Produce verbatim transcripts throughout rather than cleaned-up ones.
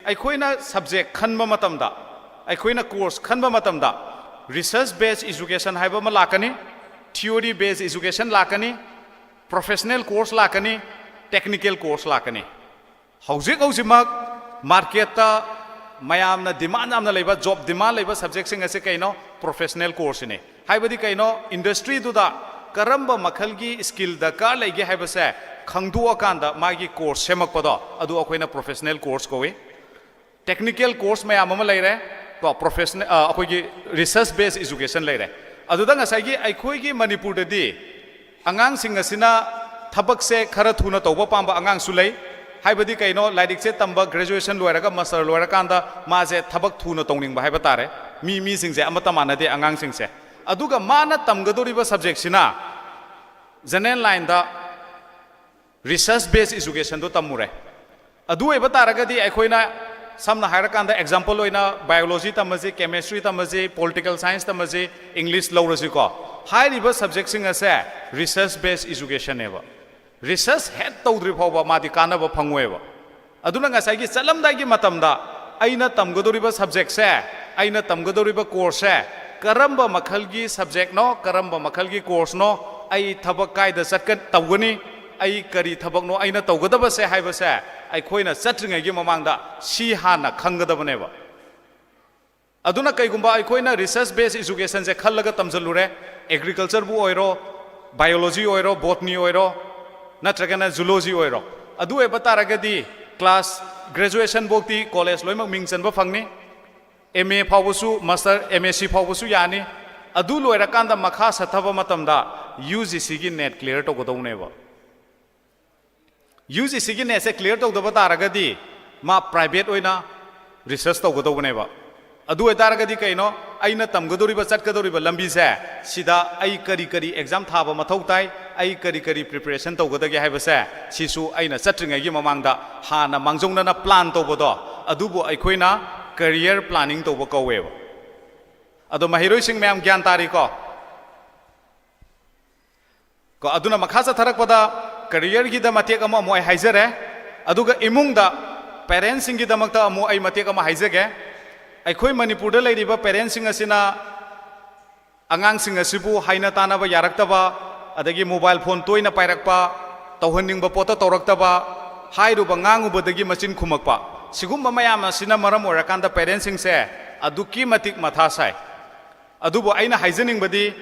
ꯑꯩꯈꯣꯏꯅ subject ꯈꯟꯕ ꯃꯇꯝꯗ, ꯑꯩꯈꯣꯏꯅ course ꯈꯟꯕ ꯃꯇꯝꯗ, research based education ꯍꯥꯏꯕ ꯑꯃ ꯂꯥꯛꯀꯅꯤ, theory based education ꯂꯥꯛꯀꯅꯤ, professional course ꯂꯥꯛꯀꯅꯤ, technical course ꯂꯥꯛꯀꯅꯤ꯫ ꯍꯧꯖꯤꯛ ꯍꯧꯖꯤꯛꯃꯛ marketꯇ ꯃꯌꯥꯝꯅ demand ꯌꯥꯝꯅ ꯂꯩꯕ, job demand ꯂꯩꯕ subjectꯁꯤꯡ ꯑꯁꯤ ꯀꯩꯅꯣ? Professional courseꯁꯤꯅꯤ꯫ ꯍꯥꯏꯕꯗꯤ ꯀꯩꯅꯣ? Industryꯗꯨꯗ ꯀꯔꯝꯕ ꯃꯈꯜꯒꯤ skill ꯗꯔꯀꯥꯔ ꯂꯩꯒꯦ ꯍꯥꯏꯕꯁꯦ ꯈꯪꯗꯣꯛꯑꯀꯥꯟꯗ ꯃꯥꯒꯤ course ꯁꯦꯝꯃꯛꯄꯗꯣ, ꯑꯗꯨ ꯑꯩꯈꯣꯏꯅ professional course ꯀꯧꯏ꯫ Technical course ꯃꯌꯥꯝ ꯑꯃ ꯂꯩꯔꯦ ꯀꯣ, professional, ꯑ, ꯑꯩꯈꯣꯏꯒꯤ research based education ꯂꯩꯔꯦ꯫ ꯑꯗꯨꯗ ꯉꯁꯥꯏꯒꯤ ꯑꯩꯈꯣꯏꯒꯤ ꯃꯅꯤꯄꯨꯔꯗꯗꯤ ꯑꯉꯥꯡꯁꯤꯡ ꯑꯁꯤꯅ ꯊꯕꯛꯁꯦ ꯈꯔ ꯊꯨꯅ ꯇꯧꯕ ꯄꯥꯝꯕ ꯑꯉꯥꯡꯁꯨ ꯂꯩ꯫ ꯍꯥꯏꯕꯗꯤ ꯀꯩꯅꯣ? ꯂꯥꯏꯔꯤꯛꯁꯦ ꯇꯝꯕ, graduation ꯂꯣꯏꯔꯒ, master ꯂꯣꯏꯔꯀꯥꯟꯗ ꯃꯥꯁꯦ ꯊꯕꯛ ꯊꯨꯅ ꯇꯧꯅꯤꯡꯕ ꯍꯥꯏꯕ ꯇꯥꯔꯦ꯫ ꯃꯤ, ꯃꯤꯁꯤꯡꯁꯦ ꯑꯃꯠꯇ ꯃꯥꯟꯅꯗꯦ ꯑꯉꯥꯡꯁꯤꯡꯁꯦ꯫ ꯑꯗꯨꯒ ꯃꯥꯅ ꯇꯝꯒꯗꯧꯔꯤꯕ subjectꯁꯤꯅ general lineꯗ research based educationꯗꯣ ꯇꯝꯃꯨꯔꯦ꯫ ꯑꯗꯨ ꯑꯣꯏꯕ ꯇꯥꯔꯒꯗꯤ ꯑꯩꯈꯣꯏꯅ, ꯁꯝꯅ ꯍꯥꯏꯔꯀꯥꯟꯗ, example ꯑꯣꯏꯅ biology ꯇꯝꯃꯁꯤ, chemistry ꯇꯝꯃꯁꯤ, political science ꯇꯝꯃꯁꯤ, English ꯂꯧꯔꯁꯤꯀꯣ, ꯍꯥꯏꯔꯤꯕ subjectꯁꯤꯡ ꯑꯁꯦ research based educationꯅꯦꯕ꯫ Research ꯍꯦꯛ ꯇꯧꯗ꯭ꯔꯤ ꯐꯥꯎꯕ ꯃꯥꯗꯤ ꯀꯥꯟꯅꯕ ꯐꯪꯉꯣꯏꯕ꯫ ꯑꯗꯨꯅ ꯉꯁꯥꯏꯒꯤ ꯆꯠꯂꯝꯗꯥꯏꯒꯤ ꯃꯇꯝꯗ ꯑꯩꯅ ꯇꯝꯒꯗꯧꯔꯤꯕ subjectꯁꯦ, ꯑꯩꯅ ꯇꯝꯒꯗꯧꯔꯤꯕ courseꯁꯦ ꯀꯔꯝꯕ ꯃꯈꯜꯒꯤ subjectꯅꯣ, ꯀꯔꯝꯕ ꯃꯈꯜꯒꯤ courseꯅꯣ, ꯑꯩ ꯊꯕꯛ ꯀꯥꯏꯗ ꯆꯠꯀ-, ꯇꯧꯒꯅꯤ, ꯑꯩ ꯀꯔꯤ ꯊꯕꯛꯅꯣ ꯑꯩꯅ ꯇꯧꯒꯗꯕꯁꯦ ꯍꯥꯏꯕꯁꯦ ꯑꯩꯈꯣꯏꯅ ꯆꯠꯇ꯭ꯔꯤꯉꯩꯒꯤ ꯃꯃꯥꯡꯗ ꯁꯤ ꯍꯥꯟꯅ ꯈꯪꯒꯗꯕꯅꯦꯕ꯫ ꯑꯗꯨꯅ ꯀꯩꯒꯨꯝꯕ ꯑꯩꯈꯣꯏꯅ research based educationꯁꯦ ꯈꯜꯂꯒ ꯇꯝꯁꯤꯜꯂꯨꯔꯦ, agricultureꯕꯨ ꯑꯣꯏꯔꯣ, biology ꯑꯣꯏꯔꯣ, botany ꯑꯣꯏꯔꯣ, ꯅꯠꯇ꯭ꯔꯒꯅ zoology ꯑꯣꯏꯔꯣ, ꯑꯗꯨ ꯑꯣꯏꯕ ꯇꯥꯔꯒꯗꯤ class graduation ꯐꯥꯎꯗꯤ college ꯂꯣꯏꯅꯃꯛ ꯃꯤꯡ ꯆꯟꯕ ꯐꯪꯅꯤ꯫ M A ꯐꯥꯎꯕꯁꯨ, master, M S C ꯐꯥꯎꯕꯁꯨ ꯌꯥꯅꯤ꯫ ꯑꯗꯨ ꯂꯣꯏꯔꯀꯥꯟꯗ ꯃꯈꯥ ꯆꯠꯊꯕ ꯃꯇꯝꯗ U G Cꯒꯤ NET clear ꯇꯧꯒꯗꯧꯅꯦꯕ꯫ U G Cꯒꯤ NETꯁꯦ clear ꯇꯧꯗꯕ ꯇꯥꯔꯒꯗꯤ ꯃꯥ private ꯑꯣꯏꯅ research ꯇꯧꯒꯗꯧꯕꯅꯦꯕ꯫ ꯑꯗꯨ ꯑꯣꯏꯇꯥꯔꯒꯗꯤ ꯀꯩꯅꯣ? ꯑꯩꯅ ꯇꯝꯒꯗꯧꯔꯤꯕ, ꯆꯠꯀꯗꯧꯔꯤꯕ ꯂꯝꯕꯤꯁꯦ, ꯁꯤꯗ ꯑꯩ ꯀꯔꯤ ꯀꯔꯤ exam ꯊꯥꯕ ꯃꯊꯧ ꯇꯥꯏ, ꯑꯩ ꯀꯔꯤ ꯀꯔꯤ preparation ꯇꯧꯒꯗꯒꯦ ꯍꯥꯏꯕꯁꯦ, ꯁꯤꯁꯨ ꯑꯩꯅ ꯆꯠꯇ꯭ꯔꯤꯉꯩꯒꯤ ꯃꯃꯥꯡꯗ ꯍꯥꯟꯅ ꯃꯥꯡꯖꯧꯅꯅ plan ꯇꯧꯕꯗꯣ, ꯑꯗꯨꯕꯨ ꯑꯩꯈꯣꯏꯅ career planning ꯇꯧꯕ ꯀꯧꯋꯦꯕ꯫ ꯑꯗꯣ ꯃꯍꯩꯔꯣꯏꯁꯤꯡ ꯃꯌꯥꯝ ꯒ꯭ꯌꯥꯟ ꯇꯥꯔꯤꯀꯣ? ꯀꯣ, ꯑꯗꯨꯅ ꯃꯈꯥ ꯆꯠꯊꯔꯛꯄꯗ careerꯒꯤꯗ ꯃꯇꯦꯛ ꯑꯃ ꯑꯃꯨꯛ ꯑꯩ ꯍꯥꯏꯖꯔꯦ꯫ ꯑꯗꯨꯒ ꯏꯃꯨꯡꯗ ꯄꯦꯔꯦꯟꯁꯁꯤꯡꯒꯤꯗꯃꯛꯇ ꯑꯃꯨꯛ ꯑꯩ ꯃꯇꯦꯛ ꯑꯃ ꯍꯥꯏꯖꯒꯦ꯫ ꯑꯩꯈꯣꯏ ꯃꯅꯤꯄꯨꯔꯗ ꯂꯩꯔꯤꯕ ꯄꯦꯔꯦꯟꯁꯁꯤꯡ ꯑꯁꯤꯅ ꯑꯉꯥꯡꯁꯤꯡ ꯑꯁꯤꯕꯨ ꯍꯥꯏꯅ ꯇꯥꯅꯕ ꯌꯥꯔꯛꯇꯕ, ꯑꯗꯒꯤ ꯃꯣꯕꯥꯏꯜ ꯐꯣꯟ ꯇꯣꯏꯅ ꯄꯥꯏꯔꯛꯄ, ꯇꯧꯍꯟꯅꯤꯡꯕ ꯄꯣꯠꯇ ꯇꯧꯔꯛꯇꯕ, ꯍꯥꯏꯔꯨꯕ ꯉꯥꯡꯉꯨꯕꯗꯒꯤ ꯃꯆꯤꯟ ꯈꯨꯝꯃꯛꯄ, ꯁꯤꯒꯨꯝꯕ ꯃꯌꯥꯝ ꯑꯁꯤꯅ ꯃꯔꯝ ꯑꯣꯏꯔꯀꯥꯟꯗ ꯄꯦꯔꯦꯟꯁꯁꯤꯡꯁꯦ ꯑꯗꯨꯛꯀꯤ ꯃꯇꯤꯛ ꯃꯊꯥ ꯁꯥꯏ꯫ ꯑꯗꯨꯕꯨ ꯑꯩꯅ ꯍꯥꯏꯖꯅꯤꯡꯕꯗꯤ,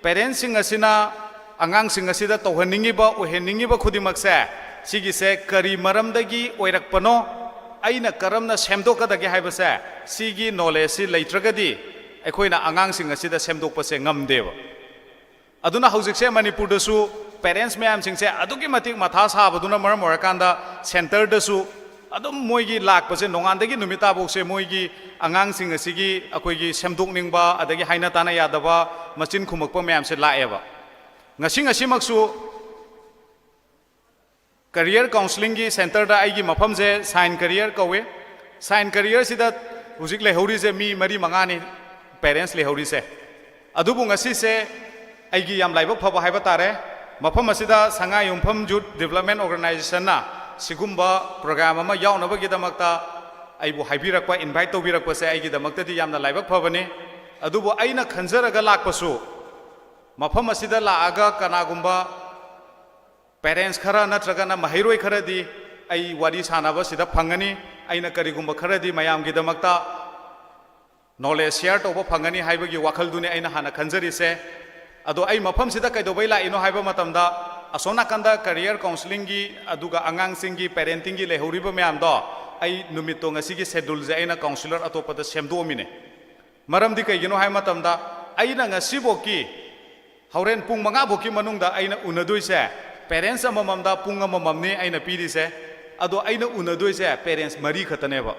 ꯄꯦꯔꯦꯟꯁꯁꯤꯡ ꯑꯁꯤꯅ ꯑꯉꯥꯡꯁꯤꯡ ꯑꯁꯤꯗ ꯇꯧꯍꯟꯅꯤꯡꯉꯤꯕ, ꯑꯣꯏꯍꯟꯅꯤꯡꯉꯤꯕ ꯈꯨꯗꯤꯡꯃꯛꯁꯦ, ꯁꯤꯒꯤꯁꯦ ꯀꯔꯤ ꯃꯔꯝꯗꯒꯤ ꯑꯣꯏꯔꯛꯄꯅꯣ, ꯑꯩꯅ ꯀꯔꯝꯅ ꯁꯦꯝꯗꯣꯛꯀꯗꯒꯦ ꯍꯥꯏꯕꯁꯦ, ꯁꯤꯒꯤ ꯅꯣꯂꯦꯖꯁꯤ ꯂꯩꯇ꯭ꯔꯒꯗꯤ ꯑꯩꯈꯣꯏꯅ ꯑꯉꯥꯡꯁꯤꯡ ꯑꯁꯤꯗ ꯁꯦꯝꯗꯣꯛꯄꯁꯦ ꯉꯝꯗꯦꯕ꯫ ꯑꯗꯨꯅ ꯍꯧꯖꯤꯛꯁꯦ ꯃꯅꯤꯄꯨꯔꯗꯁꯨ ꯄꯦꯔꯦꯟꯁ ꯃꯌꯥꯝꯁꯤꯡꯁꯦ ꯑꯗꯨꯛꯀꯤ ꯃꯇꯤꯛ ꯃꯊꯥ ꯁꯥꯕꯗꯨꯅ ꯃꯔꯝ ꯑꯣꯏꯔꯀꯥꯟꯗ, ꯁꯦꯟꯇꯔꯗꯁꯨ ꯑꯗꯨꯝ ꯃꯣꯏꯒꯤ ꯂꯥꯛꯄꯁꯦ, ꯅꯣꯡꯉꯥꯟꯗꯒꯤ ꯅꯨꯃꯤꯠ ꯇꯥꯐꯥꯎꯁꯦ ꯃꯣꯏꯒꯤ ꯑꯉꯥꯡꯁꯤꯡ ꯑꯁꯤꯒꯤ ꯑꯩꯈꯣꯏꯒꯤ ꯁꯦꯝꯗꯣꯛꯅꯤꯡꯕ, ꯑꯗꯒꯤ ꯍꯥꯏꯅ ꯇꯥꯅ ꯌꯥꯗꯕ, ꯃꯆꯤꯟ ꯈꯨꯝꯃꯛꯄ ꯃꯌꯥꯝꯁꯦ ꯂꯥꯛꯑꯦꯕ꯫ ꯉꯁꯤ ꯉꯁꯤꯃꯛꯁꯨ ꯀꯔꯤꯌꯔ ꯀꯥꯎꯟꯁꯤꯂꯤꯡꯒꯤ ꯁꯦꯟꯇꯔꯗ, ꯑꯩꯒꯤ ꯃꯐꯝꯁꯦ ꯁꯥꯏꯟ ꯀꯔꯤꯌꯔ ꯀꯧꯏ꯫ ꯁꯥꯏꯟ ꯀꯔꯤꯌꯔꯁꯤꯗ ꯍꯧꯖꯤꯛ ꯂꯩꯍꯧꯔꯤꯁꯦ ꯃꯤ ꯃꯔꯤ ꯃꯉꯥꯅꯤ, ꯄꯦꯔꯦꯟꯁ ꯂꯩꯍꯧꯔꯤꯁꯦ꯫ ꯑꯗꯨꯕꯨ ꯉꯁꯤꯁꯦ ꯑꯩꯒꯤ ꯌꯥꯝ ꯂꯥꯏꯕꯛ ꯐꯕ ꯍꯥꯏꯕ ꯇꯥꯔꯦ, ꯃꯐꯝ ꯑꯁꯤꯗ ꯁꯉꯥꯏ ꯌꯨꯝꯐꯝ ꯌꯨꯠ ꯗꯤꯕꯂꯞꯃꯦꯟ ꯑꯣꯔꯒꯅꯥꯏꯖꯦꯁꯟꯅ ꯁꯤꯒꯨꯝꯕ ꯄ꯭ꯔꯣꯒ꯭ꯔꯥꯝ ꯑꯃ ꯌꯥꯎꯅꯕꯒꯤꯗꯃꯛꯇ ꯑꯩꯕꯨ ꯍꯥꯏꯕꯤꯔꯛꯄ, ꯏꯟꯚꯥꯏꯠ ꯇꯧꯕꯤꯔꯛꯄꯁꯦ ꯑꯩꯒꯤꯗꯃꯛꯇꯗꯤ ꯌꯥꯝꯅ ꯂꯥꯏꯕꯛ ꯐꯕꯅꯤ꯫ ꯑꯗꯨꯕꯨ ꯑꯩꯅ ꯈꯟꯖꯔꯒ ꯂꯥꯛꯄꯁꯨ, ꯃꯐꯝ ꯑꯁꯤꯗ ꯂꯥꯛꯑꯒ ꯀꯅꯥꯒꯨꯝꯕ ꯄꯦꯔꯦꯟꯁ ꯈꯔ ꯅꯠꯇ꯭ꯔꯒꯅ ꯃꯍꯩꯔꯣꯏ ꯈꯔꯗꯤ ꯑꯩ ꯋꯥꯔꯤ ꯁꯥꯟꯅꯕꯁꯤꯗ ꯐꯪꯒꯅꯤ, ꯑꯩꯅ ꯀꯔꯤꯒꯨꯝꯕ ꯈꯔꯗꯤ ꯃꯌꯥꯝꯒꯤꯗꯃꯛꯇ ꯅꯣꯂꯦꯖ ꯁꯤꯌꯔ ꯇꯧꯕ ꯐꯪꯒꯅꯤ ꯍꯥꯏꯕꯒꯤ ꯋꯥꯈꯜꯗꯨꯅꯤ ꯑꯩꯅ ꯍꯥꯟꯅ ꯈꯟꯖꯔꯤꯁꯦ꯫ ꯑꯗꯣ ꯑꯩ ꯃꯐꯝꯁꯤꯗ ꯀꯩꯗꯧꯕꯩ ꯂꯥꯛꯏꯅꯣ ꯍꯥꯏꯕ ꯃꯇꯝꯗ, ꯑꯁꯣꯝ ꯅꯥꯀꯟꯗ ꯀꯔꯤꯌꯔ ꯀꯥꯎꯟꯁꯤꯂꯤꯡꯒꯤ ꯑꯗꯨꯒ ꯑꯉꯥꯡꯁꯤꯡꯒꯤ ꯄꯦꯔꯦꯟꯇꯤꯡꯒꯤ ꯂꯩꯍꯧꯔꯤꯕ ꯃꯌꯥꯝꯗꯣ, ꯑꯩ ꯅꯨꯃꯤꯠꯇꯣ ꯉꯁꯤꯒꯤ ꯁꯦꯗꯨꯜꯁꯦ ꯑꯩꯅ ꯀꯥꯎꯟꯁꯤꯂꯔ ꯑꯇꯣꯞꯄꯗ ꯁꯦꯝꯗꯣꯛꯑꯝꯃꯤꯅꯦ꯫ ꯃꯔꯝꯗꯤ ꯀꯩꯒꯤꯅꯣ ꯍꯥꯏꯕ ꯃꯇꯝꯗ, ꯑꯩꯅ ꯉꯁꯤꯐꯥꯎꯀꯤ, ꯍꯣꯔꯦꯟ ꯄꯨꯡ ꯃꯉꯥ ꯐꯥꯎꯀꯤ ꯃꯅꯨꯡꯗ ꯑꯩꯅ ꯎꯅꯗꯣꯏꯁꯦ, ꯄꯦꯔꯦꯟꯁ ꯑꯃꯃꯝꯗ ꯄꯨꯡ ꯑꯃꯃꯝꯅꯤ ꯑꯩꯅ ꯄꯤꯔꯤꯁꯦ꯫ ꯑꯗꯣ ꯑꯩꯅ ꯎꯅꯗꯣꯏꯁꯦ ꯄꯦꯔꯦꯟꯁ ꯃꯔꯤ ꯈꯛꯇꯅꯦꯕ꯫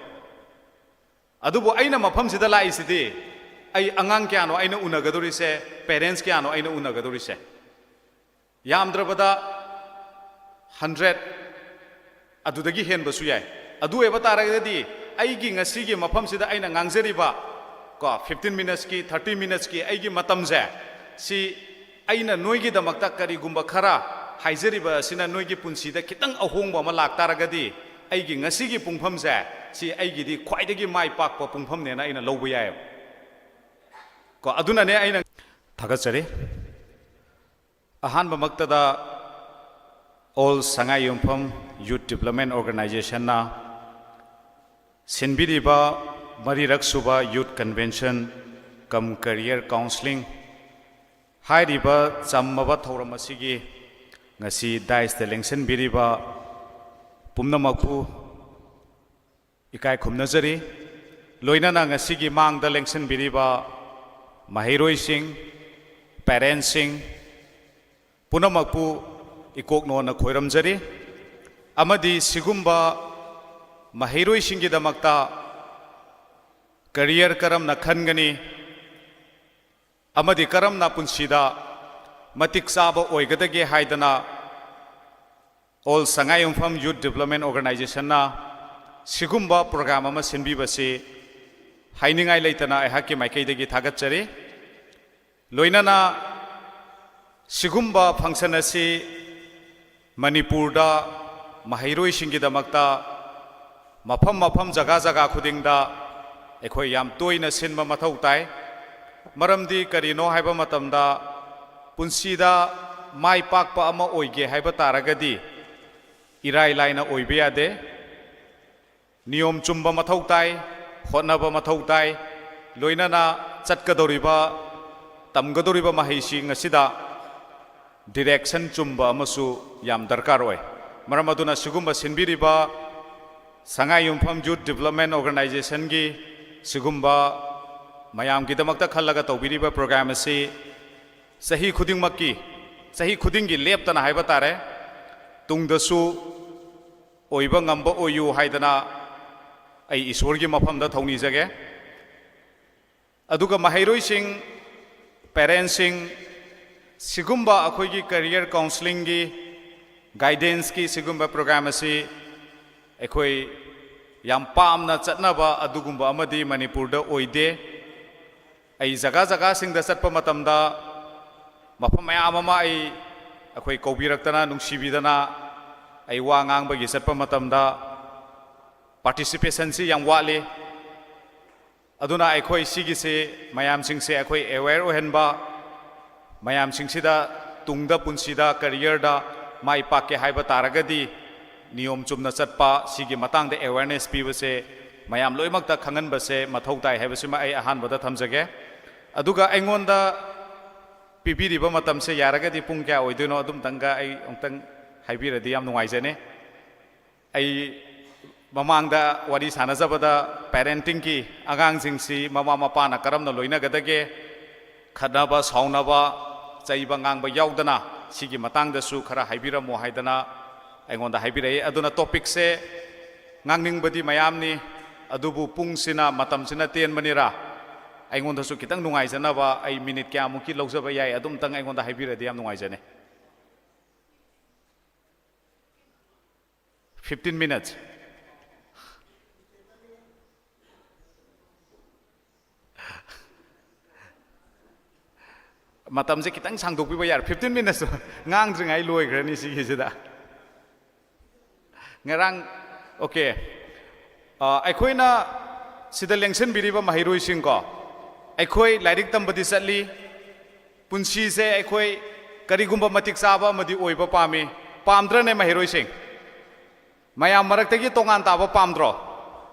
ꯑꯗꯨꯕꯨ ꯑꯩꯅ ꯃꯐꯝꯁꯤꯗ ꯂꯥꯛꯏꯁꯤꯗꯤ, ꯑꯩ ꯑꯉꯥꯡ ꯀꯌꯥꯅꯣ ꯑꯩꯅ ꯎꯅꯒꯗꯧꯔꯤꯁꯦ, ꯄꯦꯔꯦꯟꯁ ꯀꯌꯥꯅꯣ ꯑꯩꯅ ꯎꯅꯒꯗꯧꯔꯤꯁꯦ? ꯌꯥꯝꯗ꯭ꯔꯕꯗ ꯍꯟꯗ꯭ꯔꯦꯠ, ꯑꯗꯨꯗꯒꯤ ꯍꯦꯟꯕꯁꯨ ꯌꯥꯏ꯫ ꯑꯗꯨ ꯑꯣꯏꯕ ꯇꯥꯔꯒꯗꯤ, ꯑꯩꯒꯤ ꯉꯁꯤꯒꯤ ꯃꯐꯝꯁꯤꯗ ꯑꯩꯅ ꯉꯥꯡꯖꯔꯤꯕ ꯀꯣ, ꯐꯤꯐꯇꯤꯟ ꯃꯤꯅꯠꯁꯀꯤ, ꯊꯥꯔꯇꯤ ꯃꯤꯅꯠꯁꯀꯤ ꯑꯩꯒꯤ ꯃꯇꯝꯁꯦ, ꯁꯤ ꯑꯩꯅ ꯅꯣꯏꯒꯤꯗꯃꯛꯇ ꯀꯔꯤꯒꯨꯝꯕ ꯈꯔ ꯍꯥꯏꯖꯔꯤꯕ ꯑꯁꯤꯅ ꯅꯣꯏꯒꯤ ꯄꯨꯟꯁꯤꯗ ꯈꯤꯇꯪ ꯑꯍꯣꯡꯕ ꯑꯃ ꯂꯥꯛꯇꯥꯔꯒꯗꯤ, ꯑꯩꯒꯤ ꯉꯁꯤꯒꯤ ꯄꯨꯡꯐꯝꯁꯦ, ꯁꯤ ꯑꯩꯒꯤꯗꯤ ꯈ꯭ꯋꯥꯏꯗꯒꯤ ꯃꯥꯏ ꯄꯥꯛꯄ ꯄꯨꯡꯐꯝꯅꯦꯅ ꯑꯩꯅ ꯂꯧꯕ ꯌꯥꯏꯑꯕ꯫ ꯀꯣ, ꯑꯗꯨꯅꯅꯦ ꯑꯩꯅ ꯊꯥꯒꯠꯆꯔꯤ꯫ ꯑꯍꯥꯟꯕꯃꯛꯇꯗ All ꯁꯉꯥꯏ ꯌꯨꯝꯐꯝ Youth Development Organizationꯅ ꯁꯤꯟꯕꯤꯔꯤꯕ ꯃꯔꯤꯔꯛ ꯁꯨꯕ Youth Convention cum Career Counselling ꯍꯥꯏꯔꯤꯕ ꯆꯝꯃꯕ ꯊꯧꯔꯝ ꯑꯁꯤꯒꯤ ꯉꯁꯤ ꯗꯥꯏꯁꯇ ꯂꯦꯡꯁꯤꯟꯕꯤꯔꯤꯕ ꯄꯨꯝꯅꯃꯛꯄꯨ ꯏꯀꯥꯏ ꯈꯨꯝꯅꯖꯔꯤ꯫ ꯂꯣꯏꯅꯅ ꯉꯁꯤꯒꯤ ꯃꯥꯡꯗ ꯂꯦꯡꯁꯤꯟꯕꯤꯔꯤꯕ ꯃꯍꯩꯔꯣꯏꯁꯤꯡ, ꯄꯦꯔꯦꯟꯁꯁꯤꯡ ꯄꯨꯝꯅꯃꯛꯄꯨ ꯏꯀꯣꯛꯅꯣꯅ ꯈꯣꯏꯔꯝꯖꯔꯤ꯫ ꯑꯃꯗꯤ ꯁꯤꯒꯨꯝꯕ ꯃꯍꯩꯔꯣꯏꯁꯤꯡꯒꯤꯗꯃꯛꯇ ꯀꯔꯤꯌꯔ ꯀꯔꯝꯅ ꯈꯟꯒꯅꯤ ꯑꯃꯗꯤ ꯀꯔꯝꯅ ꯄꯨꯟꯁꯤꯗ ꯃꯇꯤꯛ ꯆꯥꯕ ꯑꯣꯏꯒꯗꯒꯦ ꯍꯥꯏꯗꯅ All ꯁꯉꯥꯏ ꯌꯨꯝꯐꯝ Youth Development Organizationꯅ ꯁꯤꯒꯨꯝꯕ ꯄ꯭ꯔꯣꯒ꯭ꯔꯥꯝ ꯑꯃ ꯁꯤꯟꯕꯤꯕꯁꯤ ꯍꯥꯏꯅꯤꯡꯉꯥꯏ ꯂꯩꯇꯅ ꯑꯩꯍꯥꯛꯀꯤ ꯃꯥꯏꯀꯩꯗꯒꯤ ꯊꯥꯒꯠꯆꯔꯤ꯫ ꯂꯣꯏꯅꯅ ꯁꯤꯒꯨꯝꯕ ꯐꯪꯁꯟ ꯑꯁꯤ ꯃꯅꯤꯄꯨꯔꯗ ꯃꯍꯩꯔꯣꯏꯁꯤꯡꯒꯤꯗꯃꯛꯇ ꯃꯐꯝ ꯃꯐꯝ, ꯖꯒꯥ ꯖꯒꯥ ꯈꯨꯗꯤꯡꯗ ꯑꯩꯈꯣꯏ ꯌꯥꯝ ꯇꯣꯏꯅ ꯁꯤꯟꯕ ꯃꯊꯧ ꯇꯥꯏ꯫ ꯃꯔꯝꯗꯤ ꯀꯔꯤꯅꯣ ꯍꯥꯏꯕ ꯃꯇꯝꯗ, ꯄꯨꯟꯁꯤꯗ ꯃꯥꯏ ꯄꯥꯛꯄ ꯑꯃ ꯑꯣꯏꯒꯦ ꯍꯥꯏꯕ ꯇꯥꯔꯒꯗꯤ ꯏꯔꯥꯏ ꯂꯥꯏꯅ ꯑꯣꯏꯕ ꯌꯥꯗꯦ꯫ ꯅꯤꯌꯣꯝ ꯆꯨꯝꯕ ꯃꯊꯧ ꯇꯥꯏ, ꯍꯣꯠꯅꯕ ꯃꯊꯧ ꯇꯥꯏ, ꯂꯣꯏꯅꯅ ꯆꯠꯀꯗꯧꯔꯤꯕ, ꯇꯝꯒꯗꯧꯔꯤꯕ ꯃꯍꯩꯁꯤꯡ ꯑꯁꯤꯗ direction ꯆꯨꯝꯕ ꯑꯃꯁꯨ ꯌꯥꯝ ꯗꯔꯀꯥꯔ ꯑꯣꯏ꯫ ꯃꯔꯝ ꯑꯗꯨꯅ ꯁꯤꯒꯨꯝꯕ ꯁꯤꯟꯕꯤꯔꯤꯕ ꯁꯉꯥꯏ ꯌꯨꯝꯐꯝ Youth Development Organizationꯒꯤ ꯁꯤꯒꯨꯝꯕ ꯃꯌꯥꯝꯒꯤꯗꯃꯛꯇ ꯈꯜꯂꯒ ꯇꯧꯕꯤꯔꯤꯕ ꯄ꯭ꯔꯣꯒ꯭ꯔꯥꯝ ꯑꯁꯤ ꯆꯍꯤ ꯈꯨꯗꯤꯡꯃꯛꯀꯤ, ꯆꯍꯤ ꯈꯨꯗꯤꯡꯒꯤ ꯂꯦꯞꯇꯅ ꯍꯥꯏꯕ ꯇꯥꯔꯦ, ꯇꯨꯡꯗꯁꯨ ꯑꯣꯏꯕ ꯉꯝꯕ ꯑꯣꯏꯌꯨ ꯍꯥꯏꯗꯅ ꯑꯩ ꯏꯁꯣꯔꯒꯤ ꯃꯐꯝꯗ ꯊꯧꯅꯤꯖꯒꯦ꯫ ꯑꯗꯨꯒ ꯃꯍꯩꯔꯣꯏꯁꯤꯡ, ꯄꯦꯔꯦꯟꯁꯁꯤꯡ, ꯁꯤꯒꯨꯝꯕ ꯑꯩꯈꯣꯏꯒꯤ career counselling ꯒꯤ, guidance ꯀꯤ ꯁꯤꯒꯨꯝꯕ ꯄ꯭ꯔꯣꯒ꯭ꯔꯥꯝ ꯑꯁꯤ ꯑꯩꯈꯣꯏ ꯌꯥꯝ ꯄꯥꯝꯅ ꯆꯠꯅꯕ ꯑꯗꯨꯒꯨꯝꯕ ꯑꯃꯗꯤ ꯃꯅꯤꯄꯨꯔꯗ ꯑꯣꯏꯗꯦ꯫ ꯑꯩ ꯖꯒꯥ ꯖꯒꯥꯁꯤꯡꯗ ꯆꯠꯄ ꯃꯇꯝꯗ, ꯃꯐꯝ ꯃꯌꯥꯝ ꯑꯃ ꯑꯩ, ꯑꯩꯈꯣꯏ ꯀꯧꯕꯤꯔꯛꯇꯅ, ꯅꯨꯡꯁꯤꯕꯤꯗꯅ ꯑꯩ ꯋꯥ ꯉꯥꯡꯕꯒꯤ ꯆꯠꯄ ꯃꯇꯝꯗ, ꯄꯥꯔꯇꯤꯁꯤꯄꯦꯁꯟꯁꯤ ꯌꯥꯝ ꯋꯥꯠꯂꯤ꯫ ꯑꯗꯨꯅ ꯑꯩꯈꯣꯏ ꯁꯤꯒꯤꯁꯤ ꯃꯌꯥꯝꯁꯤꯡꯁꯦ ꯑꯩꯈꯣꯏ ꯑꯦꯋꯦꯌꯔ ꯑꯣꯏꯍꯟꯕ, ꯃꯌꯥꯝꯁꯤꯡꯁꯤꯗ ꯇꯨꯡꯗ ꯄꯨꯟꯁꯤꯗ ꯀꯦꯔꯤꯌꯔꯗ ꯃꯥꯏ ꯄꯥꯛꯀꯦ ꯍꯥꯏꯕ ꯇꯥꯔꯒꯗꯤ ꯅꯤꯌꯣꯝ ꯆꯨꯝꯅ ꯆꯠꯄ, ꯁꯤꯒꯤ ꯃꯇꯥꯡꯗ ꯑꯦꯋꯦꯌꯔꯅꯦꯁ ꯄꯤꯕꯁꯦ ꯃꯌꯥꯝ ꯂꯣꯏꯅꯃꯛꯇ ꯈꯪꯍꯟꯕꯁꯦ ꯃꯊꯧ ꯇꯥꯏ ꯍꯥꯏꯕꯁꯤꯃ ꯑꯩ ꯑꯍꯥꯟꯕꯗ ꯊꯝꯖꯒꯦ꯫ ꯑꯗꯨꯒ ꯑꯩꯉꯣꯟꯗ ꯄꯤꯕꯤꯔꯤꯕ ꯃꯇꯝꯁꯦ ꯌꯥꯔꯒꯗꯤ ꯄꯨꯡ ꯀꯌꯥ ꯑꯣꯏꯗꯣꯏꯅꯣ ꯑꯗꯨꯝꯇꯪꯒ ꯑꯩ ꯑꯃꯨꯛꯇꯪ ꯍꯥꯏꯕꯤꯔꯗꯤ ꯌꯥꯝ ꯅꯨꯡꯉꯥꯏꯖꯅꯤ꯫ ꯑꯩ ꯃꯃꯥꯡꯗ ꯋꯥꯔꯤ ꯁꯥꯟꯅꯖꯕꯗ ꯄꯦꯔꯦꯟꯇꯤꯡꯒꯤ, ꯑꯉꯥꯡꯁꯤꯡꯁꯤ ꯃꯃꯥ ꯃꯄꯥꯅ ꯀꯔꯝꯅ ꯂꯣꯏꯅꯒꯗꯒꯦ, ꯈꯠꯅꯕ ꯁꯥꯎꯅꯕ, ꯆꯩꯕ ꯉꯥꯡꯕ ꯌꯥꯎꯗꯅ ꯁꯤꯒꯤ ꯃꯇꯥꯡꯗꯁꯨ ꯈꯔ ꯍꯥꯏꯕꯤꯔꯝꯃꯣ ꯍꯥꯏꯗꯅ ꯑꯩꯉꯣꯟꯗ ꯍꯥꯏꯕꯤꯔꯛꯏ꯫ ꯑꯗꯨꯅ ꯇꯣꯄꯤꯛꯁꯦ ꯉꯥꯡꯅꯤꯡꯕꯗꯤ ꯃꯌꯥꯝꯅꯤ, ꯑꯗꯨꯕꯨ ꯄꯨꯡꯁꯤꯅ, ꯃꯇꯝꯁꯤꯅ ꯇꯦꯟꯕꯅꯤꯔ ꯑꯩꯉꯣꯟꯗꯁꯨ ꯈꯤꯇꯪ ꯅꯨꯡꯉꯥꯏꯖꯅꯕ ꯑꯩ ꯃꯤꯅꯤꯠ ꯀꯌꯥꯃꯨꯛꯀꯤ ꯂꯧꯖꯕ ꯌꯥꯏ ꯑꯗꯨꯝꯇꯪ ꯑꯩꯉꯣꯟꯗ ꯍꯥꯏꯕꯤꯔꯗꯤ ꯌꯥꯝ ꯅꯨꯡꯉꯥꯏꯖꯅꯤ꯫ Fifteen minutes꯫ ꯃꯇꯝꯁꯦ ꯈꯤꯇꯪ ꯁꯥꯡꯗꯣꯛꯄꯤꯕ ꯌꯥꯔꯦ꯫ Fifteen minutes ꯉꯥꯡꯗ꯭ꯔꯤꯉꯩ ꯂꯣꯏꯈ꯭ꯔꯅꯤ ꯁꯤꯒꯤꯁꯤꯗ꯫ ꯉꯔꯥꯡ, ꯑꯣꯀꯦ꯫ ꯑ, ꯑꯩꯈꯣꯏꯅ ꯁꯤꯗ ꯂꯦꯡꯁꯤꯟꯕꯤꯔꯤꯕ ꯃꯍꯩꯔꯣꯏꯁꯤꯡꯀꯣ, ꯑꯩꯈꯣꯏ ꯂꯥꯏꯔꯤꯛ ꯇꯝꯕꯗꯤ ꯆꯠꯂꯤ, ꯄꯨꯟꯁꯤꯁꯦ ꯑꯩꯈꯣꯏ ꯀꯔꯤꯒꯨꯝꯕ ꯃꯇꯤꯛ ꯆꯥꯕ ꯑꯃꯗꯤ ꯑꯣꯏꯕ ꯄꯥꯝꯃꯤ꯫ ꯄꯥꯝꯗ꯭ꯔꯅꯦ ꯃꯍꯩꯔꯣꯏꯁꯤꯡ? ꯃꯌꯥꯝ ꯃꯔꯛꯇꯒꯤ ꯇꯣꯉꯥꯟ ꯇꯥꯕ ꯄꯥꯝꯗ꯭ꯔꯣ?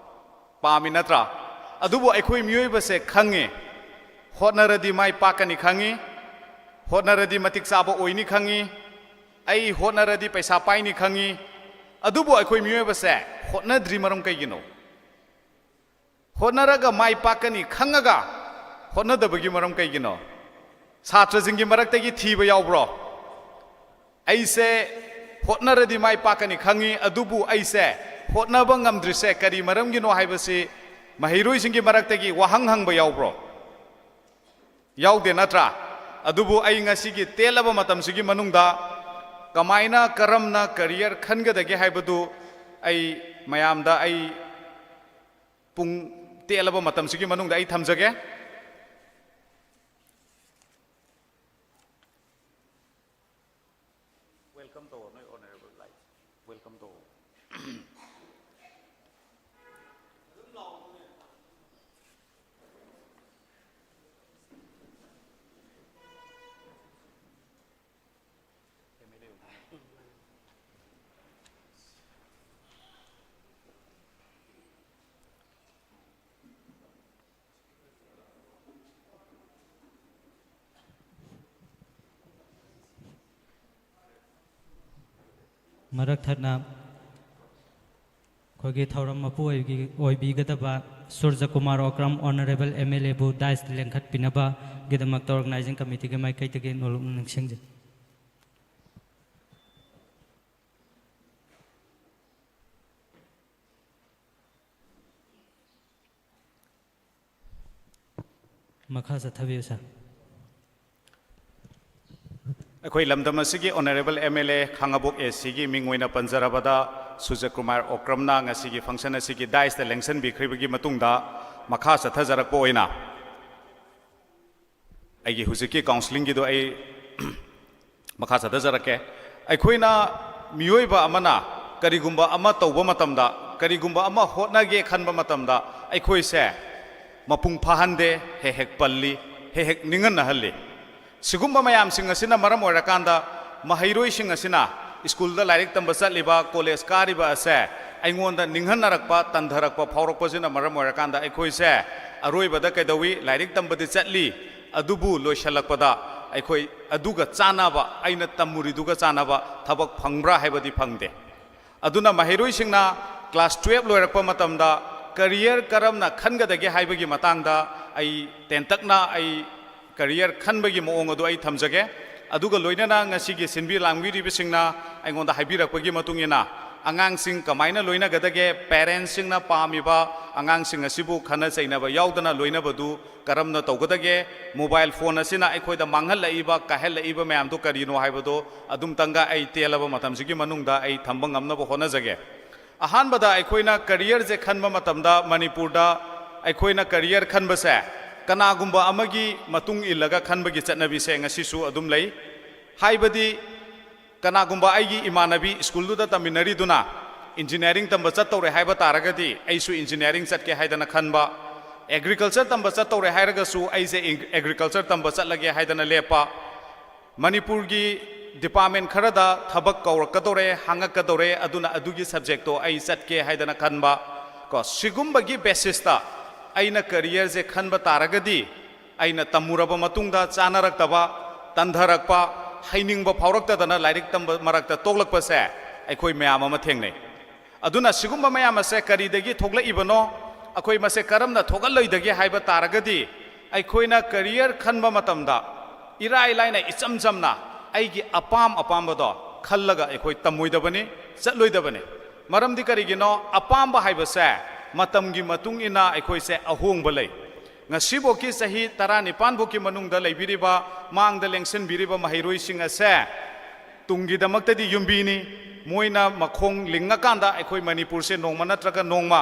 ꯄꯥꯝꯃꯤ ꯅꯠꯇ꯭ꯔꯥ? ꯑꯗꯨꯕꯨ ꯑꯩꯈꯣꯏ ꯃꯤꯑꯣꯏꯕꯁꯦ ꯈꯪꯉꯤ, ꯍꯣꯠꯅꯔꯗꯤ ꯃꯥꯏ ꯄꯥꯛꯀꯅꯤ ꯈꯪꯉꯤ, ꯍꯣꯠꯅꯔꯗꯤ ꯃꯇꯤꯛ ꯆꯥꯕ ꯑꯣꯏꯅꯤ ꯈꯪꯉꯤ, ꯑꯩ ꯍꯣꯠꯅꯔꯗꯤ ꯄꯩꯁꯥ ꯄꯥꯏꯅꯤ ꯈꯪꯉꯤ꯫ ꯑꯗꯨꯕꯨ ꯑꯩꯈꯣꯏ ꯃꯤꯑꯣꯏꯕꯁꯦ ꯍꯣꯠꯅꯗ꯭ꯔꯤ ꯃꯔꯝ ꯀꯩꯒꯤꯅꯣ? ꯍꯣꯠꯅꯔꯒ ꯃꯥꯏ ꯄꯥꯛꯀꯅꯤ ꯈꯪꯉꯒ ꯍꯣꯠꯅꯗꯕꯒꯤ ꯃꯔꯝ ꯀꯩꯒꯤꯅꯣ? ꯁꯥꯇ꯭ꯔꯁꯤꯡꯒꯤ ꯃꯔꯛꯇꯒꯤ ꯊꯤꯕ ꯌꯥꯎꯕ꯭ꯔꯣ? ꯑꯩꯁꯦ ꯍꯣꯠꯅꯔꯗꯤ ꯃꯥꯏ ꯄꯥꯛꯀꯅꯤ ꯈꯪꯉꯤ, ꯑꯗꯨꯕꯨ ꯑꯩꯁꯦ ꯍꯣꯠꯅꯕ ꯉꯝꯗ꯭ꯔꯤꯁꯦ ꯀꯔꯤ ꯃꯔꯝꯒꯤꯅꯣ ꯍꯥꯏꯕꯁꯤ ꯃꯍꯩꯔꯣꯏꯁꯤꯡꯒꯤ ꯃꯔꯛꯇꯒꯤ ꯋꯥꯍꯪ ꯍꯪꯕ ꯌꯥꯎꯕ꯭ꯔꯣ? ꯌꯥꯎꯗꯦ ꯅꯠꯇ꯭ꯔꯥ? ꯑꯗꯨꯕꯨ ꯑꯩ ꯉꯁꯤꯒꯤ ꯇꯦꯜꯂꯕ ꯃꯇꯝꯁꯤꯒꯤ ꯃꯅꯨꯡꯗ ꯀꯃꯥꯏꯅ, ꯀꯔꯝꯅ ꯀꯦꯔꯤꯌꯔ ꯈꯟꯒꯗꯒꯦ ꯍꯥꯏꯕꯗꯨ ꯑꯩ ꯃꯌꯥꯝꯗ ꯑꯩ ꯄꯨꯡ ꯇꯦꯜꯂꯕ ꯃꯇꯝꯁꯤꯒꯤ ꯃꯅꯨꯡꯗ ꯑꯩ ꯊꯝꯖꯒꯦ꯫ Welcome ꯇꯧꯔꯣ, ꯅꯣꯏ ꯑꯣꯅꯔꯦꯕꯜ ꯂꯥꯏꯠ꯫ Welcome ꯇꯧꯔꯣ꯫ ꯃꯔꯛ ꯊꯠꯅ ꯑꯩꯈꯣꯏꯒꯤ ꯊꯧꯔꯝ ꯃꯄꯨ ꯑꯣꯏꯕꯤ-, ꯑꯣꯏꯕꯤꯒꯗꯕ Suraj Kumar Okram honourable M L ꯑꯦꯕꯨ ꯗꯥꯏꯁꯇ ꯂꯦꯡꯈꯠꯄꯤꯅꯕꯒꯤꯗꯃꯛꯇ organizing committeeꯒꯤ ꯃꯥꯏꯀꯩꯗꯒꯤ ꯅꯣꯂꯨꯛꯅ ꯅꯤꯡꯁꯤꯡꯖꯔꯤ꯫ ꯃꯈꯥ ꯆꯠꯊꯕꯤꯌꯨ, ꯁꯥꯔ꯫ ꯑꯩꯈꯣꯏ ꯂꯝꯗꯝ ꯑꯁꯤꯒꯤ honourable M L A Khangabok A ꯁꯤꯒꯤ ꯃꯤꯡ ꯑꯣꯏꯅ ꯄꯟꯖꯔꯕꯗ, ꯁꯨꯔꯖ ꯀꯨꯃꯥꯔ ꯑꯣꯀ꯭ꯔꯝꯅ ꯉꯁꯤꯒꯤ function ꯑꯁꯤꯒꯤ ꯗꯥꯏꯁꯇ ꯂꯦꯡꯁꯤꯟꯕꯤꯈ꯭ꯔꯤꯕꯒꯤ ꯃꯇꯨꯡꯗ, ꯃꯈꯥ ꯆꯠꯊꯖꯔꯛꯄ ꯑꯣꯏꯅ ꯑꯩꯒꯤ ꯍꯧꯖꯤꯛꯀꯤ counselling-ꯒꯤꯗꯣ ꯑꯩ ꯃꯈꯥ ꯆꯠꯊꯖꯔꯛꯀꯦ꯫ ꯑꯩꯈꯣꯏꯅ ꯃꯤꯑꯣꯏꯕ ꯑꯃꯅ ꯀꯔꯤꯒꯨꯝꯕ ꯑꯃ ꯇꯧꯕ ꯃꯇꯝꯗ, ꯀꯔꯤꯒꯨꯝꯕ ꯑꯃ ꯍꯣꯠꯅꯒꯦ ꯈꯟꯕ ꯃꯇꯝꯗ, ꯑꯩꯈꯣꯏꯁꯦ ꯃꯄꯨꯡ ꯐꯥꯍꯟꯗꯦ, ꯍꯦꯛ ꯍꯦꯛ ꯄꯜꯂꯤ, ꯍꯦꯛ ꯍꯦꯛ ꯅꯤꯡꯍꯟꯅꯍꯜꯂꯤ꯫ ꯁꯤꯒꯨꯝꯕ ꯃꯌꯥꯝꯁꯤꯡ ꯑꯁꯤꯅ ꯃꯔꯝ ꯑꯣꯏꯔꯀꯥꯟꯗ, ꯃꯍꯩꯔꯣꯏꯁꯤꯡ ꯑꯁꯤꯅ school-ꯗ ꯂꯥꯏꯔꯤꯛ ꯇꯝꯕ ꯆꯠꯂꯤꯕ, college ꯀꯥꯔꯤꯕ ꯑꯁꯦ ꯑꯩꯉꯣꯟꯗ ꯅꯤꯡꯍꯟꯅꯔꯛꯄ, ꯇꯟꯊꯔꯛꯄ ꯐꯥꯎꯔꯛꯄꯁꯤꯅ ꯃꯔꯝ ꯑꯣꯏꯔꯀꯥꯟꯗ, ꯑꯩꯈꯣꯏꯁꯦ ꯑꯔꯣꯏꯕꯗ ꯀꯩꯗꯧꯏ? ꯂꯥꯏꯔꯤꯛ ꯇꯝꯕꯗꯤ ꯆꯠꯂꯤ, ꯑꯗꯨꯕꯨ ꯂꯣꯏꯁꯤꯜꯂꯛꯄꯗ ꯑꯩꯈꯣꯏ ꯑꯗꯨꯒ ꯆꯥꯟꯅꯕ, ꯑꯩꯅ ꯇꯝꯃꯨꯔꯤꯗꯨꯒ ꯆꯥꯟꯅꯕ ꯊꯕꯛ ꯐꯪꯕ꯭ꯔꯥ ꯍꯥꯏꯕꯗꯤ ꯐꯪꯗꯦ꯫ ꯑꯗꯨꯅ ꯃꯍꯩꯔꯣꯏꯁꯤꯡꯅ class twelve ꯂꯣꯏꯔꯛꯄ ꯃꯇꯝꯗ career ꯀꯔꯝꯅ ꯈꯟꯒꯗꯒꯦ ꯍꯥꯏꯕꯒꯤ ꯃꯇꯥꯡꯗ ꯑꯩ ꯇꯦꯟꯇꯛꯅ ꯑꯩ career ꯈꯟꯕꯒꯤ ꯃꯑꯣꯡ ꯑꯗꯨ ꯑꯩ ꯊꯝꯖꯒꯦ꯫ ꯑꯗꯨꯒ ꯂꯣꯏꯅꯅ ꯉꯁꯤꯒꯤ ꯁꯤꯟꯕꯤ ꯂꯥꯡꯕꯤꯔꯤꯕꯁꯤꯡꯅ ꯑꯩꯉꯣꯟꯗ ꯍꯥꯏꯕꯤꯔꯛꯄꯒꯤ ꯃꯇꯨꯡ ꯏꯟꯅ, ꯑꯉꯥꯡꯁꯤꯡ ꯀꯃꯥꯏꯅ ꯂꯣꯏꯅꯒꯗꯒꯦ, parents-ꯁꯤꯡꯅ ꯄꯥꯝꯃꯤꯕ ꯑꯉꯥꯡꯁꯤꯡ ꯑꯁꯤꯕꯨ ꯈꯠꯅ ꯆꯩꯅꯕ ꯌꯥꯎꯗꯅ ꯂꯣꯏꯅꯕꯗꯨ ꯀꯔꯝꯅ ꯇꯧꯒꯗꯒꯦ, mobile phone ꯑꯁꯤꯅ ꯑꯩꯈꯣꯏꯗ ꯃꯥꯡꯍꯜꯂꯛꯏꯕ, ꯀꯥꯏꯍꯜꯂꯛꯏꯕ ꯃꯌꯥꯝꯗꯨ ꯀꯔꯤꯅꯣ ꯍꯥꯏꯕꯗꯨ ꯑꯗꯨꯝꯇꯪꯒ ꯑꯩ ꯇꯦꯜꯂꯕ ꯃꯇꯝꯁꯤꯒꯤ ꯃꯅꯨꯡꯗ ꯑꯩ ꯊꯝꯕ ꯉꯝꯅꯕ ꯍꯣꯠꯅꯖꯒꯦ꯫ ꯑꯍꯥꯟꯕꯗ ꯑꯩꯈꯣꯏꯅ career-ꯁꯦ ꯈꯟꯕ ꯃꯇꯝꯗ ꯃꯅꯤꯄꯨꯔꯗ ꯑꯩꯈꯣꯏꯅ career ꯈꯟꯕꯁꯦ ꯀꯅꯥꯒꯨꯝꯕ ꯑꯃꯒꯤ ꯃꯇꯨꯡ ꯏꯜꯂꯒ ꯈꯟꯕꯒꯤ ꯆꯠꯅꯕꯤꯁꯦ ꯉꯁꯤꯁꯨ ꯑꯗꯨꯝ ꯂꯩ꯫ ꯍꯥꯏꯕꯗꯤ ꯀꯅꯥꯒꯨꯝꯕ ꯑꯩꯒꯤ ꯏꯃꯥꯟꯅꯕꯤ school-ꯗꯨꯗ ꯇꯝꯃꯤꯟꯅꯔꯤꯗꯨꯅ engineering ꯇꯝꯕ ꯆꯠꯇꯧꯔꯦ ꯍꯥꯏꯕ ꯇꯥꯔꯒꯗꯤ ꯑꯩꯁꯨ engineering ꯆꯠꯀꯦ ꯍꯥꯏꯗꯅ ꯈꯟꯕ, agriculture ꯇꯝꯕ ꯆꯠꯇꯧꯔꯦ ꯍꯥꯏꯔꯒꯁꯨ ꯑꯩꯁꯦ ing-, agriculture ꯇꯝꯕ ꯆꯠꯂꯒꯦ ꯍꯥꯏꯗꯅ ꯂꯦꯞꯄ, ꯃꯅꯤꯄꯨꯔꯒꯤ department ꯈꯔꯗ ꯊꯕꯛ ꯀꯧꯔꯛꯀꯗꯧꯔꯦ, ꯍꯥꯡꯉꯛꯀꯗꯧꯔꯦ, ꯑꯗꯨꯅ ꯑꯗꯨꯒꯤ subject-ꯇꯣ ꯑꯩ ꯆꯠꯀꯦ ꯍꯥꯏꯗꯅ ꯈꯟꯕ, ꯀꯣ, ꯁꯤꯒꯨꯝꯕꯒꯤ basis-ꯇ ꯑꯩꯅ career-ꯁꯦ ꯈꯟꯕ ꯇꯥꯔꯒꯗꯤ, ꯑꯩꯅ ꯇꯝꯃꯨꯔꯕ ꯃꯇꯨꯡꯗ ꯆꯥꯅꯔꯛꯇꯕ, ꯇꯟꯊꯔꯛꯄ, ꯍꯩꯅꯤꯡꯕ ꯐꯥꯎꯔꯛꯇꯗꯅ ꯂꯥꯏꯔꯤꯛ ꯇꯝꯕ ꯃꯔꯛꯇ ꯇꯣꯛꯂꯛꯄꯁꯦ ꯑꯩꯈꯣꯏ ꯃꯌꯥꯝ ꯑꯃ ꯊꯦꯡꯅꯩ꯫ ꯑꯗꯨꯅ ꯁꯤꯒꯨꯝꯕ ꯃꯌꯥꯝ ꯑꯁꯦ ꯀꯔꯤꯗꯒꯤ ꯊꯣꯛꯂꯛꯏꯕꯅꯣ, ꯑꯩꯈꯣꯏ ꯃꯁꯦ ꯀꯔꯝꯅ ꯊꯣꯛꯍꯜꯂꯣꯏꯗꯒꯦ ꯍꯥꯏꯕ ꯇꯥꯔꯒꯗꯤ, ꯑꯩꯈꯣꯏꯅ ꯀꯦꯔꯤꯌꯔ ꯈꯟꯕ ꯃꯇꯝꯗ ꯏꯔꯥꯏ ꯂꯥꯏꯅ, ꯏꯆꯝ ꯆꯝꯅ ꯑꯩꯒꯤ ꯑꯄꯥꯝ ꯑꯄꯥꯝꯕꯗꯣ ꯈꯜꯂꯒ ꯑꯩꯈꯣꯏ ꯇꯝꯃꯣꯏꯗꯕꯅꯤ, ꯆꯠꯂꯣꯏꯗꯕꯅꯤ꯫ ꯃꯔꯝꯗꯤ ꯀꯔꯤꯒꯤꯅꯣ? ꯑꯄꯥꯝꯕ ꯍꯥꯏꯕꯁꯦ ꯃꯇꯝꯒꯤ ꯃꯇꯨꯡ ꯏꯟꯅ ꯑꯩꯈꯣꯏꯁꯦ ꯑꯍꯣꯡꯕ ꯂꯩ꯫ ꯉꯁꯤꯐꯥꯎꯀꯤ ꯆꯍꯤ ꯇꯔꯥꯅꯤꯄꯥꯟ ꯐꯥꯎꯀꯤ ꯃꯅꯨꯡꯗ ꯂꯩꯕꯤꯔꯤꯕ, ꯃꯥꯡꯗ ꯂꯦꯡꯁꯤꯟꯕꯤꯔꯤꯕ ꯃꯍꯩꯔꯣꯏꯁꯤꯡ ꯑꯁꯦ ꯇꯨꯡꯒꯤꯗꯃꯛꯇꯗꯤ ꯌꯨꯝꯕꯤꯅꯤ꯫ ꯃꯣꯏꯅ ꯃꯈꯣꯡ ꯂꯤꯡꯉꯀꯥꯟꯗ ꯑꯩꯈꯣꯏ ꯃꯅꯤꯄꯨꯔꯁꯦ ꯅꯣꯡꯃ ꯅꯠꯇ꯭ꯔꯒ ꯅꯣꯡꯃ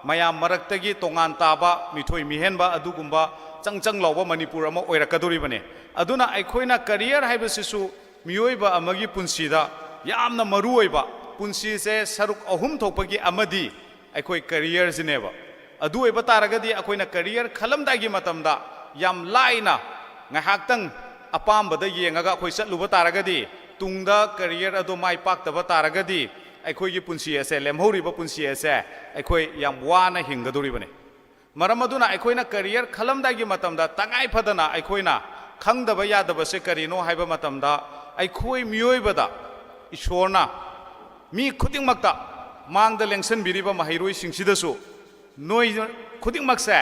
ꯃꯌꯥꯝ ꯃꯔꯛꯇꯒꯤ ꯇꯣꯉꯥꯟ ꯇꯥꯕ, ꯃꯤꯊꯣꯏ ꯃꯤꯍꯦꯟꯕ ꯑꯗꯨꯒꯨꯝꯕ ꯆꯪ ꯆꯪ ꯂꯥꯎꯕ ꯃꯅꯤꯄꯨꯔ ꯑꯃ ꯑꯣꯏꯔꯛꯀꯗꯧꯔꯤꯕꯅꯤ꯫ ꯑꯗꯨꯅ ꯑꯩꯈꯣꯏꯅ ꯀꯦꯔꯤꯌꯔ ꯍꯥꯏꯕꯁꯤꯁꯨ ꯃꯤꯑꯣꯏꯕ ꯑꯃꯒꯤ ꯄꯨꯟꯁꯤꯗ ꯌꯥꯝꯅ ꯃꯔꯨ ꯑꯣꯏꯕ, ꯄꯨꯟꯁꯤꯁꯦ ꯁꯔꯨꯛ ꯑꯍꯨꯝ ꯊꯣꯛꯄꯒꯤ ꯑꯃꯗꯤ ꯑꯩꯈꯣꯏ ꯀꯦꯔꯤꯌꯔꯁꯤꯅꯦꯕ꯫ ꯑꯗꯨ ꯑꯣꯏꯕ ꯇꯥꯔꯒꯗꯤ ꯑꯩꯈꯣꯏꯅ ꯀꯦꯔꯤꯌꯔ ꯈꯜꯂꯝꯗꯥꯏꯒꯤ ꯃꯇꯝꯗ ꯌꯥꯝ ꯂꯥꯏꯅ ꯉꯥꯏꯍꯥꯛꯇꯪ ꯑꯄꯥꯝꯕꯗ ꯌꯦꯡꯉꯒ ꯑꯩꯈꯣꯏ ꯆꯠꯂꯨꯕ ꯇꯥꯔꯒꯗꯤ, ꯇꯨꯡꯗ ꯀꯦꯔꯤꯌꯔ ꯑꯗꯨ ꯃꯥꯏ ꯄꯥꯛꯇꯕ ꯇꯥꯔꯒꯗꯤ, ꯑꯩꯈꯣꯏꯒꯤ ꯄꯨꯟꯁꯤ ꯑꯁꯦ, ꯂꯦꯝꯍꯧꯔꯤꯕ ꯄꯨꯟꯁꯤ ꯑꯁꯦ, ꯑꯩꯈꯣꯏ ꯌꯥꯝ ꯋꯥꯅ ꯍꯤꯡꯒꯗꯧꯔꯤꯕꯅꯤ꯫ ꯃꯔꯝ ꯑꯗꯨꯅ ꯑꯩꯈꯣꯏꯅ ꯀꯦꯔꯤꯌꯔ ꯈꯜꯂꯝꯗꯥꯏꯒꯤ ꯃꯇꯝꯗ ꯇꯉꯥꯏ ꯐꯗꯅ ꯑꯩꯈꯣꯏꯅ ꯈꯪꯗꯕ ꯌꯥꯗꯕꯁꯦ ꯀꯔꯤꯅꯣ ꯍꯥꯏꯕ ꯃꯇꯝꯗ, ꯑꯩꯈꯣꯏ ꯃꯤꯑꯣꯏꯕꯗ ꯏꯁꯣꯔꯅ ꯃꯤ ꯈꯨꯗꯤꯡꯃꯛꯇ, ꯃꯥꯡꯗ ꯂꯦꯡꯁꯤꯟꯕꯤꯔꯤꯕ ꯃꯍꯩꯔꯣꯏꯁꯤꯡꯁꯤꯗꯁꯨ, ꯅꯣꯏ ꯈꯨꯗꯤꯡꯃꯛꯁꯦ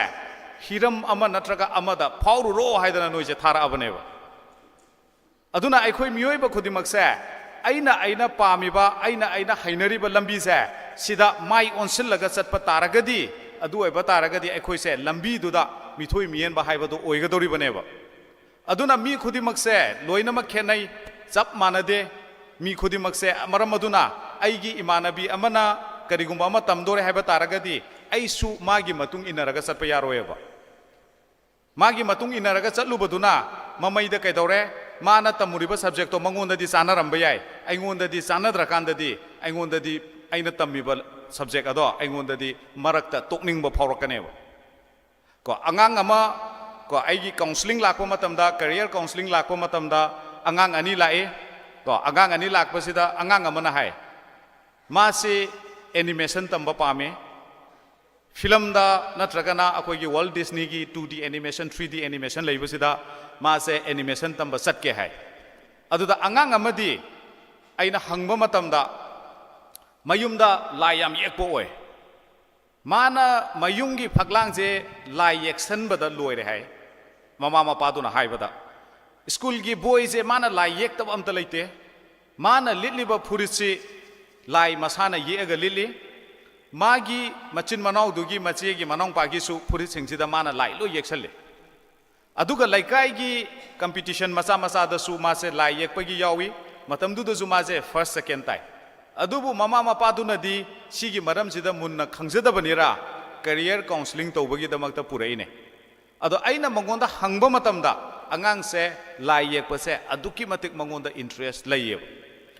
ꯍꯤꯔꯝ ꯑꯃ ꯅꯠꯇ꯭ꯔꯒ ꯑꯃꯗ ꯐꯥꯎꯔꯨꯔꯣ ꯍꯥꯏꯗꯅ ꯅꯣꯏꯁꯦ ꯊꯥꯔꯛꯑꯕꯅꯦꯕ꯫ ꯑꯗꯨꯅ ꯑꯩꯈꯣꯏ ꯃꯤꯑꯣꯏꯕ ꯈꯨꯗꯤꯡꯃꯛꯁꯦ ꯑꯩꯅ, ꯑꯩꯅ ꯄꯥꯝꯃꯤꯕ, ꯑꯩꯅ, ꯑꯩꯅ ꯍꯩꯅꯔꯤꯕ ꯂꯝꯕꯤꯁꯦ ꯁꯤꯗ ꯃꯥꯏ ꯑꯣꯟꯁꯤꯜꯂꯒ ꯆꯠꯄ ꯇꯥꯔꯒꯗꯤ, ꯑꯗꯨ ꯑꯣꯏꯕ ꯇꯥꯔꯒꯗꯤ ꯑꯩꯈꯣꯏꯁꯦ ꯂꯝꯕꯤꯗꯨꯗ ꯃꯤꯊꯣꯏ ꯃꯤꯍꯦꯟꯕ ꯍꯥꯏꯕꯗꯨ ꯑꯣꯏꯒꯗꯧꯔꯤꯕꯅꯦꯕ꯫ ꯑꯗꯨꯅ ꯃꯤ ꯈꯨꯗꯤꯡꯃꯛꯁꯦ ꯂꯣꯏꯅꯃꯛ ꯈꯦꯠꯅꯩ, ꯆꯞ ꯃꯥꯟꯅꯗꯦ꯫ ꯃꯤ ꯈꯨꯗꯤꯡꯃꯛꯁꯦ, ꯃꯔꯝ ꯑꯗꯨꯅ ꯑꯩꯒꯤ ꯏꯃꯥꯟꯅꯕꯤ ꯑꯃꯅ ꯀꯔꯤꯒꯨꯝꯕ ꯑꯃ ꯇꯝꯗꯣꯔꯦ ꯍꯥꯏꯕ ꯇꯥꯔꯒꯗꯤ, ꯑꯩꯁꯨ ꯃꯥꯒꯤ ꯃꯇꯨꯡ ꯏꯟꯅꯔꯒ ꯆꯠꯄ ꯌꯥꯔꯣꯏꯕ꯫ ꯃꯥꯒꯤ ꯃꯇꯨꯡ ꯏꯟꯅꯔꯒ ꯆꯠꯂꯨꯕꯗꯨꯅ ꯃꯃꯩꯗ ꯀꯩꯗꯧꯔꯦ? ꯃꯥꯅ ꯇꯝꯃꯨꯔꯤꯕ ꯁꯕꯖꯦꯛꯇꯣ ꯃꯉꯣꯟꯗꯗꯤ ꯆꯥꯅꯔꯝꯕ ꯌꯥꯏ, ꯑꯩꯉꯣꯟꯗꯗꯤ ꯆꯥꯅꯗ꯭ꯔꯀꯥꯟꯗꯗꯤ, ꯑꯩꯉꯣꯟꯗꯗꯤ, ꯑꯩꯅ ꯇꯝꯃꯤꯕ ꯁꯕꯖꯦꯛ ꯑꯗꯣ ꯑꯩꯉꯣꯟꯗꯗꯤ ꯃꯔꯛꯇ ꯇꯣꯛꯅꯤꯡꯕ ꯐꯥꯎꯔꯛꯀꯅꯦꯕ꯫ ꯀꯣ, ꯑꯉꯥꯡ ꯑꯃ, ꯀꯣ, ꯑꯩꯒꯤ ꯀꯥꯎꯟꯁꯤꯂꯤꯡ ꯂꯥꯛꯄ ꯃꯇꯝꯗ, ꯀꯦꯔꯤꯌꯔ ꯀꯥꯎꯟꯁꯤꯂꯤꯡ ꯂꯥꯛꯄ ꯃꯇꯝꯗ, ꯑꯉꯥꯡ ꯑꯅꯤ ꯂꯥꯛꯏ꯫ ꯀꯣ, ꯑꯉꯥꯡ ꯑꯅꯤ ꯂꯥꯛꯄꯁꯤꯗ ꯑꯉꯥꯡ ꯑꯃꯅ ꯍꯥꯏ, ꯃꯥꯁꯤ ꯑꯦꯅꯤꯃꯦꯁꯟ ꯇꯝꯕ ꯄꯥꯝꯃꯤ, ꯐꯤꯂꯝꯗ ꯅꯠꯇ꯭ꯔꯒꯅ ꯑꯩꯈꯣꯏꯒꯤ ꯋꯥꯜꯠ ꯗꯤꯁꯅꯤꯒꯤ two D animation, three D animation ꯂꯩꯕꯁꯤꯗ ꯃꯥꯁꯦ ꯑꯦꯅꯤꯃꯦꯁꯟ ꯇꯝꯕ ꯆꯠꯀꯦ ꯍꯥꯏ꯫ ꯑꯗꯨꯗ ꯑꯉꯥꯡ ꯑꯃꯗꯤ ꯑꯩꯅ ꯍꯪꯕ ꯃꯇꯝꯗ, ꯃꯌꯨꯝꯗ ꯂꯥꯏ ꯌꯥꯝ ꯌꯦꯛꯄ ꯑꯣꯏ꯫ ꯃꯥꯅ ꯃꯌꯨꯝꯒꯤ ꯐꯛꯂꯥꯡꯁꯦ ꯂꯥꯏ ꯌꯦꯛꯁꯟꯕꯗ ꯂꯣꯏꯔꯦ ꯍꯥꯏ, ꯃꯃꯥ ꯃꯄꯥꯗꯨꯅ ꯍꯥꯏꯕꯗ꯫ ꯁ꯭ꯀꯨꯜꯒꯤ ꯕꯣꯏꯁꯦ ꯃꯥꯅ ꯂꯥꯏ ꯌꯦꯛꯇꯕ ꯑꯝꯇ ꯂꯩꯇꯦ꯫ ꯃꯥꯅ ꯂꯤꯠꯂꯤꯕ ꯐꯨꯔꯤꯠꯁꯤ ꯂꯥꯏ ꯃꯁꯥꯅ ꯌꯦꯛꯑꯒ ꯂꯤꯠꯂꯤ꯫ ꯃꯥꯒꯤ ꯃꯆꯤꯟ ꯃꯅꯥꯎꯗꯨꯒꯤ ꯃꯆꯦꯒꯤ ꯃꯅꯥꯎꯄꯥꯒꯤꯁꯨ ꯐꯨꯔꯤꯠꯁꯤꯡꯁꯤꯗ ꯃꯥꯅ ꯂꯥꯏ ꯂꯣꯏ ꯌꯦꯛꯁꯜꯂꯤ꯫ ꯑꯗꯨꯒ ꯂꯩꯀꯥꯏꯒꯤ ꯀꯝꯄꯤꯇꯤꯁꯟ ꯃꯆꯥ ꯃꯆꯥꯗꯁꯨ ꯃꯥꯁꯦ ꯂꯥꯏ ꯌꯦꯛꯄꯒꯤ ꯌꯥꯎꯏ꯫ ꯃꯇꯝꯗꯨꯗꯁꯨ ꯃꯥꯁꯦ ꯐꯥꯔꯁ, ꯁꯦꯀꯦꯟ ꯇꯥꯏ꯫ ꯑꯗꯨꯕꯨ ꯃꯃꯥ ꯃꯄꯥꯗꯨꯅꯗꯤ ꯁꯤꯒꯤ ꯃꯔꯝꯁꯤꯗ ꯃꯨꯟꯅ ꯈꯪꯖꯗꯕꯅꯤꯔ, ꯀꯦꯔꯤꯌꯔ ꯀꯥꯎꯟꯁꯤꯂꯤꯡ ꯇꯧꯕꯒꯤꯗꯃꯛꯇ ꯄꯨꯔꯛꯏꯅꯦ꯫ ꯑꯗꯣ ꯑꯩꯅ ꯃꯉꯣꯟꯗ ꯍꯪꯕ ꯃꯇꯝꯗ, "ꯑꯉꯥꯡꯁꯦ ꯂꯥꯏ ꯌꯦꯛꯄꯁꯦ ꯑꯗꯨꯛꯀꯤ ꯃꯇꯤꯛ ꯃꯉꯣꯟꯗ ꯏꯟꯇꯔꯦꯁ ꯂꯩꯌꯦꯕ꯫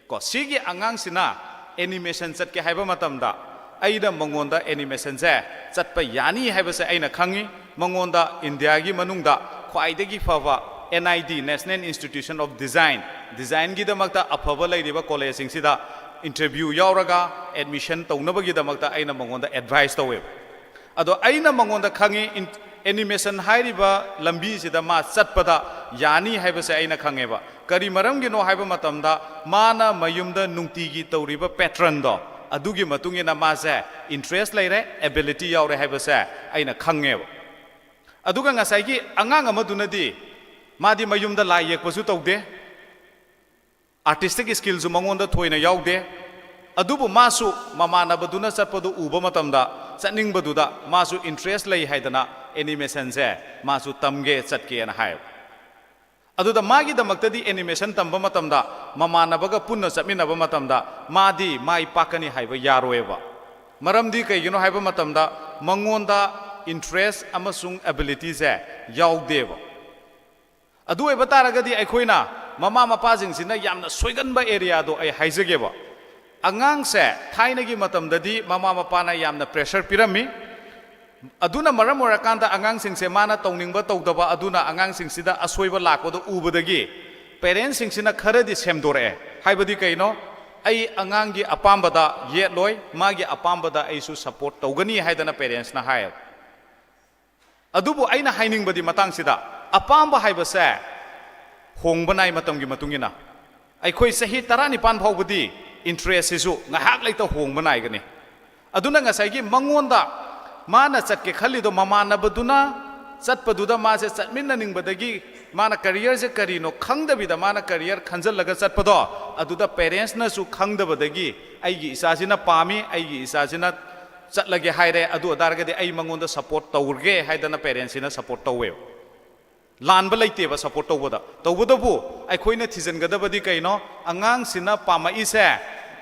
ꯀꯣ, ꯁꯤꯒꯤ ꯑꯉꯥꯡꯁꯤꯅ ꯑꯦꯅꯤꯃꯦꯁꯟ ꯆꯠꯀꯦ ꯍꯥꯏꯕ ꯃꯇꯝꯗ ꯑꯩꯅ ꯃꯉꯣꯟꯗ ꯑꯦꯅꯤꯃꯦꯁꯟꯁꯦ ꯆꯠꯄ ꯌꯥꯅꯤ ꯍꯥꯏꯕꯁꯦ ꯑꯩꯅ ꯈꯪꯉꯤ꯫ ꯃꯉꯣꯟꯗ ꯏꯟꯗꯤꯌꯥꯒꯤ ꯃꯅꯨꯡꯗ ꯈ꯭ꯋꯥꯏꯗꯒꯤ ꯐꯕ N I D, National Institution of Design, ꯗꯤꯖꯥꯏꯟꯒꯤꯗꯃꯛꯇ ꯑꯐꯕ ꯂꯩꯔꯤꯕ ꯀꯣꯂꯦꯖꯁꯤꯡꯁꯤꯗ ꯏꯟꯇꯔꯚ꯭ꯌꯨ ꯌꯥꯎꯔꯒ ꯑꯦꯗꯃꯤꯁꯟ ꯇꯧꯅꯕꯒꯤꯗꯃꯛꯇ ꯑꯩꯅ ꯃꯉꯣꯟꯗ ꯑꯦꯗꯚꯥꯏꯁ ꯇꯧꯋꯦꯕ꯫ ꯑꯗꯣ ꯑꯩꯅ ꯃꯉꯣꯟꯗ ꯈꯪꯉꯤ, ꯏꯟ-, ꯑꯦꯅꯤꯃꯦꯁꯟ ꯍꯥꯏꯔꯤꯕ ꯂꯝꯕꯤꯁꯤꯗ ꯃꯥ ꯆꯠꯄꯗ ꯌꯥꯅꯤ ꯍꯥꯏꯕꯁꯦ ꯑꯩꯅ ꯈꯪꯉꯦꯕ꯫ ꯀꯔꯤ ꯃꯔꯝꯒꯤꯅꯣ ꯍꯥꯏꯕ ꯃꯇꯝꯗ, ꯃꯥꯅ ꯃꯌꯨꯝꯗ ꯅꯨꯡꯇꯤꯒꯤ ꯇꯧꯔꯤꯕ ꯄꯦꯇ꯭ꯔꯟꯗꯣ, ꯑꯗꯨꯒꯤ ꯃꯇꯨꯡ ꯏꯟꯅ ꯃꯥꯁꯦ ꯏꯟꯇꯔꯦꯁ ꯂꯩꯔꯦ, ꯑꯦꯕꯤꯂꯤꯇꯤ ꯌꯥꯎꯔꯦ ꯍꯥꯏꯕꯁꯦ ꯑꯩꯅ ꯈꯪꯉꯦꯕ꯫ ꯑꯗꯨꯒ ꯉꯁꯥꯏꯒꯤ ꯑꯉꯥꯡ ꯑꯃꯗꯨꯅꯗꯤ, ꯃꯥꯗꯤ ꯃꯌꯨꯝꯗ ꯂꯥꯏ ꯌꯦꯛꯄꯁꯨ ꯇꯧꯗꯦ, ꯑꯥꯔꯇꯤꯁꯇꯤꯛ ꯁ꯭ꯀꯤꯜꯁꯨ ꯃꯉꯣꯟꯗ ꯊꯣꯏꯅ ꯌꯥꯎꯗꯦ꯫ ꯑꯗꯨꯕꯨ ꯃꯥꯁꯨ ꯃꯃꯥꯟꯅꯕꯗꯨꯅ ꯆꯠꯄꯗꯨ ꯎꯕ ꯃꯇꯝꯗ, ꯆꯠꯅꯤꯡꯕꯗꯨꯗ ꯃꯥꯁꯨ ꯏꯟꯇꯔꯦꯁ ꯂꯩ ꯍꯥꯏꯗꯅ ꯑꯦꯅꯤꯃꯦꯁꯟꯁꯦ ꯃꯥꯁꯨ ꯇꯝꯒꯦ, ꯆꯠꯀꯦꯅ ꯍꯥꯏ꯫ ꯑꯗꯨꯗ ꯃꯥꯒꯤꯗꯃꯛꯇꯗꯤ ꯑꯦꯅꯤꯃꯦꯁꯟ ꯇꯝꯕ ꯃꯇꯝꯗ, ꯃꯃꯥꯟꯅꯕꯒ ꯄꯨꯟꯅ ꯆꯠꯃꯤꯟꯅꯕ ꯃꯇꯝꯗ ꯃꯥꯗꯤ ꯃꯥꯏ ꯄꯥꯛꯀꯅꯤ ꯍꯥꯏꯕ ꯌꯥꯔꯣꯏꯕ꯫ ꯃꯔꯝꯗꯤ ꯀꯩꯒꯤꯅꯣ ꯍꯥꯏꯕ ꯃꯇꯝꯗ, ꯃꯉꯣꯟꯗ ꯏꯟꯇꯔꯦꯁ ꯑꯃꯁꯨꯡ ꯑꯦꯕꯤꯂꯤꯇꯤꯁꯦ ꯌꯥꯎꯗꯦꯕ꯫ ꯑꯗꯨ ꯑꯣꯏꯕ ꯇꯥꯔꯒꯗꯤ, ꯑꯩꯈꯣꯏꯅ ꯃꯃꯥ ꯃꯄꯥꯁꯤꯡꯁꯤꯅ ꯌꯥꯝꯅ ꯁꯣꯏꯒꯟꯕ ꯑꯦꯔꯤꯌꯥꯗꯣ ꯑꯩ ꯍꯥꯏꯖꯒꯦꯕ꯫ ꯑꯉꯥꯡꯁꯦ ꯊꯥꯏꯅꯒꯤ ꯃꯇꯝꯗꯗꯤ ꯃꯃꯥ ꯃꯄꯥꯅ ꯌꯥꯝꯅ ꯄ꯭ꯔꯦꯁꯔ ꯄꯤꯔꯝꯃꯤ꯫ ꯑꯗꯨꯅ ꯃꯔꯝ ꯑꯣꯏꯔꯀꯥꯟꯗ ꯑꯉꯥꯡꯁꯤꯡꯁꯦ ꯃꯥꯅ ꯇꯧꯅꯤꯡꯕ ꯇꯧꯗꯕ ꯑꯗꯨꯅ ꯑꯉꯥꯡꯁꯤꯡꯁꯤꯗ ꯑꯁꯣꯏꯕ ꯂꯥꯛꯄꯗꯣ ꯎꯕꯗꯒꯤ ꯄꯦꯔꯦꯟꯁꯁꯤꯡꯁꯤꯅ ꯈꯔꯗꯤ ꯁꯦꯝꯗꯣꯔꯛꯑꯦ꯫ ꯍꯥꯏꯕꯗꯤ ꯀꯩꯅꯣ? "ꯑꯩ ꯑꯉꯥꯡꯒꯤ ꯑꯄꯥꯝꯕꯗ ꯌꯦꯠꯂꯣꯏ, ꯃꯥꯒꯤ ꯑꯄꯥꯝꯕꯗ ꯑꯩꯁꯨ ꯁꯄꯣꯔꯠ ꯇꯧꯒꯅꯤ" ꯍꯥꯏꯗꯅ ꯄꯦꯔꯦꯟꯁꯅ ꯍꯥꯏꯌꯦꯕ꯫ ꯑꯗꯨꯕꯨ ꯑꯩꯅ ꯍꯥꯏꯅꯤꯡꯕꯗꯤ ꯃꯇꯥꯡꯁꯤꯗ, ꯑꯄꯥꯝꯕ ꯍꯥꯏꯕꯁꯦ ꯍꯣꯡꯕ ꯅꯥꯏ ꯃꯇꯝꯒꯤ ꯃꯇꯨꯡ ꯏꯟꯅ꯫ ꯑꯩꯈꯣꯏ ꯆꯍꯤ ꯇꯔꯥꯅꯤꯄꯥꯟ ꯐꯥꯎꯕꯗꯤ ꯏꯟꯇꯔꯦꯁꯁꯤꯁꯨ ꯉꯥꯏꯍꯥꯛ ꯂꯩꯇ ꯍꯣꯡꯕ ꯅꯥꯏꯒꯅꯤ꯫ ꯑꯗꯨꯅ ꯉꯁꯥꯏꯒꯤ ꯃꯉꯣꯟꯗ ꯃꯥꯅ ꯆꯠꯀꯦ ꯈꯜꯂꯤꯗꯣ ꯃꯃꯥꯟꯅꯕꯗꯨꯅ ꯆꯠꯄꯗꯨꯗ ꯃꯥꯁꯦ ꯆꯠꯃꯤꯟꯅꯅꯤꯡꯕꯗꯒꯤ ꯃꯥꯅ ꯀꯦꯔꯤꯌꯔꯁꯦ ꯀꯔꯤꯅꯣ ꯈꯪꯗꯕꯤꯗ ꯃꯥꯅ ꯀꯦꯔꯤꯌꯔ ꯈꯟꯖꯜꯂꯒ ꯆꯠꯄꯗꯣ, ꯑꯗꯨꯗ ꯄꯦꯔꯦꯟꯁꯅꯁꯨ ꯈꯪꯗꯕꯗꯒꯤ ꯑꯩꯒꯤ ꯏꯆꯥꯁꯤꯅ ꯄꯥꯝꯃꯤ, ꯑꯩꯒꯤ ꯏꯆꯥꯁꯤꯅ ꯆꯠꯂꯒꯦ ꯍꯥꯏꯔꯦ, ꯑꯗꯨ ꯑꯣꯏꯇꯥꯔꯒꯗꯤ ꯑꯩ ꯃꯉꯣꯟꯗ ꯁꯞꯄꯣꯔꯠ ꯇꯧꯔꯒꯦ ꯍꯥꯏꯗꯅ ꯄꯦꯔꯦꯟꯁꯁꯤꯅ ꯁꯞꯄꯣꯔꯠ ꯇꯧꯋꯦꯕ꯫ ꯂꯥꯟꯕ ꯂꯩꯇꯦꯕ ꯁꯞꯄꯣꯔꯠ ꯇꯧꯕꯗ꯫ ꯇꯧꯕꯇꯕꯨ ꯑꯩꯈꯣꯏꯅ ꯊꯤꯖꯤꯟꯒꯗꯕꯗꯤ ꯀꯩꯅꯣ? ꯑꯉꯥꯡꯁꯤꯅ ꯄꯥꯝꯃꯛꯏꯁꯦ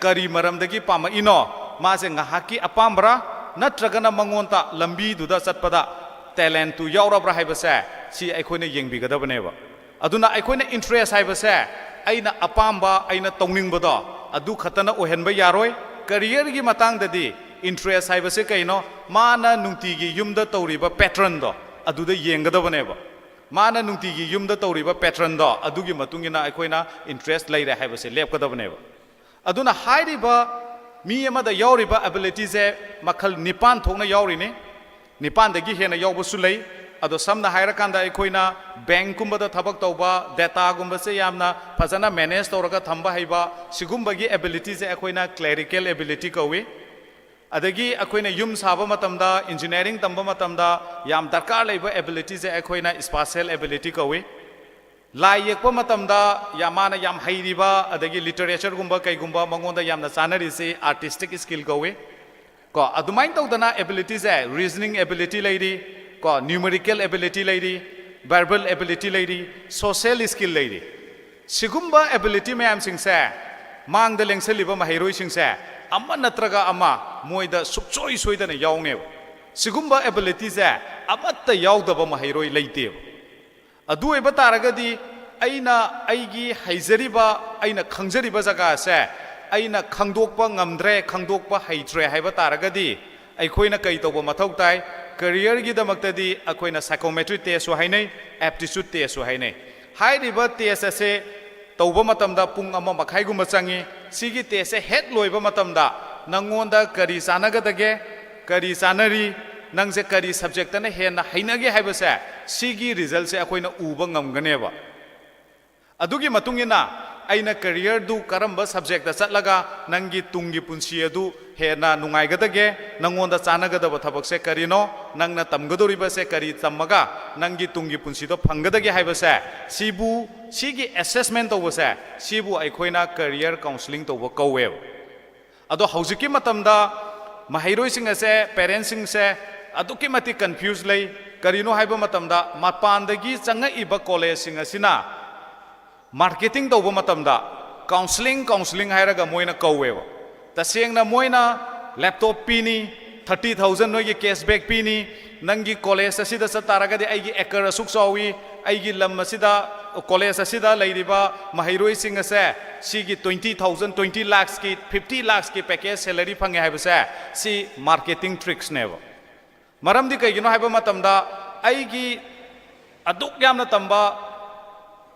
ꯀꯔꯤ ꯃꯔꯝꯗꯒꯤ ꯄꯥꯝꯃꯛꯏꯅꯣ? ꯃꯥꯁꯦ ꯉꯥꯏꯍꯥꯛꯀꯤ ꯑꯄꯥꯝꯕꯔꯥ, ꯅꯠꯇ꯭ꯔꯒꯅ ꯃꯉꯣꯟꯗ ꯂꯝꯕꯤꯗꯨꯗ ꯆꯠꯄꯗ ꯇꯦꯂꯦꯟꯠꯇꯨ ꯌꯥꯎꯔꯕ꯭ꯔꯥ ꯍꯥꯏꯕꯁꯦ ꯁꯤ ꯑꯩꯈꯣꯏꯅ ꯌꯦꯡꯕꯤꯒꯗꯕꯅꯦꯕ꯫ ꯑꯗꯨꯅ ꯑꯩꯈꯣꯏꯅ ꯏꯟꯇꯔꯦꯁ ꯍꯥꯏꯕꯁꯦ ꯑꯩꯅ ꯑꯄꯥꯝꯕ, ꯑꯩꯅ ꯇꯧꯅꯤꯡꯕꯗꯣ ꯑꯗꯨ ꯈꯛꯇꯅ ꯑꯣꯏꯍꯟꯕ ꯌꯥꯔꯣꯏ꯫ ꯀꯦꯔꯤꯌꯔꯒꯤ ꯃꯇꯥꯡꯗꯗꯤ ꯏꯟꯇꯔꯦꯁ ꯍꯥꯏꯕꯁꯦ ꯀꯩꯅꯣ? ꯃꯥꯅ ꯅꯨꯡꯇꯤꯒꯤ ꯌꯨꯝꯗ ꯇꯧꯔꯤꯕ ꯄꯦꯇ꯭ꯔꯟꯗꯣ ꯑꯗꯨꯗ ꯌꯦꯡꯒꯗꯕꯅꯦꯕ꯫ ꯃꯥꯅ ꯅꯨꯡꯇꯤꯒꯤ ꯌꯨꯝꯗ ꯇꯧꯔꯤꯕ ꯄꯦꯇ꯭ꯔꯟꯗꯣ ꯑꯗꯨꯒꯤ ꯃꯇꯨꯡ ꯏꯟꯅ ꯑꯩꯈꯣꯏꯅ ꯏꯟꯇꯔꯦꯁ ꯂꯩꯔꯦ ꯍꯥꯏꯕꯁꯦ ꯂꯦꯞꯀꯗꯕꯅꯦꯕ꯫ ꯑꯗꯨꯅ ꯍꯥꯏꯔꯤꯕ ꯃꯤ ꯑꯃꯗ ꯌꯥꯎꯔꯤꯕ ꯑꯦꯕꯤꯂꯤꯇꯤꯁꯦ ꯃꯈꯜ ꯅꯤꯄꯥꯟ ꯊꯣꯛꯅ ꯌꯥꯎꯔꯤꯅꯤ꯫ ꯅꯤꯄꯥꯟꯗꯒꯤ ꯍꯦꯟꯅ ꯌꯥꯎꯕꯁꯨ ꯂꯩ꯫ ꯑꯗꯣ ꯁꯝꯅ ꯍꯥꯏꯔꯀꯥꯟꯗ ꯑꯩꯈꯣꯏꯅ ꯕꯦꯡꯀꯨꯝꯕꯗ ꯊꯕꯛ ꯇꯧꯕ, ꯗꯦꯇꯥꯒꯨꯝꯕꯁꯦ ꯌꯥꯝꯅ ꯐꯖꯅ ꯃꯦꯅꯦꯖ ꯇꯧꯔꯒ ꯊꯝꯕ ꯍꯩꯕ, ꯁꯤꯒꯨꯝꯕꯒꯤ ꯑꯦꯕꯤꯂꯤꯇꯤꯁꯦ ꯑꯩꯈꯣꯏꯅ ꯀ꯭ꯂꯦꯔꯤꯀꯦꯜ ꯑꯦꯕꯤꯂꯤꯇꯤ ꯀꯧꯏ꯫ ꯑꯗꯒꯤ ꯑꯩꯈꯣꯏꯅ ꯌꯨꯝ ꯁꯥꯕ ꯃꯇꯝꯗ, ꯏꯟꯖꯤꯅꯤꯌꯥꯔꯤꯡ ꯇꯝꯕ ꯃꯇꯝꯗ ꯌꯥꯝ ꯗꯔꯀꯥꯔ ꯂꯩꯕ ꯑꯦꯕꯤꯂꯤꯇꯤꯁꯦ ꯑꯩꯈꯣꯏꯅ ꯁ꯭ꯄꯥꯁꯤꯌꯦꯜ ꯑꯦꯕꯤꯂꯤꯇꯤ ꯀꯧꯏ꯫ ꯂꯥꯏ ꯌꯦꯛꯄ ꯃꯇꯝꯗ ꯌꯥꯝ, ꯃꯥꯅ ꯌꯥꯝ ꯍꯩꯔꯤꯕ, ꯑꯗꯒꯤ ꯂꯤꯇꯔꯦꯆꯔꯒꯨꯝꯕ ꯀꯩꯒꯨꯝꯕ ꯃꯉꯣꯟꯗ ꯌꯥꯝꯅ ꯆꯥꯅꯔꯤꯁꯤ ꯑꯥꯔꯇꯤꯁꯇꯤꯛ ꯁ꯭ꯀꯤꯜ ꯀꯧꯏ꯫ ꯀꯣ, ꯑꯗꯨꯃꯥꯏꯅ ꯇꯧꯗꯅ ꯑꯦꯕꯤꯂꯤꯇꯤꯁꯦ, ꯔꯤꯖꯅꯤꯡ ꯑꯦꯕꯤꯂꯤꯇꯤ ꯂꯩꯔꯤ, ꯀꯣ, ꯅ꯭ꯌꯨꯃꯔꯤꯀꯦꯜ ꯑꯦꯕꯤꯂꯤꯇꯤ ꯂꯩꯔꯤ, ꯚꯔꯕꯦꯜ ꯑꯦꯕꯤꯂꯤꯇꯤ ꯂꯩꯔꯤ, ꯁꯣꯁꯤꯌꯦꯜ ꯁ꯭ꯀꯤꯜ ꯂꯩꯔꯤ꯫ ꯁꯤꯒꯨꯝꯕ ꯑꯦꯕꯤꯂꯤꯇꯤ ꯃꯌꯥꯝꯁꯤꯡꯁꯦ ꯃꯥꯡꯗ ꯂꯦꯡꯁꯜꯂꯤꯕ ꯃꯍꯩꯔꯣꯏꯁꯤꯡꯁꯦ ꯑꯃ ꯅꯠꯇ꯭ꯔꯒ ꯑꯃ ꯃꯣꯏꯗ ꯁꯨꯛꯁꯣꯏ ꯁꯣꯏꯗꯅ ꯌꯥꯎꯅꯦꯕ꯫ ꯁꯤꯒꯨꯝꯕ ꯑꯦꯕꯤꯂꯤꯇꯤꯁꯦ ꯑꯃꯠꯇ ꯌꯥꯎꯗꯕ ꯃꯍꯩꯔꯣꯏ ꯂꯩꯇꯦꯕ꯫ ꯑꯗꯨ ꯑꯣꯏꯕ ꯇꯥꯔꯒꯗꯤ ꯑꯩꯅ ꯑꯩꯒꯤ ꯍꯩꯖꯔꯤꯕ, ꯑꯩꯅ ꯈꯪꯖꯔꯤꯕ ꯖꯒꯥꯁꯦ ꯑꯩꯅ ꯈꯪꯗꯣꯛꯄ ꯉꯝꯗ꯭ꯔꯦ, ꯈꯪꯗꯣꯛꯄ ꯍꯩꯇ꯭ꯔꯦ ꯍꯥꯏꯕ ꯇꯥꯔꯒꯗꯤ ꯑꯩꯈꯣꯏꯅ ꯀꯔꯤ ꯇꯧꯕ ꯃꯊꯧ ꯇꯥꯏ? ꯀꯦꯔꯤꯌꯔꯒꯤꯗꯃꯛꯇꯗꯤ ꯑꯩꯈꯣꯏꯅ psychometric testꯁꯨ ꯍꯥꯏꯅꯩ, aptitude testꯁꯨ ꯍꯥꯏꯅꯩ꯫ ꯍꯥꯏꯔꯤꯕ ꯇꯦꯁ ꯑꯁꯦ ꯇꯧꯕ ꯃꯇꯝꯗ ꯄꯨꯡ ꯑꯃ ꯃꯈꯥꯏꯒꯨꯝꯕ ꯆꯪꯉꯤ꯫ ꯁꯤꯒꯤ ꯇꯦꯁꯁꯦ ꯍꯦꯛ ꯂꯣꯏꯕ ꯃꯇꯝꯗ ꯅꯪꯉꯣꯟꯗ ꯀꯔꯤ ꯆꯥꯟꯅꯒꯗꯒꯦ, ꯀꯔꯤ ꯆꯥꯟꯅꯔꯤ, ꯅꯪꯁꯦ ꯀꯔꯤ ꯁꯕꯖꯦꯛꯇꯅ ꯍꯦꯟꯅ ꯍꯩꯅꯒꯦ ꯍꯥꯏꯕꯁꯦ ꯁꯤꯒꯤ ꯔꯤꯖꯜꯁꯦ ꯑꯩꯈꯣꯏꯅ ꯎꯕ ꯉꯝꯒꯅꯦꯕ꯫ ꯑꯗꯨꯒꯤ ꯃꯇꯨꯡ ꯏꯟꯅ ꯑꯩꯅ careerꯗꯨ ꯀꯔꯝꯕ subjectꯇ ꯆꯠꯂꯒ ꯅꯪꯒꯤ ꯇꯨꯡꯒꯤ ꯄꯨꯟꯁꯤ ꯑꯗꯨ ꯍꯦꯟꯅ ꯅꯨꯡꯉꯥꯏꯒꯗꯒꯦ, ꯅꯪꯉꯣꯟꯗ ꯆꯥꯟꯅꯒꯗꯕ ꯊꯕꯛꯁꯦ ꯀꯔꯤꯅꯣ, ꯅꯪꯅ ꯇꯝꯒꯗꯧꯔꯤꯕꯁꯦ ꯀꯔꯤ ꯇꯝꯃꯒ ꯅꯪꯒꯤ ꯇꯨꯡꯒꯤ ꯄꯨꯟꯁꯤꯗꯣ ꯐꯪꯒꯗꯒꯦ ꯍꯥꯏꯕꯁꯦ, ꯁꯤꯕꯨ, ꯁꯤꯒꯤ assessment ꯇꯧꯕꯁꯦ, ꯁꯤꯕꯨ ꯑꯩꯈꯣꯏꯅ career counselling ꯇꯧꯕ ꯀꯧꯋꯦꯕ꯫ ꯑꯗꯣ ꯍꯧꯖꯤꯛꯀꯤ ꯃꯇꯝꯗ ꯃꯍꯩꯔꯣꯏꯁꯤꯡ ꯑꯁꯦ, parentsꯁꯤꯡꯁꯦ ꯑꯗꯨꯛꯀꯤ ꯃꯇꯤꯛ confuse ꯂꯩ꯫ ꯀꯔꯤꯅꯣ ꯍꯥꯏꯕ ꯃꯇꯝꯗ ꯃꯄꯥꯟꯗꯒꯤ ꯆꯪꯉꯛꯏꯕ collegeꯁꯤꯡ ꯑꯁꯤꯅ marketing ꯇꯧꯕ ꯃꯇꯝꯗ counselling, counselling ꯍꯥꯏꯔꯒ ꯃꯣꯏꯅ ꯀꯧꯋꯦꯕ꯫ ꯇꯁꯦꯡꯅ ꯃꯣꯏꯅ laptop ꯄꯤꯅꯤ, thirty thousand ꯅꯣꯏꯒꯤ cashback ꯄꯤꯅꯤ, ꯅꯪꯒꯤ college ꯑꯁꯤꯗ ꯆꯠ ꯇꯥꯔꯒꯗꯤ ꯑꯩꯒꯤ acre ꯑꯁꯨꯛ ꯆꯥꯎꯏ, ꯑꯩꯒꯤ ꯂꯝ ꯑꯁꯤꯗ, college ꯑꯁꯤꯗ ꯂꯩꯔꯤꯕ ꯃꯍꯩꯔꯣꯏꯁꯤꯡ ꯑꯁꯦ ꯁꯤꯒꯤ twenty thousand, twenty lakhsꯀꯤ, fifty lakhsꯀꯤ package salary ꯐꯪꯉꯦ ꯍꯥꯏꯕꯁꯦ, ꯁꯤ marketing tricksꯅꯦꯕ꯫ ꯃꯔꯝꯗꯤ ꯀꯩꯒꯤꯅꯣ ꯍꯥꯏꯕ ꯃꯇꯝꯗ ꯑꯩꯒꯤ ꯑꯗꯨꯛ ꯌꯥꯝꯅ ꯇꯝꯕ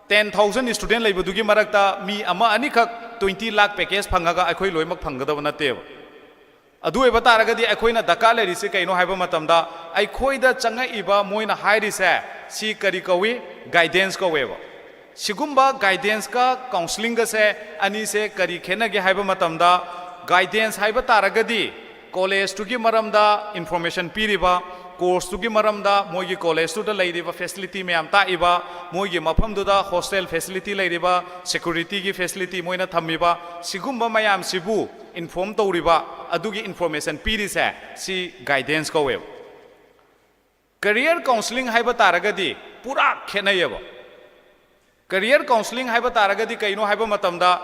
ten thousand student ꯂꯩꯕꯗꯨꯒꯤ ꯃꯔꯛꯇ ꯃꯤ ꯑꯃ ꯑꯅꯤꯈꯛ twenty lakh package ꯐꯪꯉꯒ ꯑꯩꯈꯣꯏ ꯂꯣꯏꯅꯃꯛ ꯐꯪꯒꯗꯕ ꯅꯠꯇꯦꯕ꯫ ꯑꯗꯨ ꯑꯣꯏꯕ ꯇꯥꯔꯒꯗꯤ ꯑꯩꯈꯣꯏꯅ ꯗꯔꯀꯥꯔ ꯂꯩꯔꯤꯁꯤ ꯀꯩꯅꯣ ꯍꯥꯏꯕ ꯃꯇꯝꯗ, ꯑꯩꯈꯣꯏꯗ ꯆꯪꯉꯛꯏꯕ ꯃꯣꯏꯅ ꯍꯥꯏꯔꯤꯁꯦ, ꯁꯤ ꯀꯔꯤ ꯀꯧꯏ? Guidance ꯀꯧꯋꯦꯕ꯫ ꯁꯤꯒꯨꯝꯕ guidanceꯀ counselling-ꯒꯁꯦ, ꯑꯅꯤꯁꯦ ꯀꯔꯤ ꯈꯦꯠꯅꯒꯦ ꯍꯥꯏꯕ ꯃꯇꯝꯗ, guidance ꯍꯥꯏꯕ ꯇꯥꯔꯒꯗꯤ collegeꯇꯨꯒꯤ ꯃꯔꯝꯗ information ꯄꯤꯔꯤꯕ, courseꯇꯨꯒꯤ ꯃꯔꯝꯗ, ꯃꯣꯏꯒꯤ collegeꯇꯨꯗ ꯂꯩꯔꯤꯕ facility ꯃꯌꯥꯝ ꯇꯥꯛꯏꯕ, ꯃꯣꯏꯒꯤ ꯃꯐꯝꯗꯨꯗ hostel facility ꯂꯩꯔꯤꯕ, securityꯒꯤ facility ꯃꯣꯏꯅ ꯊꯝꯃꯤꯕ, ꯁꯤꯒꯨꯝꯕ ꯃꯌꯥꯝꯁꯤꯕꯨ inform ꯇꯧꯔꯤꯕ, ꯑꯗꯨꯒꯤ information ꯄꯤꯔꯤꯁꯦ, ꯁꯤ guidance ꯀꯧꯋꯦꯕ꯫ Career counselling ꯍꯥꯏꯕ ꯇꯥꯔꯒꯗꯤ ꯄꯨꯔꯥ ꯈꯦꯠꯅꯩꯌꯦꯕ꯫ Career counselling ꯍꯥꯏꯕ ꯇꯥꯔꯒꯗꯤ ꯀꯩꯅꯣ ꯍꯥꯏꯕ ꯃꯇꯝꯗ,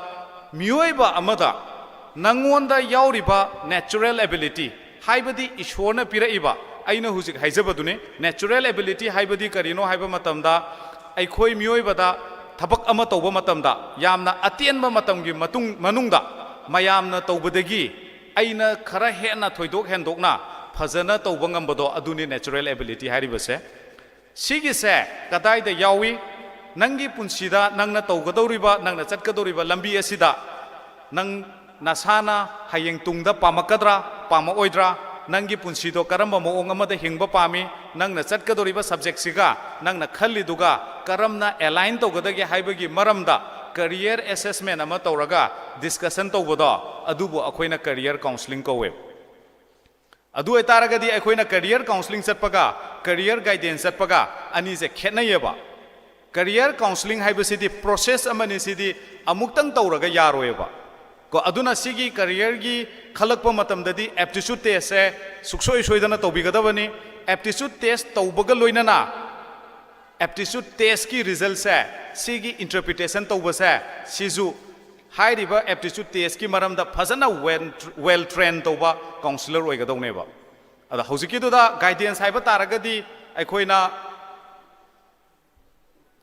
ꯃꯤꯑꯣꯏꯕ ꯑꯃꯗ ꯅꯪꯉꯣꯟꯗ ꯌꯥꯎꯔꯤꯕ natural ability, ꯍꯥꯏꯕꯗꯤ ꯏꯁꯣꯔꯅ ꯄꯤꯔꯛꯏꯕ, ꯑꯩꯅ ꯍꯧꯖꯤꯛ ꯍꯥꯏꯖꯕꯗꯨꯅꯤ, natural ability ꯍꯥꯏꯕꯗꯤ ꯀꯔꯤꯅꯣ ꯍꯥꯏꯕ ꯃꯇꯝꯗ, ꯑꯩꯈꯣꯏ ꯃꯤꯑꯣꯏꯕꯗ ꯊꯕꯛ ꯑꯃ ꯇꯧꯕ ꯃꯇꯝꯗ ꯌꯥꯝꯅ ꯑꯇꯦꯟꯕ ꯃꯇꯝꯒꯤ ꯃꯇꯨꯡ, ꯃꯅꯨꯡꯗ ꯃꯌꯥꯝꯅ ꯇꯧꯕꯗꯒꯤ ꯑꯩꯅ ꯈꯔ ꯍꯦꯟꯅ ꯊꯣꯏꯗꯣꯛ ꯍꯦꯟꯗꯣꯛꯅ ꯐꯖꯅ ꯇꯧꯕ ꯉꯝꯕꯗꯣ, ꯑꯗꯨꯅꯤ natural ability ꯍꯥꯏꯔꯤꯕꯁꯦ꯫ ꯁꯤꯒꯤꯁꯦ ꯀꯗꯥꯏꯗ ꯌꯥꯎꯏ? ꯅꯪꯒꯤ ꯄꯨꯟꯁꯤꯗ ꯅꯪꯅ ꯇꯧꯒꯗꯧꯔꯤꯕ, ꯅꯪꯅ ꯆꯠꯀꯗꯧꯔꯤꯕ ꯂꯝꯕꯤ ꯑꯁꯤꯗ ꯅꯪ ꯅꯁꯥꯅ ꯍꯌꯦꯡ ꯇꯨꯡꯗ ꯄꯥꯝꯃꯛꯀꯗ꯭ꯔꯥ, ꯄꯥꯝꯃꯛꯑꯣꯏꯗ꯭ꯔꯥ, ꯅꯪꯒꯤ ꯄꯨꯟꯁꯤꯗꯣ ꯀꯔꯝꯕ ꯃꯑꯣꯡ ꯑꯃꯗ ꯍꯤꯡꯕ ꯄꯥꯝꯃꯤ, ꯅꯪꯅ ꯆꯠꯀꯗꯧꯔꯤꯕ subjectꯁꯤꯒ ꯅꯪꯅ ꯈꯜꯂꯤꯗꯨꯒ ꯀꯔꯝꯅ align ꯇꯧꯒꯗꯒꯦ ꯍꯥꯏꯕꯒꯤ ꯃꯔꯝꯗ career assessment ꯑꯃ ꯇꯧꯔꯒ discussion ꯇꯧꯕꯗꯣ, ꯑꯗꯨꯕꯨ ꯑꯩꯈꯣꯏꯅ career counselling ꯀꯧꯋꯦꯕ꯫ ꯑꯗꯨ ꯑꯣꯏꯇꯥꯔꯒꯗꯤ ꯑꯩꯈꯣꯏꯅ career counselling ꯆꯠꯄꯒ career guidance ꯆꯠꯄꯒ ꯑꯅꯤꯁꯦ ꯈꯦꯠꯅꯩꯌꯦꯕ꯫ Career counselling ꯍꯥꯏꯕꯁꯤꯗꯤ process ꯑꯃꯅꯤ, ꯁꯤꯗꯤ ꯑꯃꯨꯛꯇꯪ ꯇꯧꯔꯒ ꯌꯥꯔꯣꯏꯕ꯫ ꯀꯣ, ꯑꯗꯨꯅ ꯁꯤꯒꯤ careerꯒꯤ ꯈꯜꯂꯛꯄ ꯃꯇꯝꯗꯗꯤ aptitude testꯁꯦ ꯁꯨꯡꯁꯣꯏ ꯁꯣꯏꯗꯅ ꯇꯧꯕꯤꯒꯗꯕꯅꯤ꯫ Aptitude test ꯇꯧꯕꯒ ꯂꯣꯏꯅꯅ aptitude testꯀꯤ resultꯁꯦ, ꯁꯤꯒꯤ interpretation ꯇꯧꯕꯁꯦ, ꯁꯤꯁꯨ ꯍꯥꯏꯔꯤꯕ aptitude testꯀꯤ ꯃꯔꯝꯗ ꯐꯖꯅ well, well train ꯇꯧꯕ counsellor ꯑꯣꯏꯒꯗꯧꯅꯦꯕ꯫ ꯑꯗ ꯍꯧꯖꯤꯛꯀꯤꯗꯨꯗ guidance ꯍꯥꯏꯕ ꯇꯥꯔꯒꯗꯤ ꯑꯩꯈꯣꯏꯅ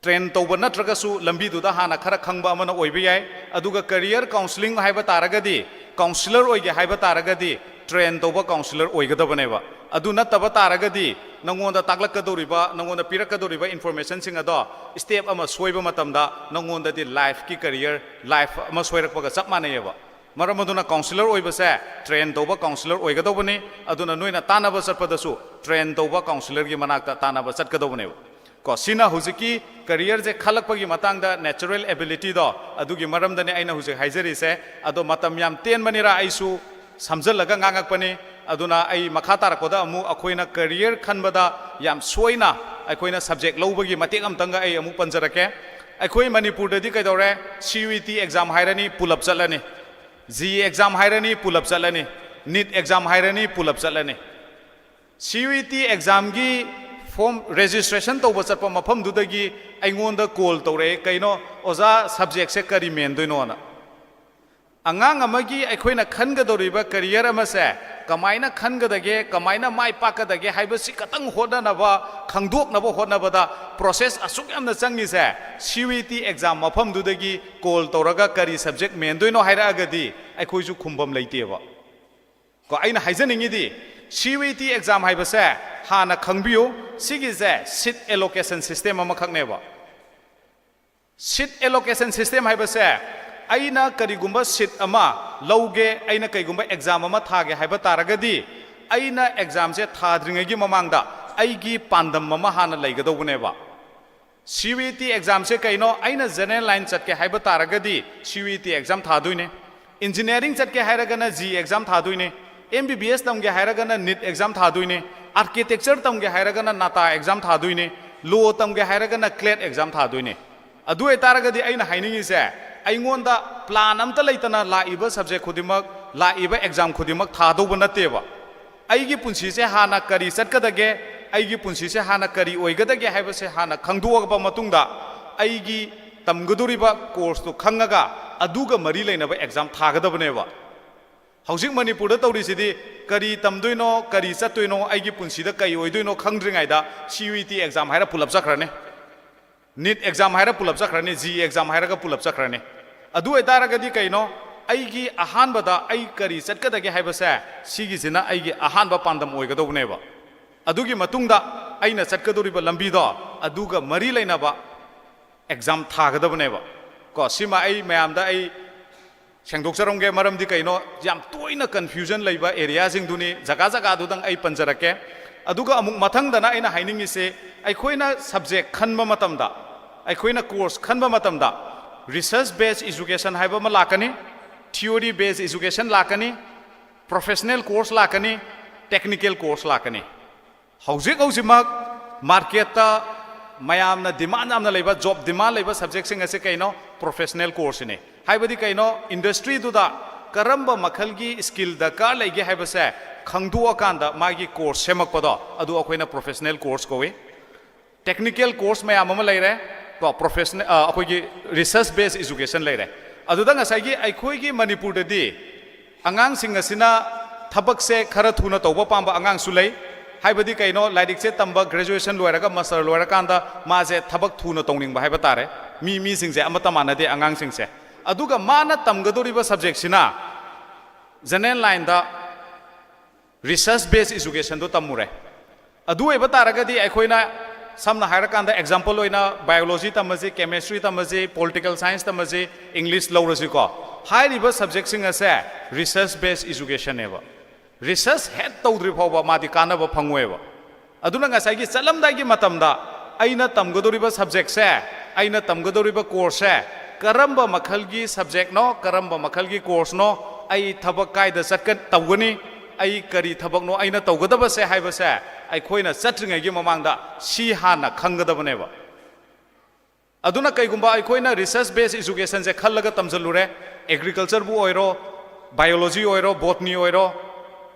train ꯇꯧꯕ ꯅꯠꯇ꯭ꯔꯒꯁꯨ ꯂꯝꯕꯤꯗꯨꯗ ꯍꯥꯟꯅ ꯈꯔ ꯈꯪꯕ ꯑꯃꯅ ꯑꯣꯏꯕ ꯌꯥꯏ꯫ ꯑꯗꯨꯒ career counselling ꯍꯥꯏꯕ ꯇꯥꯔꯒꯗꯤ, counsellor ꯑꯣꯏꯒꯦ ꯍꯥꯏꯕ ꯇꯥꯔꯒꯗꯤ train ꯇꯧꯕ counsellor ꯑꯣꯏꯒꯗꯕꯅꯦꯕ꯫ ꯑꯗꯨ ꯅꯠꯇꯕ ꯇꯥꯔꯒꯗꯤ ꯅꯉꯣꯟꯗ ꯇꯥꯛꯂꯛꯀꯗꯧꯔꯤꯕ, ꯅꯉꯣꯟꯗ ꯄꯤꯔꯛꯀꯗꯧꯔꯤꯕ informationꯁꯤꯡ ꯑꯗꯣ step ꯑꯃ ꯁꯣꯏꯕ ꯃꯇꯝꯗ ꯅꯉꯣꯟꯗꯗꯤ lifeꯀꯤ career, life ꯑꯃ ꯁꯣꯏꯔꯛꯄꯒ ꯆꯞ ꯃꯥꯟꯅꯩꯌꯦꯕ꯫ ꯃꯔꯝ ꯑꯗꯨꯅ counsellor ꯑꯣꯏꯕꯁꯦ train ꯇꯧꯕ counsellor ꯑꯣꯏꯒꯗꯧꯕꯅꯤ꯫ ꯑꯗꯨꯅ ꯅꯣꯏꯅ ꯇꯥꯟꯅꯕ ꯆꯠꯄꯗꯁꯨ train ꯇꯧꯕ counsellorꯒꯤ ꯃꯅꯥꯛꯇ ꯇꯥꯟꯅꯕ ꯆꯠꯀꯗꯧꯕꯅꯦꯕ꯫ ꯀꯣ, ꯁꯤꯅ ꯍꯧꯖꯤꯛꯀꯤ careerꯁꯦ ꯈꯜꯂꯛꯄꯒꯤ ꯃꯇꯥꯡꯗ natural abilityꯗꯣ, ꯑꯗꯨꯒꯤ ꯃꯔꯝꯗꯅꯦ ꯑꯩꯅ ꯍꯧꯖꯤꯛ ꯍꯥꯏꯖꯔꯤꯁꯦ꯫ ꯑꯗꯣ ꯃꯇꯝ ꯌꯥꯝ ꯇꯦꯟꯕꯅꯤꯅ ꯑꯩꯁꯨ ꯁꯝꯖꯜꯂꯒ ꯉꯥꯡꯉꯛꯄꯅꯤ꯫ ꯑꯗꯨꯅ ꯑꯩ ꯃꯈꯥ ꯇꯥꯔꯛꯄꯗ ꯑꯃꯨꯛ ꯑꯩꯈꯣꯏꯅ career ꯈꯟꯕꯗ ꯌꯥꯝ ꯁꯣꯏꯅ ꯑꯩꯈꯣꯏꯅ subject ꯂꯧꯕꯒꯤ ꯃꯇꯦꯛ ꯑꯃꯇꯪꯒ ꯑꯩ ꯑꯃꯨꯛ ꯄꯟꯖꯔꯛꯀꯦ꯫ ꯑꯩꯈꯣꯏ ꯃꯅꯤꯄꯨꯔꯗꯗꯤ ꯀꯩꯗꯧꯔꯦ? CUET exam ꯍꯥꯏꯔꯅꯤ, ꯄꯨꯂꯞ ꯆꯠꯂꯅꯤ꯫ JEE exam ꯍꯥꯏꯔꯅꯤ, ꯄꯨꯂꯞ ꯆꯠꯂꯅꯤ꯫ NEET exam ꯍꯥꯏꯔꯅꯤ, ꯄꯨꯂꯞ ꯆꯠꯂꯅꯤ꯫ CUET examꯒꯤ form registration ꯇꯧꯕ ꯆꯠꯄ ꯃꯐꯝꯗꯨꯗꯒꯤ ꯑꯩꯉꯣꯟꯗ call ꯇꯧꯔꯛꯑꯦ, "ꯀꯩꯅꯣ ꯑꯣꯖꯥ, subjectꯁꯦ ꯀꯔꯤ ꯃꯦꯟꯗꯣꯏꯅꯣꯅ?" ꯑꯉꯥꯡ ꯑꯃꯒꯤ ꯑꯩꯈꯣꯏꯅ ꯈꯟꯒꯗꯧꯔꯤꯕ career ꯑꯃꯁꯦ ꯀꯃꯥꯏꯅ ꯈꯟꯒꯗꯒꯦ, ꯀꯃꯥꯏꯅ ꯃꯥꯏ ꯄꯥꯛꯀꯗꯒꯦ ꯍꯥꯏꯕꯁꯤ ꯈꯇꯪ ꯍꯣꯠꯅꯅꯕ, ꯈꯪꯗꯣꯛꯅꯕ ꯍꯣꯠꯅꯕꯗ process ꯑꯁꯨꯛ ꯌꯥꯝꯅ ꯆꯪꯉꯤꯁꯦ, CUET exam ꯃꯐꯝꯗꯨꯗꯒꯤ call ꯇꯧꯔꯒ "ꯀꯔꯤ subject ꯃꯦꯟꯗꯣꯏꯅꯣ?" ꯍꯥꯏꯔꯛꯑꯒꯗꯤ ꯑꯩꯈꯣꯏꯁꯨ ꯈꯨꯝꯐꯝ ꯂꯩꯇꯦꯕ꯫ ꯀꯣ, ꯑꯩꯅ ꯍꯥꯏꯖꯅꯤꯡꯉꯤꯗꯤ, CUET exam ꯍꯥꯏꯕꯁꯦ ꯍꯥꯟꯅ ꯈꯪꯕꯤꯌꯨ, ꯁꯤꯒꯤꯁꯦ seat allocation system ꯑꯃꯈꯛꯅꯦꯕ꯫ Seat allocation system ꯍꯥꯏꯕꯁꯦ, ꯑꯩꯅ ꯀꯔꯤꯒꯨꯝꯕ seat ꯑꯃ ꯂꯧꯒꯦ, ꯑꯩꯅ ꯀꯔꯤꯒꯨꯝꯕ exam ꯑꯃ ꯊꯥꯒꯦ ꯍꯥꯏꯕ ꯇꯥꯔꯒꯗꯤ, ꯑꯩꯅ examꯁꯦ ꯊꯥꯗ꯭ꯔꯤꯉꯩꯒꯤ ꯃꯃꯥꯡꯗ ꯑꯩꯒꯤ ꯄꯥꯟꯗꯝ ꯑꯃ ꯍꯥꯟꯅ ꯂꯩꯒꯗꯧꯕꯅꯦꯕ꯫ ꯁꯤ ꯌꯨ ꯏ ꯇꯤ ꯑꯦꯛꯖꯥꯝꯁꯦ ꯀꯩꯅꯣ? ꯑꯩꯅ ꯖꯦꯅꯔꯦꯜ ꯂꯥꯏꯟ ꯆꯠꯀꯦ ꯍꯥꯏꯕ ꯇꯥꯔꯒꯗꯤ C U E T exam ꯊꯥꯗꯣꯏꯅꯦ꯫ ꯏꯟꯖꯤꯅꯤꯌꯥꯔꯤꯡ ꯆꯠꯀꯦ ꯍꯥꯏꯔꯒꯅ ꯖꯤ ꯑꯦꯛꯖꯥꯝ ꯊꯥꯗꯣꯏꯅꯦ꯫ ꯑꯦꯝ ꯕꯤ ꯕꯤ ꯑꯦꯁ ꯇꯝꯒꯦ ꯍꯥꯏꯔꯒꯅ ꯅꯤꯠ ꯑꯦꯛꯖꯥꯝ ꯊꯥꯗꯣꯏꯅꯦ꯫ ꯑꯥꯔꯀꯤꯇꯦꯛꯆꯔ ꯇꯝꯒꯦ ꯍꯥꯏꯔꯒꯅ ꯅꯥꯇꯥ ꯑꯦꯛꯖꯥꯝ ꯊꯥꯗꯣꯏꯅꯦ꯫ ꯂꯣ ꯇꯝꯒꯦ ꯍꯥꯏꯔꯒꯅ ꯀ꯭ꯂꯦꯠ ꯑꯦꯛꯖꯥꯝ ꯊꯥꯗꯣꯏꯅꯦ꯫ ꯑꯗꯨ ꯑꯣꯏꯇꯥꯔꯒꯗꯤ ꯑꯩꯅ ꯍꯥꯏꯅꯤꯡꯉꯤꯁꯦ, ꯑꯩꯉꯣꯟꯗ ꯄ꯭ꯂꯥꯟ ꯑꯝꯇ ꯂꯩꯇꯅ ꯂꯥꯛꯏꯕ ꯁꯕꯖꯦꯛ ꯈꯨꯗꯤꯡꯃꯛ, ꯂꯥꯛꯏꯕ ꯑꯦꯛꯖꯥꯝ ꯈꯨꯗꯤꯡꯃꯛ ꯊꯥꯗꯧꯕ ꯅꯠꯇꯦꯕ꯫ ꯑꯩꯒꯤ ꯄꯨꯟꯁꯤꯁꯦ ꯍꯥꯟꯅ ꯀꯔꯤ ꯆꯠꯀꯗꯒꯦ, ꯑꯩꯒꯤ ꯄꯨꯟꯁꯤꯁꯦ ꯍꯥꯟꯅ ꯀꯔꯤ ꯑꯣꯏꯒꯗꯒꯦ ꯍꯥꯏꯕꯁꯦ ꯍꯥꯟꯅ ꯈꯪꯗꯣꯛꯑꯕ ꯃꯇꯨꯡꯗ, ꯑꯩꯒꯤ ꯇꯝꯒꯗꯧꯔꯤꯕ ꯀꯣꯔꯁꯇꯨ ꯈꯪꯉꯒ ꯑꯗꯨꯒ ꯃꯔꯤ ꯂꯩꯅꯕ ꯑꯦꯛꯖꯥꯝ ꯊꯥꯒꯗꯕꯅꯦꯕ꯫ ꯍꯧꯖꯤꯛ ꯃꯅꯤꯄꯨꯔꯗ ꯇꯧꯔꯤꯁꯤꯗꯤ ꯀꯔꯤ ꯇꯝꯗꯣꯏꯅꯣ, ꯀꯔꯤ ꯆꯠꯇꯣꯏꯅꯣ, ꯑꯩꯒꯤ ꯄꯨꯟꯁꯤꯗ ꯀꯔꯤ ꯑꯣꯏꯗꯣꯏꯅꯣ ꯈꯪꯗ꯭ꯔꯤꯉꯩꯗ ꯁꯤ ꯌꯨ ꯏ ꯇꯤ ꯑꯦꯛꯖꯥꯝ ꯍꯥꯏꯔ ꯄꯨꯂꯞ ꯆꯠꯈ꯭ꯔꯅꯤ꯫ ꯅꯤꯠ ꯑꯦꯛꯖꯥꯝ ꯍꯥꯏꯔ ꯄꯨꯂꯞ ꯆꯠꯈ꯭ꯔꯅꯤ, ꯖꯤ ꯑꯦꯛꯖꯥꯝ ꯍꯥꯏꯔꯒ ꯄꯨꯂꯞ ꯆꯠꯈ꯭ꯔꯅꯤ꯫ ꯑꯗꯨ ꯑꯣꯏꯇꯥꯔꯒꯗꯤ ꯀꯩꯅꯣ? ꯑꯩꯒꯤ ꯑꯍꯥꯟꯕꯗ ꯑꯩ ꯀꯔꯤ ꯆꯠꯀꯗꯒꯦ ꯍꯥꯏꯕꯁꯦ, ꯁꯤꯒꯤꯁꯤꯅ ꯑꯩꯒꯤ ꯑꯍꯥꯟꯕ ꯄꯥꯟꯗꯝ ꯑꯣꯏꯒꯗꯧꯕꯅꯦꯕ꯫ ꯑꯗꯨꯒꯤ ꯃꯇꯨꯡꯗ ꯑꯩꯅ ꯆꯠꯀꯗꯧꯔꯤꯕ ꯂꯝꯕꯤꯗꯣ ꯑꯗꯨꯒ ꯃꯔꯤ ꯂꯩꯅꯕ ꯑꯦꯛꯖꯥꯝ ꯊꯥꯒꯗꯕꯅꯦꯕ꯫ ꯀꯣ, ꯁꯤꯃ ꯑꯩ ꯃꯌꯥꯝꯗ ꯑꯩ ꯁꯦꯡꯗꯣꯛꯆꯔꯝꯒꯦ꯫ ꯃꯔꯝꯗꯤ ꯀꯩꯅꯣ? ꯌꯥꯝ ꯇꯣꯏꯅ ꯀꯟꯐ꯭ꯌꯨꯖꯟ ꯂꯩꯕ ꯑꯦꯔꯤꯌꯥꯁꯤꯡꯗꯨꯅꯤ, ꯖꯒꯥ ꯖꯒꯥꯗꯨꯗꯪ ꯑꯩ ꯄꯟꯖꯔꯛꯀꯦ꯫ ꯑꯗꯨꯒ ꯑꯃꯨꯛ ꯃꯊꯪꯗꯅ ꯑꯩꯅ ꯍꯥꯏꯅꯤꯡꯉꯤꯁꯦ, ꯑꯩꯈꯣꯏꯅ ꯁꯕꯖꯦꯛ ꯈꯟꯕ ꯃꯇꯝꯗ, ꯑꯩꯈꯣꯏꯅ ꯀꯣꯔꯁ ꯈꯟꯕ ꯃꯇꯝꯗ research based education ꯍꯥꯏꯕ ꯑꯃ ꯂꯥꯛꯀꯅꯤ, theory based education ꯂꯥꯛꯀꯅꯤ, professional course ꯂꯥꯛꯀꯅꯤ, technical course ꯂꯥꯛꯀꯅꯤ꯫ ꯍꯧꯖꯤꯛ ꯍꯧꯖꯤꯛꯃꯛ ꯃꯥꯔꯀꯦꯠꯇ ꯃꯌꯥꯝꯅ ꯗꯤꯃꯥꯟ ꯌꯥꯝꯅ ꯂꯩꯕ, ꯖꯣꯕ ꯗꯤꯃꯥꯟ ꯂꯩꯕ ꯁꯕꯖꯦꯛꯁꯤꯡ ꯑꯁꯤ ꯀꯩꯅꯣ? ꯄ꯭ꯔꯣꯐꯦꯁꯅꯦꯜ ꯀꯣꯔꯁꯁꯤꯅꯤ꯫ ꯍꯥꯏꯕꯗꯤ ꯀꯩꯅꯣ? ꯏꯟꯗꯁꯇ꯭ꯔꯤꯗꯨꯗ ꯀꯔꯝꯕ ꯃꯈꯜꯒꯤ ꯁ꯭ꯀꯤꯜ ꯗꯔꯀꯥꯔ ꯂꯩꯒꯦ ꯍꯥꯏꯕꯁꯦ ꯈꯪꯗꯣꯛꯑꯀꯥꯟꯗ ꯃꯥꯒꯤ ꯀꯣꯔꯁ ꯁꯦꯝꯃꯛꯄꯗꯣ, ꯑꯗꯨ ꯑꯩꯈꯣꯏꯅ ꯄ꯭ꯔꯣꯐꯦꯁꯅꯦꯜ ꯀꯣꯔꯁ ꯀꯧꯏ꯫ ꯇꯦꯛꯅꯤꯀꯦꯜ ꯀꯣꯔꯁ ꯃꯌꯥꯝ ꯑꯃ ꯂꯩꯔꯦ, ꯀꯣ, ꯄ꯭ꯔꯣꯐꯦꯁꯅꯦꯜ, ꯑ, ꯑꯩꯈꯣꯏꯒꯤ ꯔꯤꯁꯔꯆ ꯕꯦꯁ ꯏꯖꯨꯀꯦꯁꯟ ꯂꯩꯔꯦ꯫ ꯑꯗꯨꯗ ꯉꯁꯥꯏꯒꯤ ꯑꯩꯈꯣꯏꯒꯤ ꯃꯅꯤꯄꯨꯔꯗꯗꯤ ꯑꯉꯥꯡꯁꯤꯡ ꯑꯁꯤꯅ ꯊꯕꯛꯁꯦ ꯈꯔ ꯊꯨꯅ ꯇꯧꯕ ꯄꯥꯝꯕ ꯑꯉꯥꯡꯁꯨ ꯂꯩ꯫ ꯍꯥꯏꯕꯗꯤ ꯀꯩꯅꯣ? ꯂꯥꯏꯔꯤꯛꯁꯦ ꯇꯝꯕ, ꯒ꯭ꯔꯦꯖꯨꯑꯦꯁꯟ ꯂꯣꯏꯔꯒ, ꯃꯥꯁꯇꯔ ꯂꯣꯏꯔꯀꯥꯟꯗ ꯃꯥꯁꯦ ꯊꯕꯛ ꯊꯨꯅ ꯇꯧꯅꯤꯡꯕ ꯍꯥꯏꯕ ꯇꯥꯔꯦ꯫ ꯃꯤ, ꯃꯤꯁꯤꯡꯁꯦ ꯑꯃꯠꯇ ꯃꯥꯟꯅꯗꯦ ꯑꯉꯥꯡꯁꯤꯡꯁꯦ꯫ ꯑꯗꯨꯒ ꯃꯥꯅ ꯇꯝꯒꯗꯧꯔꯤꯕ ꯁꯕꯖꯦꯛꯁꯤꯅ ꯖꯦꯅꯔꯦꯜ ꯂꯥꯏꯟꯗ ꯔꯤꯁꯔꯆ ꯕꯦꯁ ꯏꯖꯨꯀꯦꯁꯟꯗꯣ ꯇꯝꯃꯨꯔꯦ꯫ ꯑꯗꯨ ꯑꯣꯏꯕ ꯇꯥꯔꯒꯗꯤ ꯑꯩꯈꯣꯏꯅ, ꯁꯝꯅ ꯍꯥꯏꯔꯀꯥꯟꯗ, ꯑꯦꯛꯖꯥꯝꯄꯜ ꯑꯣꯏꯅ ꯕꯥꯏꯑꯣꯂꯣꯖꯤ ꯇꯝꯃꯁꯤ, ꯀꯦꯃꯦꯁꯇ꯭ꯔꯤ ꯇꯝꯃꯁꯤ, ꯄꯣꯂꯤꯇꯤꯀꯦꯜ ꯁꯥꯏꯟꯁ ꯇꯝꯃꯁꯤ, ꯏꯪꯂꯤꯁ ꯂꯧꯔꯁꯤꯀꯣ, ꯍꯥꯏꯔꯤꯕ ꯁꯕꯖꯦꯛꯁꯤꯡ ꯑꯁꯦ ꯔꯤꯁꯔꯆ ꯕꯦꯁ ꯏꯖꯨꯀꯦꯁꯟꯅꯦꯕ꯫ ꯔꯤꯁꯔꯆ ꯍꯦꯛ ꯇꯧꯗ꯭ꯔꯤ ꯐꯥꯎꯕ ꯃꯥꯗꯤ ꯀꯥꯟꯅꯕ ꯐꯪꯉꯣꯏꯕ꯫ ꯑꯗꯨꯅ ꯉꯁꯥꯏꯒꯤ ꯆꯠꯂꯝꯗꯥꯏꯒꯤ ꯃꯇꯝꯗ ꯑꯩꯅ ꯇꯝꯒꯗꯧꯔꯤꯕ ꯁꯕꯖꯦꯛꯁꯦ, ꯑꯩꯅ ꯇꯝꯒꯗꯧꯔꯤꯕ ꯀꯣꯔꯁꯁꯦ ꯀꯔꯝꯕ ꯃꯈꯜꯒꯤ ꯁꯕꯖꯦꯛꯅꯣ, ꯀꯔꯝꯕ ꯃꯈꯜꯒꯤ ꯀꯣꯔꯁꯅꯣ, ꯑꯩ ꯊꯕꯛ ꯀꯥꯏꯗ ꯆꯠꯀ ꯇꯧꯒꯅꯤ, ꯑꯩ ꯀꯔꯤ ꯊꯕꯛꯅꯣ ꯑꯩꯅ ꯇꯧꯒꯗꯕꯁꯦ ꯍꯥꯏꯕꯁꯦ ꯑꯩꯈꯣꯏꯅ ꯆꯠꯇ꯭ꯔꯤꯉꯩꯒꯤ ꯃꯃꯥꯡꯗ ꯁꯤ ꯍꯥꯟꯅ ꯈꯪꯒꯗꯕꯅꯦꯕ꯫ ꯑꯗꯨꯅ ꯀꯩꯒꯨꯝꯕ ꯑꯩꯈꯣꯏꯅ research based educationꯁꯦ ꯈꯜꯂꯒ ꯇꯝꯁꯤꯜꯂꯨꯔꯦ, agricultureꯕꯨ ꯑꯣꯏꯔꯣ, biology ꯑꯣꯏꯔꯣ, botany ꯑꯣꯏꯔꯣ,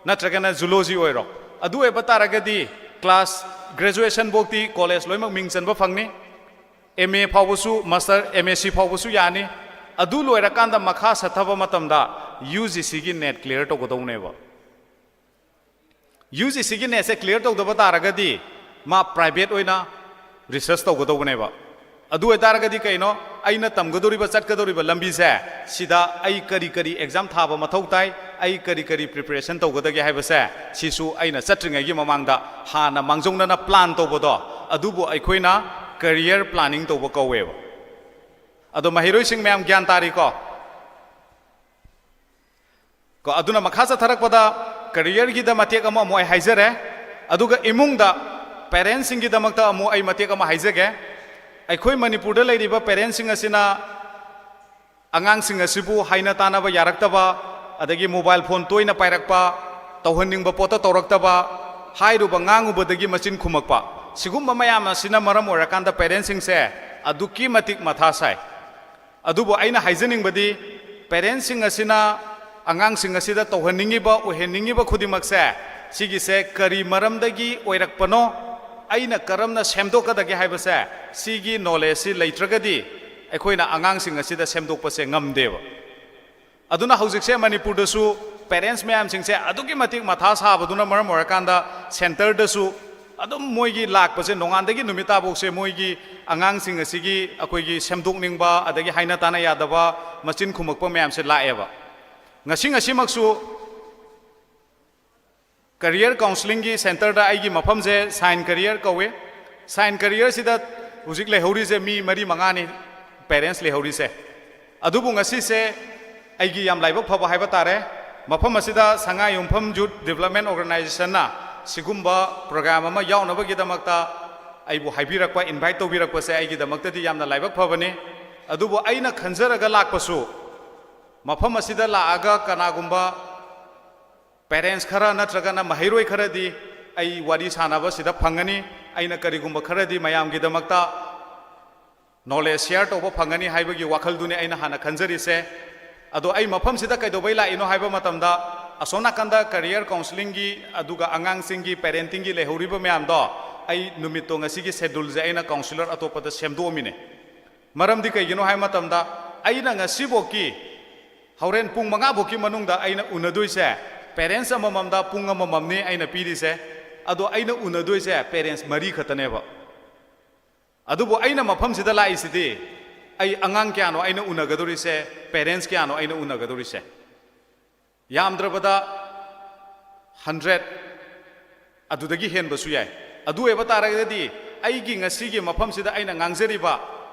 ꯅꯠꯇ꯭ꯔꯒꯅ zoology ꯑꯣꯏꯔꯣ, ꯑꯗꯨ ꯑꯣꯏꯕ ꯇꯥꯔꯒꯗꯤ class graduation ꯐꯥꯎꯇꯤ college ꯂꯣꯏꯅꯃꯛ ꯃꯤꯡ ꯆꯟꯕ ꯐꯪꯅꯤ꯫ M A ꯐꯥꯎꯕꯁꯨ, master, M S C ꯐꯥꯎꯕꯁꯨ ꯌꯥꯅꯤ꯫ ꯑꯗꯨ ꯂꯣꯏꯔꯀꯥꯟꯗ ꯃꯈꯥ ꯁꯠꯊꯕ ꯃꯇꯝꯗ U G Cꯒꯤ NET clear ꯇꯧꯒꯗꯧꯅꯦꯕ꯫ U G Cꯒꯤ NETꯁꯦ clear ꯇꯧꯗꯕ ꯇꯥꯔꯒꯗꯤ ꯃꯥ private ꯑꯣꯏꯅ research ꯇꯧꯒꯗꯧꯕꯅꯦꯕ꯫ ꯑꯗꯨ ꯑꯣꯏꯇꯥꯔꯒꯗꯤ ꯀꯩꯅꯣ, ꯑꯩꯅ ꯇꯝꯒꯗꯧꯔꯤꯕ, ꯆꯠꯀꯗꯧꯔꯤꯕ ꯂꯝꯕꯤꯁꯦ, ꯁꯤꯗ ꯑꯩ ꯀꯔꯤ ꯀꯔꯤ exam ꯊꯥꯕ ꯃꯊꯧ ꯇꯥꯏ, ꯑꯩ ꯀꯔꯤ ꯀꯔꯤ preparation ꯇꯧꯒꯗꯒꯦ ꯍꯥꯏꯕꯁꯦ, ꯁꯤꯁꯨ ꯑꯩꯅ ꯆꯠꯇ꯭ꯔꯤꯉꯩꯒꯤ ꯃꯃꯥꯡꯗ ꯍꯥꯟꯅ ꯃꯥꯡꯖꯧꯅꯅ plan ꯇꯧꯕꯗꯣ, ꯑꯗꯨꯕꯨ ꯑꯩꯈꯣꯏꯅ career planning ꯇꯧꯕ ꯀꯧꯋꯦꯕ꯫ ꯑꯗꯣ ꯃꯍꯩꯔꯣꯏꯁꯤꯡ ꯃꯌꯥꯝ ꯒ꯭ꯌꯥꯟ ꯇꯥꯔꯤꯀꯣ? ꯀꯣ, ꯑꯗꯨꯅ ꯃꯈꯥ ꯆꯠꯊꯔꯛꯄꯗ careerꯒꯤꯗ ꯃꯇꯦꯛ ꯑꯃ ꯑꯃꯨꯛ ꯑꯩ ꯍꯥꯏꯖꯔꯦ, ꯑꯗꯨꯒ ꯏꯃꯨꯡꯗ parentsꯁꯤꯡꯒꯤꯗꯃꯛꯇ ꯑꯃꯨꯛ ꯑꯩ ꯃꯇꯦꯛ ꯑꯃ ꯍꯥꯏꯖꯒꯦ꯫ ꯑꯩꯈꯣꯏ ꯃꯅꯤꯄꯨꯔꯗ ꯂꯩꯔꯤꯕ parentsꯁꯤꯡ ꯑꯁꯤꯅ ꯑꯉꯥꯡꯁꯤꯡ ꯑꯁꯤꯕꯨ ꯍꯥꯏꯅ ꯇꯥꯅꯕ ꯌꯥꯔꯛꯇꯕ, ꯑꯗꯒꯤ mobile phone ꯇꯣꯏꯅ ꯄꯥꯏꯔꯛꯄ, ꯇꯧꯍꯟꯅꯤꯡꯕ ꯄꯣꯠꯇ ꯇꯧꯔꯛꯇꯕ, ꯍꯥꯏꯔꯨꯕ ꯉꯥꯡꯉꯨꯕꯗꯒꯤ ꯃꯆꯤꯟ ꯈꯨꯝꯃꯛꯄ, ꯁꯤꯒꯨꯝꯕ ꯃꯌꯥꯝ ꯑꯁꯤꯅ ꯃꯔꯝ ꯑꯣꯏꯔꯀꯥꯟꯗ parentsꯁꯤꯡꯁꯦ ꯑꯗꯨꯛꯀꯤ ꯃꯇꯤꯛ ꯃꯊꯥ ꯁꯥꯏ꯫ ꯑꯗꯨꯕꯨ ꯑꯩꯅ ꯍꯥꯏꯖꯅꯤꯡꯕꯗꯤ, parentsꯁꯤꯡ ꯑꯁꯤꯅ ꯑꯉꯥꯡꯁꯤꯡ ꯑꯁꯤꯗ ꯇꯧꯍꯟꯅꯤꯡꯉꯤꯕ, ꯑꯣꯏꯍꯟꯅꯤꯡꯉꯤꯕ ꯈꯨꯗꯤꯡꯃꯛꯁꯦ, ꯁꯤꯒꯤꯁꯦ ꯀꯔꯤ ꯃꯔꯝꯗꯒꯤ ꯑꯣꯏꯔꯛꯄꯅꯣ, ꯑꯩꯅ ꯀꯔꯝꯅ ꯁꯦꯝꯗꯣꯛꯀꯗꯒꯦ ꯍꯥꯏꯕꯁꯦ, ꯁꯤꯒꯤ knowledgeꯁꯤ ꯂꯩꯇ꯭ꯔꯒꯗꯤ ꯑꯩꯈꯣꯏꯅ ꯑꯉꯥꯡꯁꯤꯡ ꯑꯁꯤꯗ ꯁꯦꯝꯗꯣꯛꯄꯁꯦ ꯉꯝꯗꯦꯕ꯫ ꯑꯗꯨꯅ ꯍꯧꯖꯤꯛꯁꯦ ꯃꯅꯤꯄꯨꯔꯗꯁꯨ parents ꯃꯌꯥꯝꯁꯤꯡꯁꯦ ꯑꯗꯨꯛꯀꯤ ꯃꯇꯤꯛ ꯃꯊꯥ ꯁꯥꯕꯗꯨꯅ ꯃꯔꯝ ꯑꯣꯏꯔꯀꯥꯟꯗ centreꯗꯁꯨ ꯑꯗꯨꯝ ꯃꯣꯏꯒꯤ ꯂꯥꯛꯄꯁꯦ, ꯅꯣꯡꯉꯥꯟꯗꯒꯤ ꯅꯨꯃꯤꯠ ꯇꯥꯐꯥꯎꯁꯦ ꯃꯣꯏꯒꯤ ꯑꯉꯥꯡꯁꯤꯡ ꯑꯁꯤꯒꯤ ꯑꯩꯈꯣꯏꯒꯤ ꯁꯦꯝꯗꯣꯛꯅꯤꯡꯕ, ꯑꯗꯒꯤ ꯍꯥꯏꯅ ꯇꯥꯅ ꯌꯥꯗꯕ, ꯃꯆꯤꯟ ꯈꯨꯝꯃꯛꯄ ꯃꯌꯥꯝꯁꯦ ꯂꯥꯛꯑꯦꯕ꯫ ꯉꯁꯤ ꯉꯁꯤꯃꯛꯁꯨ career counsellingꯒꯤ centreꯗ, ꯑꯩꯒꯤ ꯃꯐꯝꯁꯦ Shine Career ꯀꯧꯏ, Shine Careerꯁꯤꯗ ꯍꯧꯖꯤꯛ ꯂꯩꯍꯧꯔꯤꯁꯦ ꯃꯤ ꯃꯔꯤ ꯃꯉꯥꯅꯤ parents ꯂꯩꯍꯧꯔꯤꯁꯦ꯫ ꯑꯗꯨꯕꯨ ꯉꯁꯤꯁꯦ ꯑꯩꯒꯤ ꯌꯥꯝ ꯂꯥꯏꯕꯛ ꯐꯕ ꯍꯥꯏꯕ ꯇꯥꯔꯦ, ꯃꯐꯝ ꯑꯁꯤꯗ ꯁꯉꯥꯏ ꯌꯨꯝꯐꯝ Youth Development Organisationꯅ ꯁꯤꯒꯨꯝꯕ program ꯑꯃ ꯌꯥꯎꯅꯕꯒꯤꯗꯃꯛꯇ ꯑꯩꯕꯨ ꯍꯥꯏꯕꯤꯔꯛꯄ, ꯏꯟꯚꯥꯏꯠ ꯇꯧꯕꯤꯔꯛꯄꯁꯦ ꯑꯩꯒꯤꯗꯃꯛꯇꯗꯤ ꯌꯥꯝꯅ ꯂꯥꯏꯕꯛ ꯐꯕꯅꯤ꯫ ꯑꯗꯨꯕꯨ ꯑꯩꯅ ꯈꯟꯖꯔꯒ ꯂꯥꯛꯄꯁꯨ, ꯃꯐꯝ ꯑꯁꯤꯗ ꯂꯥꯛꯑꯒ ꯀꯅꯥꯒꯨꯝꯕ ꯄꯦꯔꯦꯟꯁ ꯈꯔ ꯅꯠꯇ꯭ꯔꯒꯅ ꯃꯍꯩꯔꯣꯏ ꯈꯔꯗꯤ ꯑꯩ ꯋꯥꯔꯤ ꯁꯥꯟꯅꯕꯁꯤꯗ ꯐꯪꯒꯅꯤ, ꯑꯩꯅ ꯀꯔꯤꯒꯨꯝꯕ ꯈꯔꯗꯤ ꯃꯌꯥꯝꯒꯤꯗꯃꯛꯇ ꯅꯣꯂꯦꯖ ꯁꯤꯌꯔ ꯇꯧꯕ ꯐꯪꯒꯅꯤ ꯍꯥꯏꯕꯒꯤ ꯋꯥꯈꯜꯗꯨꯅꯤ ꯑꯩꯅ ꯍꯥꯟꯅ ꯈꯟꯖꯔꯤꯁꯦ꯫ ꯑꯗꯣ ꯑꯩ ꯃꯐꯝꯁꯤꯗ ꯀꯩꯗꯧꯕꯩ ꯂꯥꯛꯏꯅꯣ ꯍꯥꯏꯕ ꯃꯇꯝꯗ, ꯑꯁꯣꯝ ꯅꯥꯀꯟꯗ ꯀꯦꯔꯤꯌꯔ ꯀꯥꯎꯟꯁꯤꯂꯤꯡꯒꯤ ꯑꯗꯨꯒ ꯑꯉꯥꯡꯁꯤꯡꯒꯤ ꯄꯦꯔꯦꯟꯇꯤꯡꯒꯤ ꯂꯩꯍꯧꯔꯤꯕ ꯃꯌꯥꯝꯗꯣ ꯑꯩ ꯅꯨꯃꯤꯠꯇꯣ ꯉꯁꯤꯒꯤ ꯁꯦꯗꯨꯜꯁꯦ ꯑꯩꯅ ꯀꯥꯎꯟꯁꯤꯂꯔ ꯑꯇꯣꯞꯄꯗ ꯁꯦꯝꯗꯣꯛꯑꯝꯃꯤꯅꯦ꯫ ꯃꯔꯝꯗꯤ ꯀꯩꯒꯤꯅꯣ ꯍꯥꯏꯕ ꯃꯇꯝꯗ, ꯑꯩꯅ ꯉꯁꯤꯐꯥꯎꯀꯤ, ꯍꯣꯔꯦꯟ ꯄꯨꯡ ꯃꯉꯥ ꯐꯥꯎꯀꯤ ꯃꯅꯨꯡꯗ ꯑꯩꯅ ꯎꯅꯗꯣꯏꯁꯦ ꯄꯦꯔꯦꯟꯁ ꯑꯃꯃꯝꯗ ꯄꯨꯡ ꯑꯃꯃꯝꯅꯤ ꯑꯩꯅ ꯄꯤꯔꯤꯁꯦ꯫ ꯑꯗꯣ ꯑꯩꯅ ꯎꯅꯗꯣꯏꯁꯦ ꯄꯦꯔꯦꯟꯁ ꯃꯔꯤ ꯈꯛꯇꯅꯦꯕ꯫ ꯑꯗꯨꯕꯨ ꯑꯩꯅ ꯃꯐꯝꯁꯤꯗ ꯂꯥꯛꯏꯁꯤꯗꯤ ꯑꯩ ꯑꯉꯥꯡ ꯀꯌꯥꯅꯣ ꯑꯩꯅ ꯎꯅꯒꯗꯧꯔꯤꯁꯦ, ꯄꯦꯔꯦꯟꯁ ꯀꯌꯥꯅꯣ ꯑꯩꯅ ꯎꯅꯒꯗꯧꯔꯤꯁꯦ? ꯌꯥꯝꯗ꯭ꯔꯕꯗ ꯍꯟꯗ꯭ꯔꯦꯠ, ꯑꯗꯨꯗꯒꯤ ꯍꯦꯟꯕꯁꯨ ꯌꯥꯏ꯫ ꯑꯗꯨ ꯑꯣꯏꯕ ꯇꯥꯔꯒꯗꯤ ꯑꯩꯒꯤ ꯉꯁꯤꯒꯤ ꯃꯐꯝꯁꯤꯗ ꯑꯩꯅ ꯉꯥꯡꯖꯔꯤꯕ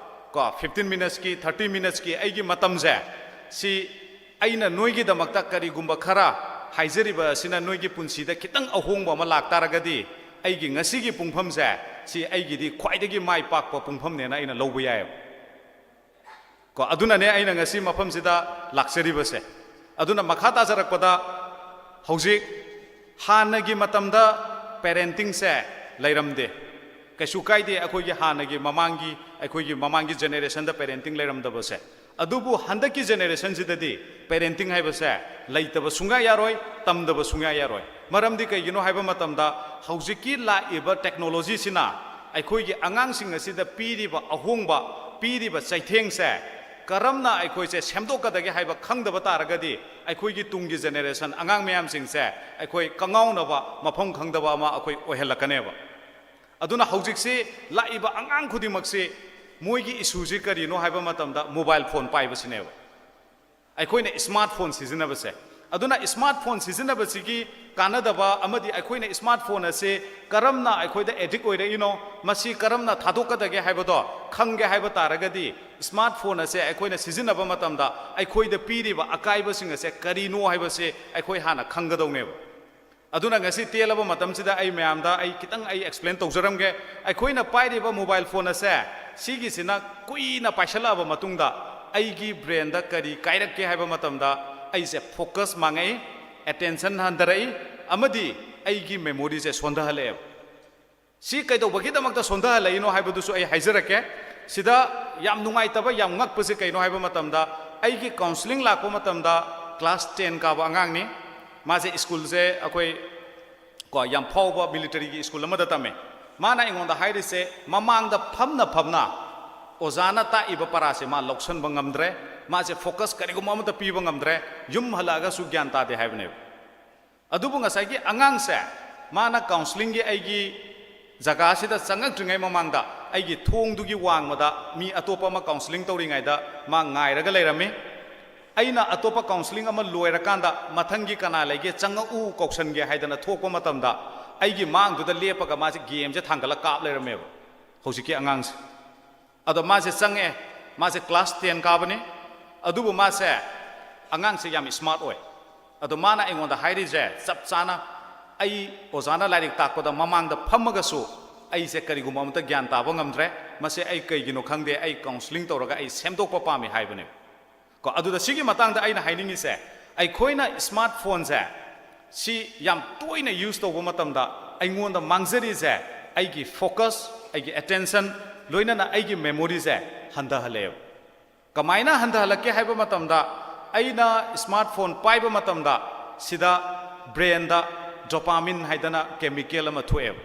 ꯀꯣ ꯐꯤꯐꯇꯤꯟ ꯃꯤꯅꯠꯁꯀꯤ, ꯊꯥꯔꯇꯤ ꯃꯤꯅꯠꯁꯀꯤ ꯑꯩꯒꯤ ꯃꯇꯝꯁꯦ, ꯁꯤ ꯑꯩꯅ ꯅꯣꯏꯒꯤꯗꯃꯛꯇ ꯀꯔꯤꯒꯨꯝꯕ ꯈꯔ ꯍꯥꯏꯖꯔꯤꯕ ꯑꯁꯤꯅ ꯅꯣꯏꯒꯤ ꯄꯨꯟꯁꯤꯗ ꯈꯤꯇꯪ ꯑꯍꯣꯡꯕ ꯑꯃ ꯂꯥꯛꯇꯥꯔꯒꯗꯤ, ꯑꯩꯒꯤ ꯉꯁꯤꯒꯤ ꯄꯨꯡꯐꯝꯁꯦ ꯁꯤ ꯑꯩꯒꯤꯗꯤ ꯈ꯭ꯋꯥꯏꯗꯒꯤ ꯃꯥꯏ ꯄꯥꯛꯄ ꯄꯨꯡꯐꯝꯅꯦꯅ ꯑꯩꯅ ꯂꯧꯕ ꯌꯥꯏꯑꯕ꯫ ꯀꯣ ꯑꯗꯨꯅꯅꯦ ꯑꯩꯅ ꯉꯁꯤ ꯃꯐꯝꯁꯤꯗ ꯂꯥꯛꯆꯔꯤꯕꯁꯦ꯫ ꯑꯗꯨꯅ ꯃꯈꯥ ꯇꯥꯖꯔꯛꯄꯗ, ꯍꯧꯖꯤꯛ ꯍꯥꯟꯅꯒꯤ ꯃꯇꯝꯗ ꯄꯦꯔꯦꯟꯇꯤꯡꯁꯦ ꯂꯩꯔꯝꯗꯦ꯫ ꯀꯩꯁꯨ ꯀꯥꯏꯗꯦ, ꯑꯩꯈꯣꯏꯒꯤ ꯍꯥꯟꯅꯒꯤ ꯃꯃꯥꯡꯒꯤ, ꯑꯩꯈꯣꯏꯒꯤ ꯃꯃꯥꯡꯒꯤ ꯖꯦꯅꯦꯔꯦꯁꯟꯗ ꯄꯦꯔꯦꯟꯇꯤꯡ ꯂꯩꯔꯝꯗꯕꯁꯦ꯫ ꯑꯗꯨꯕꯨ ꯍꯟꯗꯛꯀꯤ ꯖꯦꯅꯦꯔꯦꯁꯟꯁꯤꯗꯗꯤ ꯄꯦꯔꯦꯟꯇꯤꯡ ꯍꯥꯏꯕꯁꯦ ꯂꯩꯇꯕ ꯁꯨꯡꯌꯥ ꯌꯥꯔꯣꯏ, ꯇꯝꯗꯕ ꯁꯨꯡꯌꯥ ꯌꯥꯔꯣꯏ꯫ ꯃꯔꯝꯗꯤ ꯀꯩꯒꯤꯅꯣ ꯍꯥꯏꯕ ꯃꯇꯝꯗ, ꯍꯧꯖꯤꯛꯀꯤ ꯂꯥꯛꯏꯕ ꯇꯦꯛꯅꯣꯂꯣꯖꯤꯁꯤꯅ ꯑꯩꯈꯣꯏꯒꯤ ꯑꯉꯥꯡꯁꯤꯡ ꯑꯁꯤꯗ ꯄꯤꯔꯤꯕ ꯑꯍꯣꯡꯕ, ꯄꯤꯔꯤꯕ ꯆꯩꯊꯦꯡꯁꯦ ꯀꯔꯝꯅ ꯑꯩꯈꯣꯏꯁꯦ ꯁꯦꯝꯗꯣꯛꯀꯗꯒꯦ ꯍꯥꯏꯕ ꯈꯪꯗꯕ ꯇꯥꯔꯒꯗꯤ, ꯑꯩꯈꯣꯏꯒꯤ ꯇꯨꯡꯒꯤ ꯖꯦꯅꯦꯔꯦꯁꯟ ꯑꯉꯥꯡ ꯃꯌꯥꯝꯁꯤꯡꯁꯦ ꯑꯩꯈꯣꯏ ꯀꯉꯥꯎꯅꯕ, ꯃꯐꯝ ꯈꯪꯗꯕ ꯑꯃ ꯑꯩꯈꯣꯏ ꯑꯣꯏꯍꯜꯂꯛꯀꯅꯦꯕ꯫ ꯑꯗꯨꯅ ꯍꯧꯖꯤꯛꯁꯤ ꯂꯥꯛꯏꯕ ꯑꯉꯥꯡ ꯈꯨꯗꯤꯡꯃꯛꯁꯤ ꯃꯣꯏꯒꯤ ꯏꯁꯨꯁꯤ ꯀꯔꯤꯅꯣ ꯍꯥꯏꯕ ꯃꯇꯝꯗ, ꯃꯣꯕꯥꯏꯜ ꯐꯣꯟ ꯄꯥꯏꯕꯁꯤꯅꯦꯕ꯫ ꯑꯩꯈꯣꯏꯅ ꯁ꯭ꯃꯥꯔꯠ ꯐꯣꯟ ꯁꯤꯖꯤꯟꯅꯕꯁꯦ꯫ ꯑꯗꯨꯅ ꯁ꯭ꯃꯥꯔꯠ ꯐꯣꯟ ꯁꯤꯖꯤꯟꯅꯕꯁꯤꯒꯤ ꯀꯥꯟꯅꯗꯕ ꯑꯃꯗꯤ ꯑꯩꯈꯣꯏꯅ ꯁ꯭ꯃꯥꯔꯠ ꯐꯣꯟ ꯑꯁꯤ ꯀꯔꯝꯅ ꯑꯩꯈꯣꯏꯗ ꯑꯦꯗꯤꯛ ꯑꯣꯏꯔꯛꯏꯅꯣ, ꯃꯁꯤ ꯀꯔꯝꯅ ꯊꯥꯗꯣꯛꯀꯗꯒꯦ ꯍꯥꯏꯕꯗꯣ ꯈꯪꯒꯦ ꯍꯥꯏꯕ ꯇꯥꯔꯒꯗꯤ, ꯁ꯭ꯃꯥꯔꯠ ꯐꯣꯟ ꯑꯁꯦ ꯑꯩꯈꯣꯏꯅ ꯁꯤꯖꯤꯟꯅꯕ ꯃꯇꯝꯗ ꯑꯩꯈꯣꯏꯗ ꯄꯤꯔꯤꯕ ꯑꯀꯥꯏꯕꯁꯤꯡ ꯑꯁꯦ ꯀꯔꯤꯅꯣ ꯍꯥꯏꯕꯁꯤ ꯑꯩꯈꯣꯏ ꯍꯥꯟꯅ ꯈꯪꯒꯗꯧꯅꯦꯕ꯫ ꯑꯗꯨꯅ ꯉꯁꯤ ꯇꯦꯜꯂꯕ ꯃꯇꯝꯁꯤꯗ ꯑꯩ ꯃꯌꯥꯝꯗ ꯑꯩ ꯈꯤꯇꯪ ꯑꯩ ꯑꯦꯛꯁꯄ꯭ꯂꯦꯟ ꯇꯧꯖꯔꯝꯒꯦ꯫ ꯑꯩꯈꯣꯏꯅ ꯄꯥꯏꯔꯤꯕ ꯃꯣꯕꯥꯏꯜ ꯐꯣꯟ ꯑꯁꯦ ꯁꯤꯒꯤꯁꯤꯅ ꯀꯨꯏꯅ ꯄꯥꯏꯁꯜꯂꯛꯑꯕ ꯃꯇꯨꯡꯗ ꯑꯩꯒꯤ ꯕ꯭ꯔꯦꯟꯗ ꯀꯔꯤ ꯀꯥꯏꯔꯛꯀꯦ ꯍꯥꯏꯕ ꯃꯇꯝꯗ ꯑꯩꯁꯦ ꯐꯣꯀꯁ ꯃꯥꯡꯉꯛꯏ, ꯑꯦꯇꯦꯟꯁꯟ ꯍꯟꯊꯔꯛꯏ, ꯑꯃꯗꯤ ꯑꯩꯒꯤ ꯃꯦꯃꯣꯔꯤꯁꯦ ꯁꯣꯟꯊꯍꯜꯂꯛꯑꯦꯕ꯫ ꯁꯤ ꯀꯩꯗꯧꯕꯒꯤꯗꯃꯛꯇ ꯁꯣꯟꯊꯍꯜꯂꯛꯏꯅꯣ ꯍꯥꯏꯕꯗꯨꯁꯨ ꯑꯩ ꯍꯥꯏꯖꯔꯛꯀꯦ꯫ ꯁꯤꯗ ꯌꯥꯝ ꯅꯨꯡꯉꯥꯏꯇꯕ, ꯌꯥꯝ ꯉꯛꯄꯁꯦ ꯀꯩꯅꯣ ꯍꯥꯏꯕ ꯃꯇꯝꯗ, ꯑꯩꯒꯤ ꯀꯥꯎꯟꯁꯤꯂꯤꯡ ꯂꯥꯛꯄ ꯃꯇꯝꯗ ꯀ꯭ꯂꯥꯁ ꯇꯦꯟ ꯀꯥꯕ ꯑꯉꯥꯡꯅꯤ꯫ ꯃꯥꯁꯦ ꯁ꯭ꯀꯨꯜꯁꯦ ꯑꯩꯈꯣꯏ ꯀꯣ ꯌꯥꯝ ꯐꯥꯎꯕ ꯃꯤꯂꯤꯇꯔꯤꯒꯤ ꯁ꯭ꯀꯨꯜ ꯑꯃꯗ ꯇꯝꯃꯦ꯫ ꯃꯥꯅ ꯑꯩꯉꯣꯟꯗ ꯍꯥꯏꯔꯤꯁꯦ, ꯃꯃꯥꯡꯗ ꯐꯝꯅ ꯐꯝꯅ ꯑꯣꯖꯥꯅ ꯇꯥꯛꯏꯕ ꯄꯔꯥꯁꯦ ꯃꯥ ꯂꯧꯁꯟꯕ ꯉꯝꯗ꯭ꯔꯦ, ꯃꯥꯁꯦ ꯐꯣꯀꯁ ꯀꯔꯤꯒꯨꯝꯕ ꯑꯃꯠꯇ ꯄꯤꯕ ꯉꯝꯗ꯭ꯔꯦ, ꯌꯨꯝ ꯍꯜꯂꯛꯑꯒꯁꯨ ꯒ꯭ꯌꯥꯟ ꯇꯥꯗꯦ ꯍꯥꯏꯕꯅꯦꯕ꯫ ꯑꯗꯨꯕꯨ ꯉꯁꯥꯏꯒꯤ ꯑꯉꯥꯡꯁꯦ, ꯃꯥꯅ ꯀꯥꯎꯟꯁꯤꯂꯤꯡꯒꯤ ꯑꯩꯒꯤ ꯖꯒꯥꯁꯤꯗ ꯆꯪꯉꯛꯇ꯭ꯔꯤꯉꯩ ꯃꯃꯥꯡꯗ ꯑꯩꯒꯤ ꯊꯣꯡꯗꯨꯒꯤ ꯋꯥꯡꯃꯗ ꯃꯤ ꯑꯇꯣꯞꯄ ꯑꯃ ꯀꯥꯎꯟꯁꯤꯂꯤꯡ ꯇꯧꯔꯤꯉꯩꯗ ꯃꯥ ꯉꯥꯏꯔꯒ ꯂꯩꯔꯝꯃꯤ꯫ ꯑꯩꯅ ꯑꯇꯣꯞꯄ ꯀꯥꯎꯟꯁꯤꯂꯤꯡ ꯑꯃ ꯂꯣꯏꯔꯀꯥꯟꯗ ꯃꯊꯪꯒꯤ ꯀꯅꯥ ꯂꯩꯒꯦ, ꯆꯪꯉꯛꯎ, ꯀꯧꯁꯟꯒꯦ ꯍꯥꯏꯗꯅ ꯊꯣꯛꯄ ꯃꯇꯝꯗ ꯑꯩꯒꯤ ꯃꯥꯡꯗꯨꯗ ꯂꯦꯞꯄꯒ ꯃꯥꯁꯦ ꯒꯦꯝꯁꯦ ꯊꯥꯡꯒꯠꯂ ꯀꯥꯞ ꯂꯩꯔꯝꯃꯦꯕ ꯍꯧꯖꯤꯛꯀꯤ ꯑꯉꯥꯡꯁꯦ꯫ ꯑꯗꯣ ꯃꯥꯁꯦ ꯆꯪꯉꯛꯑꯦ, ꯃꯥꯁꯦ ꯀ꯭ꯂꯥꯁ ꯇꯦꯟ ꯀꯥꯕꯅꯤ, ꯑꯗꯨꯕꯨ ꯃꯥꯁꯦ ꯑꯉꯥꯡꯁꯦ ꯌꯥꯝ ꯁ꯭ꯃꯥꯔꯠ ꯑꯣꯏ꯫ ꯑꯗꯣ ꯃꯥꯅ ꯑꯩꯉꯣꯟꯗ ꯍꯥꯏꯔꯤꯁꯦ ꯆꯞ ꯆꯥꯅ, ꯑꯩ ꯑꯣꯖꯥꯅ ꯂꯥꯏꯔꯤꯛ ꯇꯥꯛꯄꯗ ꯃꯃꯥꯡꯗ ꯐꯝꯃꯒꯁꯨ ꯑꯩꯁꯦ ꯀꯔꯤꯒꯨꯝꯕ ꯑꯃꯇ ꯒ꯭ꯌꯥꯟ ꯇꯥꯕ ꯉꯝꯗ꯭ꯔꯦ, ꯃꯁꯦ ꯑꯩ ꯀꯩꯒꯤꯅꯣ ꯈꯪꯗꯦ, ꯑꯩ ꯀꯥꯎꯟꯁꯤꯂꯤꯡ ꯇꯧꯔꯒ ꯑꯩ ꯁꯦꯝꯗꯣꯛꯄ ꯄꯥꯝꯃꯤ ꯍꯥꯏꯕꯅꯦ꯫ ꯀꯣ, ꯑꯗꯨꯗ ꯁꯤꯒꯤ ꯃꯇꯥꯡꯗ ꯑꯩꯅ ꯍꯥꯏꯅꯤꯡꯉꯤꯁꯦ, ꯑꯩꯈꯣꯏꯅ ꯁ꯭ꯃꯥꯔꯠ ꯐꯣꯟꯁꯦ ꯁꯤ ꯌꯥꯝ ꯇꯣꯏꯅ ꯌꯨꯁ ꯇꯧꯕ ꯃꯇꯝꯗ ꯑꯩꯉꯣꯟꯗ ꯃꯥꯡꯖꯔꯤꯁꯦ ꯑꯩꯒꯤ ꯐꯣꯀꯁ, ꯑꯩꯒꯤ ꯑꯦꯇꯦꯟꯁꯟ, ꯂꯣꯏꯅꯅ ꯑꯩꯒꯤ ꯃꯦꯃꯣꯔꯤꯁꯦ ꯍꯟꯊꯍꯜꯂꯛꯑꯦꯕ꯫ ꯀꯃꯥꯏꯅ ꯍꯟꯊꯍꯜꯂꯛꯀꯦ ꯍꯥꯏꯕ ꯃꯇꯝꯗ, ꯑꯩꯅ ꯁ꯭ꯃꯥꯔꯠ ꯐꯣꯟ ꯄꯥꯏꯕ ꯃꯇꯝꯗ ꯁꯤꯗ ꯕ꯭ꯔꯦꯟꯗ ꯗꯣꯄꯥꯃꯤꯟ ꯍꯥꯏꯗꯅ ꯀꯦꯃꯤꯀꯦꯜ ꯑꯃ ꯊꯣꯛꯑꯦꯕ꯫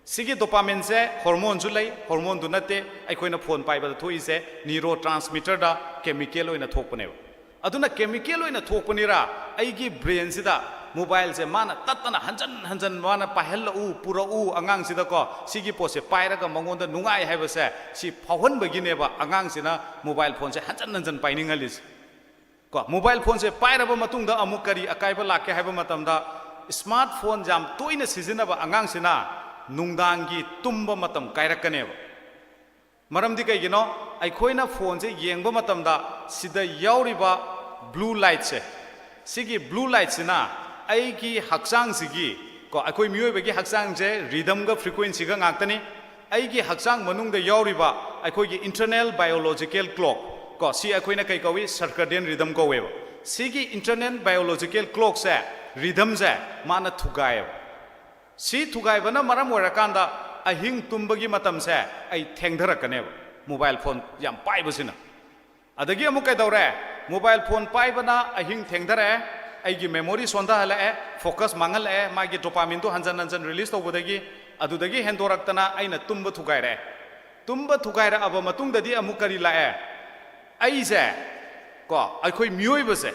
ꯁꯤꯒꯤ ꯗꯣꯄꯥꯃꯤꯟꯁꯦ ꯍꯣꯔꯃꯣꯟꯁꯨ ꯂꯩ, ꯍꯣꯔꯃꯣꯟꯗꯨ ꯅꯠꯇꯦ, ꯑꯩꯈꯣꯏꯅ ꯐꯣꯟ ꯄꯥꯏꯕꯗ ꯊꯣꯛꯏꯁꯦ ꯅ꯭ꯌꯨꯔꯣ ꯇ꯭ꯔꯥꯟꯁꯃꯤꯇꯔꯗ ꯀꯦꯃꯤꯀꯦꯜ ꯑꯣꯏꯅ ꯊꯣꯛꯄꯅꯦꯕ꯫ ꯑꯗꯨꯅ ꯀꯦꯃꯤꯀꯦꯜ ꯑꯣꯏꯅ ꯊꯣꯛꯄꯅꯤꯔꯥ, ꯑꯩꯒꯤ ꯕ꯭ꯔꯦꯟꯁꯤꯗ ꯃꯣꯕꯥꯏꯜꯁꯦ ꯃꯥꯅ ꯇꯠꯇꯅ ꯍꯟꯖꯟ ꯍꯟꯖꯟ ꯃꯥꯅ ꯄꯥꯏꯍꯜꯂꯛꯎ, ꯄꯨꯔꯛꯎ ꯑꯉꯥꯡꯁꯤꯗꯀꯣ, ꯁꯤꯒꯤ ꯄꯣꯠꯁꯦ ꯄꯥꯏꯔꯒ ꯃꯉꯣꯟꯗ ꯅꯨꯡꯉꯥꯏ ꯍꯥꯏꯕꯁꯦ ꯁꯤ ꯐꯥꯎꯍꯟꯕꯒꯤꯅꯦꯕ ꯑꯉꯥꯡꯁꯤꯅ ꯃꯣꯕꯥꯏꯜ ꯐꯣꯟꯁꯦ ꯍꯟꯖꯟ ꯍꯟꯖꯟ ꯄꯥꯏꯅꯤꯡꯍꯜꯂꯤꯁꯦ꯫ ꯀꯣ, ꯃꯣꯕꯥꯏꯜ ꯐꯣꯟꯁꯦ ꯄꯥꯏꯔꯕ ꯃꯇꯨꯡꯗ ꯑꯃꯨꯛ ꯀꯔꯤ ꯑꯀꯥꯏꯕ ꯂꯥꯛꯀꯦ ꯍꯥꯏꯕ ꯃꯇꯝꯗ, ꯁ꯭ꯃꯥꯔꯠ ꯐꯣꯟ ꯌꯥꯝ ꯇꯣꯏꯅ ꯁꯤꯖꯤꯟꯅꯕ ꯑꯉꯥꯡꯁꯤꯅ ꯅꯨꯡꯗꯥꯡꯒꯤ ꯇꯨꯝꯕ ꯃꯇꯝ ꯀꯥꯏꯔꯛꯀꯅꯦꯕ꯫ ꯃꯔꯝꯗꯤ ꯀꯩꯒꯤꯅꯣ? ꯑꯩꯈꯣꯏꯅ ꯐꯣꯟꯁꯦ ꯌꯦꯡꯕ ꯃꯇꯝꯗ ꯁꯤꯗ ꯌꯥꯎꯔꯤꯕ ꯕ꯭ꯂꯨ ꯂꯥꯏꯠꯁꯦ, ꯁꯤꯒꯤ ꯕ꯭ꯂꯨ ꯂꯥꯏꯠꯁꯤꯅ ꯑꯩꯒꯤ ꯍꯛꯆꯥꯡꯁꯤꯒꯤ, ꯀꯣ, ꯑꯩꯈꯣꯏ ꯃꯤꯑꯣꯏꯕꯒꯤ ꯍꯛꯆꯥꯡꯁꯦ rhythmꯒ frequencyꯒ ꯉꯥꯛꯇꯅꯤ꯫ ꯑꯩꯒꯤ ꯍꯛꯆꯥꯡ ꯃꯅꯨꯡꯗ ꯌꯥꯎꯔꯤꯕ ꯑꯩꯈꯣꯏꯒꯤ internal biological clock, ꯀꯣ, ꯁꯤ ꯑꯩꯈꯣꯏꯅ ꯀꯩ ꯀꯧꯏ? Circadian rhythm ꯀꯧꯋꯦꯕ꯫ ꯁꯤꯒꯤ internal biological clockꯁꯦ, rhythmꯁꯦ, ꯃꯥꯅ ꯊꯨꯒꯥꯏꯌꯦꯕ꯫ ꯁꯤ ꯊꯨꯒꯥꯏꯕꯅ ꯃꯔꯝ ꯑꯣꯏꯔꯀꯥꯟꯗ ꯑꯍꯤꯡ ꯇꯨꯝꯕꯒꯤ ꯃꯇꯝꯁꯦ ꯑꯩ ꯊꯦꯡꯊꯔꯛꯀꯅꯦꯕ, mobile phone ꯌꯥꯝ ꯄꯥꯏꯕꯁꯤꯅ꯫ ꯑꯗꯒꯤ ꯑꯃꯨꯛ ꯀꯩꯗꯧꯔꯦ? Mobile phone ꯄꯥꯏꯕꯅ ꯑꯍꯤꯡ ꯊꯦꯡꯊꯔꯛꯑꯦ, ꯑꯩꯒꯤ memory ꯁꯣꯟꯊꯍꯜꯂꯛꯑꯦ, focus ꯃꯥꯡꯍꯜꯂꯛꯑꯦ, ꯃꯥꯒꯤ dopamineꯗꯨ ꯍꯟꯖꯟ ꯍꯟꯖꯟ release ꯇꯧꯕꯗꯒꯤ꯫ ꯑꯗꯨꯗꯒꯤ ꯍꯦꯟꯗꯣꯔꯛꯇꯅ ꯑꯩꯅ ꯇꯨꯝꯕ ꯊꯨꯒꯥꯏꯔꯛꯑꯦ꯫ ꯇꯨꯝꯕ ꯊꯨꯒꯥꯏꯔꯛꯑꯕ ꯃꯇꯨꯡꯗꯗꯤ ꯑꯃꯨꯛ ꯀꯔꯤ ꯂꯥꯛꯑꯦ? ꯑꯩꯁꯦ, ꯀꯣ, ꯑꯩꯈꯣꯏ ꯃꯤꯑꯣꯏꯕꯁꯦ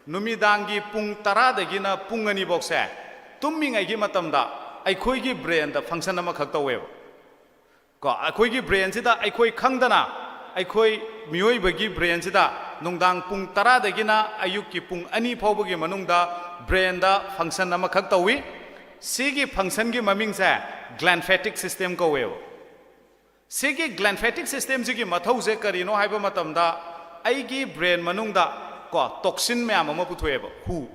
ꯅꯨꯃꯤꯗꯥꯡꯒꯤ ꯄꯨꯡ ꯇꯔꯥꯗꯒꯤꯅ ꯄꯨꯡ ꯑꯅꯤꯐꯧꯁꯦ ꯇꯨꯝꯃꯤꯉꯩꯒꯤ ꯃꯇꯝꯗ ꯑꯩꯈꯣꯏꯒꯤ brainꯗ function ꯑꯃꯈꯛ ꯇꯧꯋꯦꯕ꯫ ꯀꯣ, ꯑꯩꯈꯣꯏꯒꯤ brainꯁꯤꯗ ꯑꯩꯈꯣꯏ ꯈꯪꯗꯅ, ꯑꯩꯈꯣꯏ ꯃꯤꯑꯣꯏꯕꯒꯤ brainꯁꯤꯗ ꯅꯨꯡꯗꯥꯡ ꯄꯨꯡ ꯇꯔꯥꯗꯒꯤꯅ ꯑꯌꯨꯛꯀꯤ ꯄꯨꯡ ꯑꯅꯤ ꯐꯥꯎꯕꯒꯤ ꯃꯅꯨꯡꯗ brainꯗ function ꯑꯃꯈꯛ ꯇꯧꯏ꯫ ꯁꯤꯒꯤ functionꯒꯤ ꯃꯃꯤꯡꯁꯦ glymphatic system ꯀꯧꯋꯦꯕ꯫ ꯁꯤꯒꯤ glymphatic systemꯁꯤꯒꯤ ꯃꯊꯧꯁꯦ ꯀꯔꯤꯅꯣ ꯍꯥꯏꯕ ꯃꯇꯝꯗ, ꯑꯩꯒꯤ brain ꯃꯅꯨꯡꯗ, ꯀꯣ, toxin ꯃꯌꯥꯝ ꯑꯃ ꯄꯨꯊꯣꯛꯑꯦꯕ, ꯍꯨ,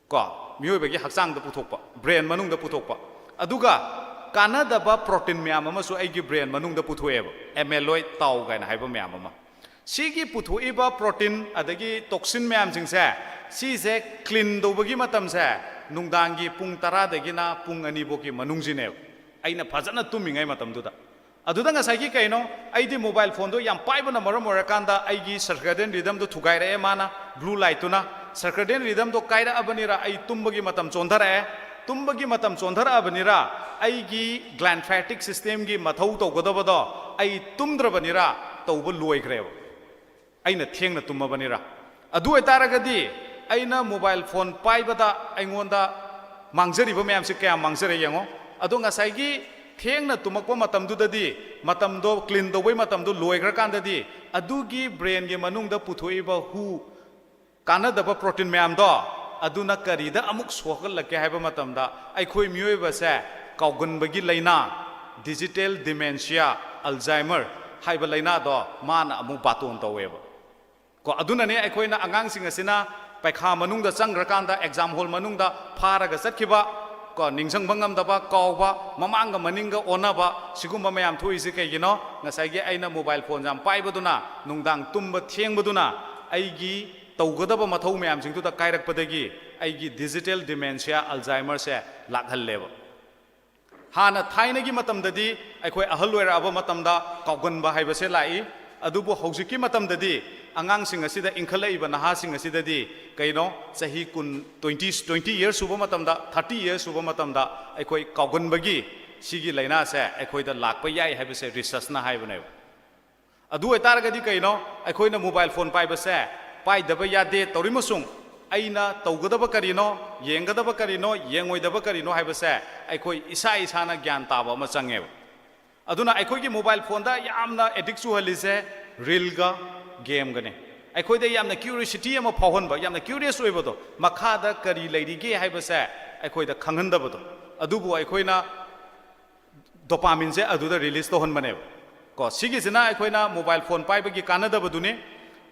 ꯀꯣ, ꯃꯤꯑꯣꯏꯕꯒꯤ ꯍꯛꯆꯥꯡꯗ ꯄꯨꯊꯣꯛꯄ, brain ꯃꯅꯨꯡꯗ ꯄꯨꯊꯣꯛꯄ꯫ ꯑꯗꯨꯒ ꯀꯥꯟꯅꯗꯕ protein ꯃꯌꯥꯝ ꯑꯃꯁꯨ ꯑꯩꯒꯤ brain ꯃꯅꯨꯡꯗ ꯄꯨꯊꯣꯛꯑꯦꯕ, amyloid ꯇꯥꯎ ꯀꯥꯏꯅ ꯍꯥꯏꯕ ꯃꯌꯥꯝ ꯑꯃ꯫ ꯁꯤꯒꯤ ꯄꯨꯊꯣꯛꯏꯕ protein ꯑꯗꯒꯤ toxin ꯃꯌꯥꯝꯁꯤꯡꯁꯦ, ꯁꯤꯁꯦ clean ꯇꯧꯕꯒꯤ ꯃꯇꯝꯁꯦ ꯅꯨꯡꯗꯥꯡꯒꯤ ꯄꯨꯡ ꯇꯔꯥꯗꯒꯤꯅ ꯄꯨꯡ ꯑꯅꯤꯐꯧꯒꯤ ꯃꯅꯨꯡꯁꯤꯅꯦꯕ, ꯑꯩꯅ ꯐꯖꯅ ꯇꯨꯝꯃꯤꯉꯩ ꯃꯇꯝꯗꯨꯗ꯫ ꯑꯗꯨꯗ ꯉꯁꯥꯏꯒꯤ ꯀꯩꯅꯣ, ꯑꯩꯗꯤ mobile phoneꯗꯣ ꯌꯥꯝ ꯄꯥꯏꯕꯅ ꯃꯔꯝ ꯑꯣꯏꯔꯀꯥꯟꯗ ꯑꯩꯒꯤ circadian rhythmꯗꯣ ꯊꯨꯒꯥꯏꯔꯛꯑꯦ ꯃꯥꯅ, blue lightꯇꯨꯅ꯫ Circadian rhythmꯗꯣ ꯀꯥꯏꯔꯛꯑꯕꯅꯤꯅ ꯑꯩ ꯇꯨꯝꯕꯒꯤ ꯃꯇꯝ ꯆꯣꯟꯊꯔꯛꯑꯦ꯫ ꯇꯨꯝꯕꯒꯤ ꯃꯇꯝ ꯆꯣꯟꯊꯔꯛꯑꯕꯅꯤꯅ ꯑꯩꯒꯤ glymphatic systemꯒꯤ ꯃꯊꯧ ꯇꯧꯒꯗꯕꯗꯣ ꯑꯩ ꯇꯨꯝꯗ꯭ꯔꯕꯅꯤꯅ ꯇꯧꯕ ꯂꯣꯏꯈ꯭ꯔꯦꯕ, ꯑꯩꯅ ꯊꯦꯡꯅ ꯇꯨꯝꯃꯕꯅꯤꯅ꯫ ꯑꯗꯨ ꯑꯣꯏꯇꯥꯔꯒꯗꯤ ꯑꯩꯅ mobile phone ꯄꯥꯏꯕꯗ ꯑꯩꯉꯣꯟꯗ ꯃꯥꯡꯖꯔꯤꯕ ꯃꯌꯥꯝꯁꯦ ꯀꯌꯥꯝ ꯃꯥꯡꯖꯔꯦ ꯌꯦꯡꯉꯣ꯫ ꯑꯗꯣ ꯉꯁꯥꯏꯒꯤ ꯊꯦꯡꯅ ꯇꯨꯝꯃꯛꯄ ꯃꯇꯝꯗꯨꯗꯗꯤ, ꯃꯇꯝꯗꯣ clean ꯇꯧꯕꯩ ꯃꯇꯝꯗꯣ ꯂꯣꯏꯈ꯭ꯔꯀꯥꯟꯗꯗꯤ, ꯑꯗꯨꯒꯤ brainꯒꯤ ꯃꯅꯨꯡꯗ ꯄꯨꯊꯣꯛꯏꯕ ꯍꯨ, ꯀꯥꯟꯅꯗꯕ protein ꯃꯌꯥꯝꯗꯣ, ꯑꯗꯨꯅ ꯀꯔꯤꯗ ꯑꯃꯨꯛ ꯁꯣꯛꯍꯜꯂꯛꯀꯦ ꯍꯥꯏꯕ ꯃꯇꯝꯗ, ꯑꯩꯈꯣꯏ ꯃꯤꯑꯣꯏꯕꯁꯦ ꯀꯥꯎꯒꯟꯕꯒꯤ ꯂꯥꯏꯅꯥ, digital dementia, Alzheimer ꯍꯥꯏꯕ ꯂꯥꯏꯅꯥꯗꯣ ꯃꯥꯅ ꯑꯃꯨꯛ ꯕꯥꯇꯣꯟ ꯇꯧꯋꯦꯕ꯫ ꯀꯣ, ꯑꯗꯨꯅꯅꯦ ꯑꯩꯈꯣꯏꯅ ꯑꯉꯥꯡꯁꯤꯡ ꯑꯁꯤꯅ ꯄꯩꯈꯥ ꯃꯅꯨꯡꯗ ꯆꯪꯈ꯭ꯔꯀꯥꯟꯗ ꯑꯦꯛꯖꯥꯝ ꯍꯣꯜ ꯃꯅꯨꯡꯗ ꯐꯥꯔꯒ ꯆꯠꯈꯤꯕ, ꯀꯣ, ꯅꯤꯡꯁꯤꯡꯕ ꯉꯝꯗꯕ, ꯀꯥꯎꯕ, ꯃꯃꯥꯡꯒ ꯃꯅꯤꯡꯒ ꯑꯣꯟꯅꯕ, ꯁꯤꯒꯨꯝꯕ ꯃꯌꯥꯝ ꯊꯣꯛꯏꯁꯦ ꯀꯩꯒꯤꯅꯣ? ꯉꯁꯥꯏꯒꯤ ꯑꯩꯅ ꯃꯣꯕꯥꯏꯜ ꯐꯣꯟ ꯌꯥꯝ ꯄꯥꯏꯕꯗꯨꯅ, ꯅꯨꯡꯗꯥꯡ ꯇꯨꯝꯕ ꯊꯦꯡꯕꯗꯨꯅ ꯑꯩꯒꯤ ꯇꯧꯒꯗꯕ ꯃꯊꯧ ꯃꯌꯥꯝꯁꯤꯡꯗꯨꯗ ꯀꯥꯏꯔꯛꯄꯗꯒꯤ ꯑꯩꯒꯤ digital dementia, Alzheimerꯁꯦ ꯂꯥꯛꯍꯜꯂꯦꯕ꯫ ꯍꯥꯟꯅ ꯊꯥꯏꯅꯒꯤ ꯃꯇꯝꯗꯗꯤ ꯑꯩꯈꯣꯏ ꯑꯍꯜ ꯑꯣꯏꯔꯛꯑꯕ ꯃꯇꯝꯗ ꯀꯥꯎꯒꯟꯕ ꯍꯥꯏꯕꯁꯦ ꯂꯥꯛꯏ꯫ ꯑꯗꯨꯕꯨ ꯍꯧꯖꯤꯛꯀꯤ ꯃꯇꯝꯗꯗꯤ ꯑꯉꯥꯡꯁꯤꯡ ꯑꯁꯤꯗ, ꯏꯟꯈꯠꯂꯛꯏꯕ ꯅꯍꯥꯁꯤꯡ ꯑꯁꯤꯗꯗꯤ ꯀꯩꯅꯣ, ꯆꯍꯤ ꯀꯨꯟ, twenty, twenty years ꯁꯨꯕ ꯃꯇꯝꯗ, thirty years ꯁꯨꯕ ꯃꯇꯝꯗ ꯑꯩꯈꯣꯏ ꯀꯥꯎꯒꯟꯕꯒꯤ ꯁꯤꯒꯤ ꯂꯥꯏꯅꯥꯁꯦ ꯑꯩꯈꯣꯏꯗ ꯂꯥꯛꯄ ꯌꯥꯏ ꯍꯥꯏꯕꯁꯦ researchꯅ ꯍꯥꯏꯕꯅꯦꯕ꯫ ꯑꯗꯨ ꯑꯣꯏꯇꯥꯔꯒꯗꯤ ꯀꯩꯅꯣ? ꯑꯩꯈꯣꯏꯅ ꯃꯣꯕꯥꯏꯜ ꯐꯣꯟ ꯄꯥꯏꯕꯁꯦ ꯄꯥꯏꯗꯕ ꯌꯥꯗꯦ ꯇꯧꯔꯤꯃꯁꯨꯡ, ꯑꯩꯅ ꯇꯧꯒꯗꯕ ꯀꯔꯤꯅꯣ, ꯌꯦꯡꯒꯗꯕ ꯀꯔꯤꯅꯣ, ꯌꯦꯡꯉꯣꯏꯗꯕ ꯀꯔꯤꯅꯣ ꯍꯥꯏꯕꯁꯦ ꯑꯩꯈꯣꯏ ꯏꯁꯥ ꯏꯁꯥꯅ ꯒ꯭ꯌꯥꯟ ꯇꯥꯕ ꯑꯃ ꯆꯪꯉꯦꯕ꯫ ꯑꯗꯨꯅ ꯑꯩꯈꯣꯏꯒꯤ ꯃꯣꯕꯥꯏꯜ ꯐꯣꯟꯗ ꯌꯥꯝꯅ addict ꯆꯨꯍꯜꯂꯤꯁꯦ ꯔꯤꯜꯒ ꯒꯦꯝꯒꯅꯤ꯫ ꯑꯩꯈꯣꯏꯗ ꯌꯥꯝꯅ curiosity ꯑꯃ ꯐꯥꯎꯍꯟꯕ, ꯌꯥꯝꯅ curious ꯑꯣꯏꯕꯗꯣ, ꯃꯈꯥꯗ ꯀꯔꯤ ꯂꯩꯔꯤꯒꯦ ꯍꯥꯏꯕꯁꯦ ꯑꯩꯈꯣꯏꯗ ꯈꯪꯍꯟꯗꯕꯗꯣ, ꯑꯗꯨꯕꯨ ꯑꯩꯈꯣꯏꯅ dopamineꯁꯦ ꯑꯗꯨꯗ release ꯇꯧꯍꯟꯕꯅꯦꯕ꯫ ꯀꯣ, ꯁꯤꯒꯤꯁꯤꯅ ꯑꯩꯈꯣꯏꯅ ꯃꯣꯕꯥꯏꯜ ꯐꯣꯟ ꯄꯥꯏꯕꯒꯤ ꯀꯥꯟꯅꯗꯕꯗꯨꯅꯤ꯫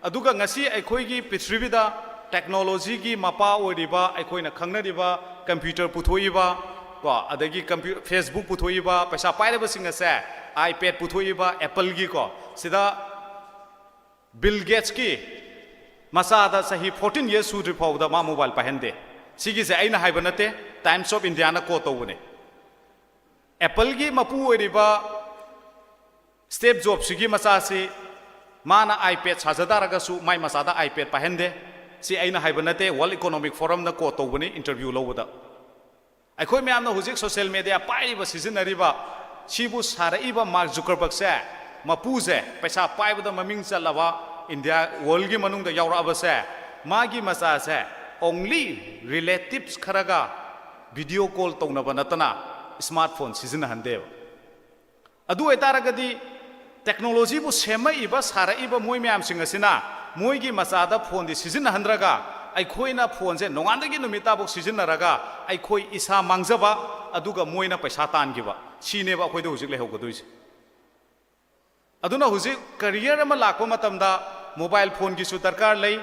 ꯑꯗꯨꯒ ꯉꯁꯤ ꯑꯩꯈꯣꯏꯒꯤ ꯄ꯭ꯔꯤꯊꯤꯕꯤꯗ technologyꯒꯤ ꯃꯄꯥ ꯑꯣꯏꯔꯤꯕ, ꯑꯩꯈꯣꯏꯅ ꯈꯪꯅꯔꯤꯕ computer ꯄꯨꯊꯣꯛꯏꯕ, ꯀꯣ, ꯑꯗꯒꯤ compu-, Facebook ꯄꯨꯊꯣꯛꯏꯕ, ꯄꯩꯁꯥ ꯄꯥꯏꯔꯕꯁꯤꯡ ꯑꯁꯦ iPad ꯄꯨꯊꯣꯛꯏꯕ Appleꯒꯤ, ꯀꯣ, ꯁꯤꯗ Bill Gatesꯀꯤ ꯃꯆꯥꯗ ꯆꯍꯤ fourteen years ꯁꯨꯗ꯭ꯔꯤ ꯐꯥꯎꯕꯗ ꯃꯥ ꯃꯣꯕꯥꯏꯜ ꯄꯥꯏꯍꯟꯗꯦ꯫ ꯁꯤꯒꯤꯁꯦ ꯑꯩꯅ ꯍꯥꯏꯕ ꯅꯠꯇꯦ, Times of Indiaꯅ quote ꯇꯧꯕꯅꯦ꯫ Appleꯒꯤ ꯃꯄꯨ ꯑꯣꯏꯔꯤꯕ Steve Jobsꯁꯤꯒꯤ ꯃꯆꯥꯁꯤ ꯃꯥꯅ iPad ꯁꯥꯖ ꯇꯥꯔꯒꯁꯨ ꯃꯥꯏ ꯃꯆꯥꯗ iPad ꯄꯥꯏꯍꯟꯗꯦ꯫ ꯁꯤ ꯑꯩꯅ ꯍꯥꯏꯕ ꯅꯠꯇꯦ, World Economic Forumꯅ quote ꯇꯧꯕꯅꯤ interview ꯂꯧꯕꯗ꯫ ꯑꯩꯈꯣꯏ ꯃꯌꯥꯝꯅ ꯍꯧꯖꯤꯛ social media ꯄꯥꯏꯔꯤꯕ, ꯁꯤꯖꯤꯟꯅꯔꯤꯕ, ꯁꯤꯕꯨ ꯁꯥꯔꯛꯏꯕ Mark Zuckerbergꯁꯦ, ꯃꯄꯨꯁꯦ, ꯄꯩꯁꯥ ꯄꯥꯏꯕꯗ ꯃꯃꯤꯡ ꯆꯠꯂꯕ, India, worldꯒꯤ ꯃꯅꯨꯡꯗ ꯌꯥꯎꯔꯛꯑꯕꯁꯦ, ꯃꯥꯒꯤ ꯃꯆꯥꯁꯦ only relatives ꯈꯔꯒ video call ꯇꯧꯅꯕ ꯅꯠꯇꯅ smartphone ꯁꯤꯖꯤꯟꯅꯍꯟꯗꯦꯕ꯫ ꯑꯗꯨ ꯑꯣꯏꯇꯥꯔꯒꯗꯤ technologyꯕꯨ ꯁꯦꯝꯃꯛꯏꯕ, ꯁꯥꯔꯛꯏꯕ ꯃꯣꯏ ꯃꯌꯥꯝꯁꯤꯡ ꯑꯁꯤꯅ ꯃꯣꯏꯒꯤ ꯃꯆꯥꯗ ꯐꯣꯟꯗꯤ ꯁꯤꯖꯤꯟꯅꯍꯟꯗ꯭ꯔꯒ, ꯑꯩꯈꯣꯏꯅ ꯐꯣꯟꯁꯦ ꯅꯣꯡꯉꯥꯟꯗꯒꯤ ꯅꯨꯃꯤꯠ ꯇꯥꯐꯥꯎ ꯁꯤꯖꯤꯟꯅꯔꯒ ꯑꯩꯈꯣꯏ ꯏꯁꯥ ꯃꯥꯡꯖꯕ, ꯑꯗꯨꯒ ꯃꯣꯏꯅ ꯄꯩꯁꯥ ꯇꯥꯟꯈꯤꯕ, ꯁꯤꯅꯦꯕ ꯑꯩꯈꯣꯏꯗ ꯍꯧꯖꯤꯛ ꯂꯩꯍꯧꯒꯗꯣꯏꯁꯦ꯫ ꯑꯗꯨꯅ ꯍꯧꯖꯤꯛ career ꯑꯃ ꯂꯥꯛꯄ ꯃꯇꯝꯗ mobile phoneꯒꯤꯁꯨ ꯗꯔꯀꯥꯔ ꯂꯩ,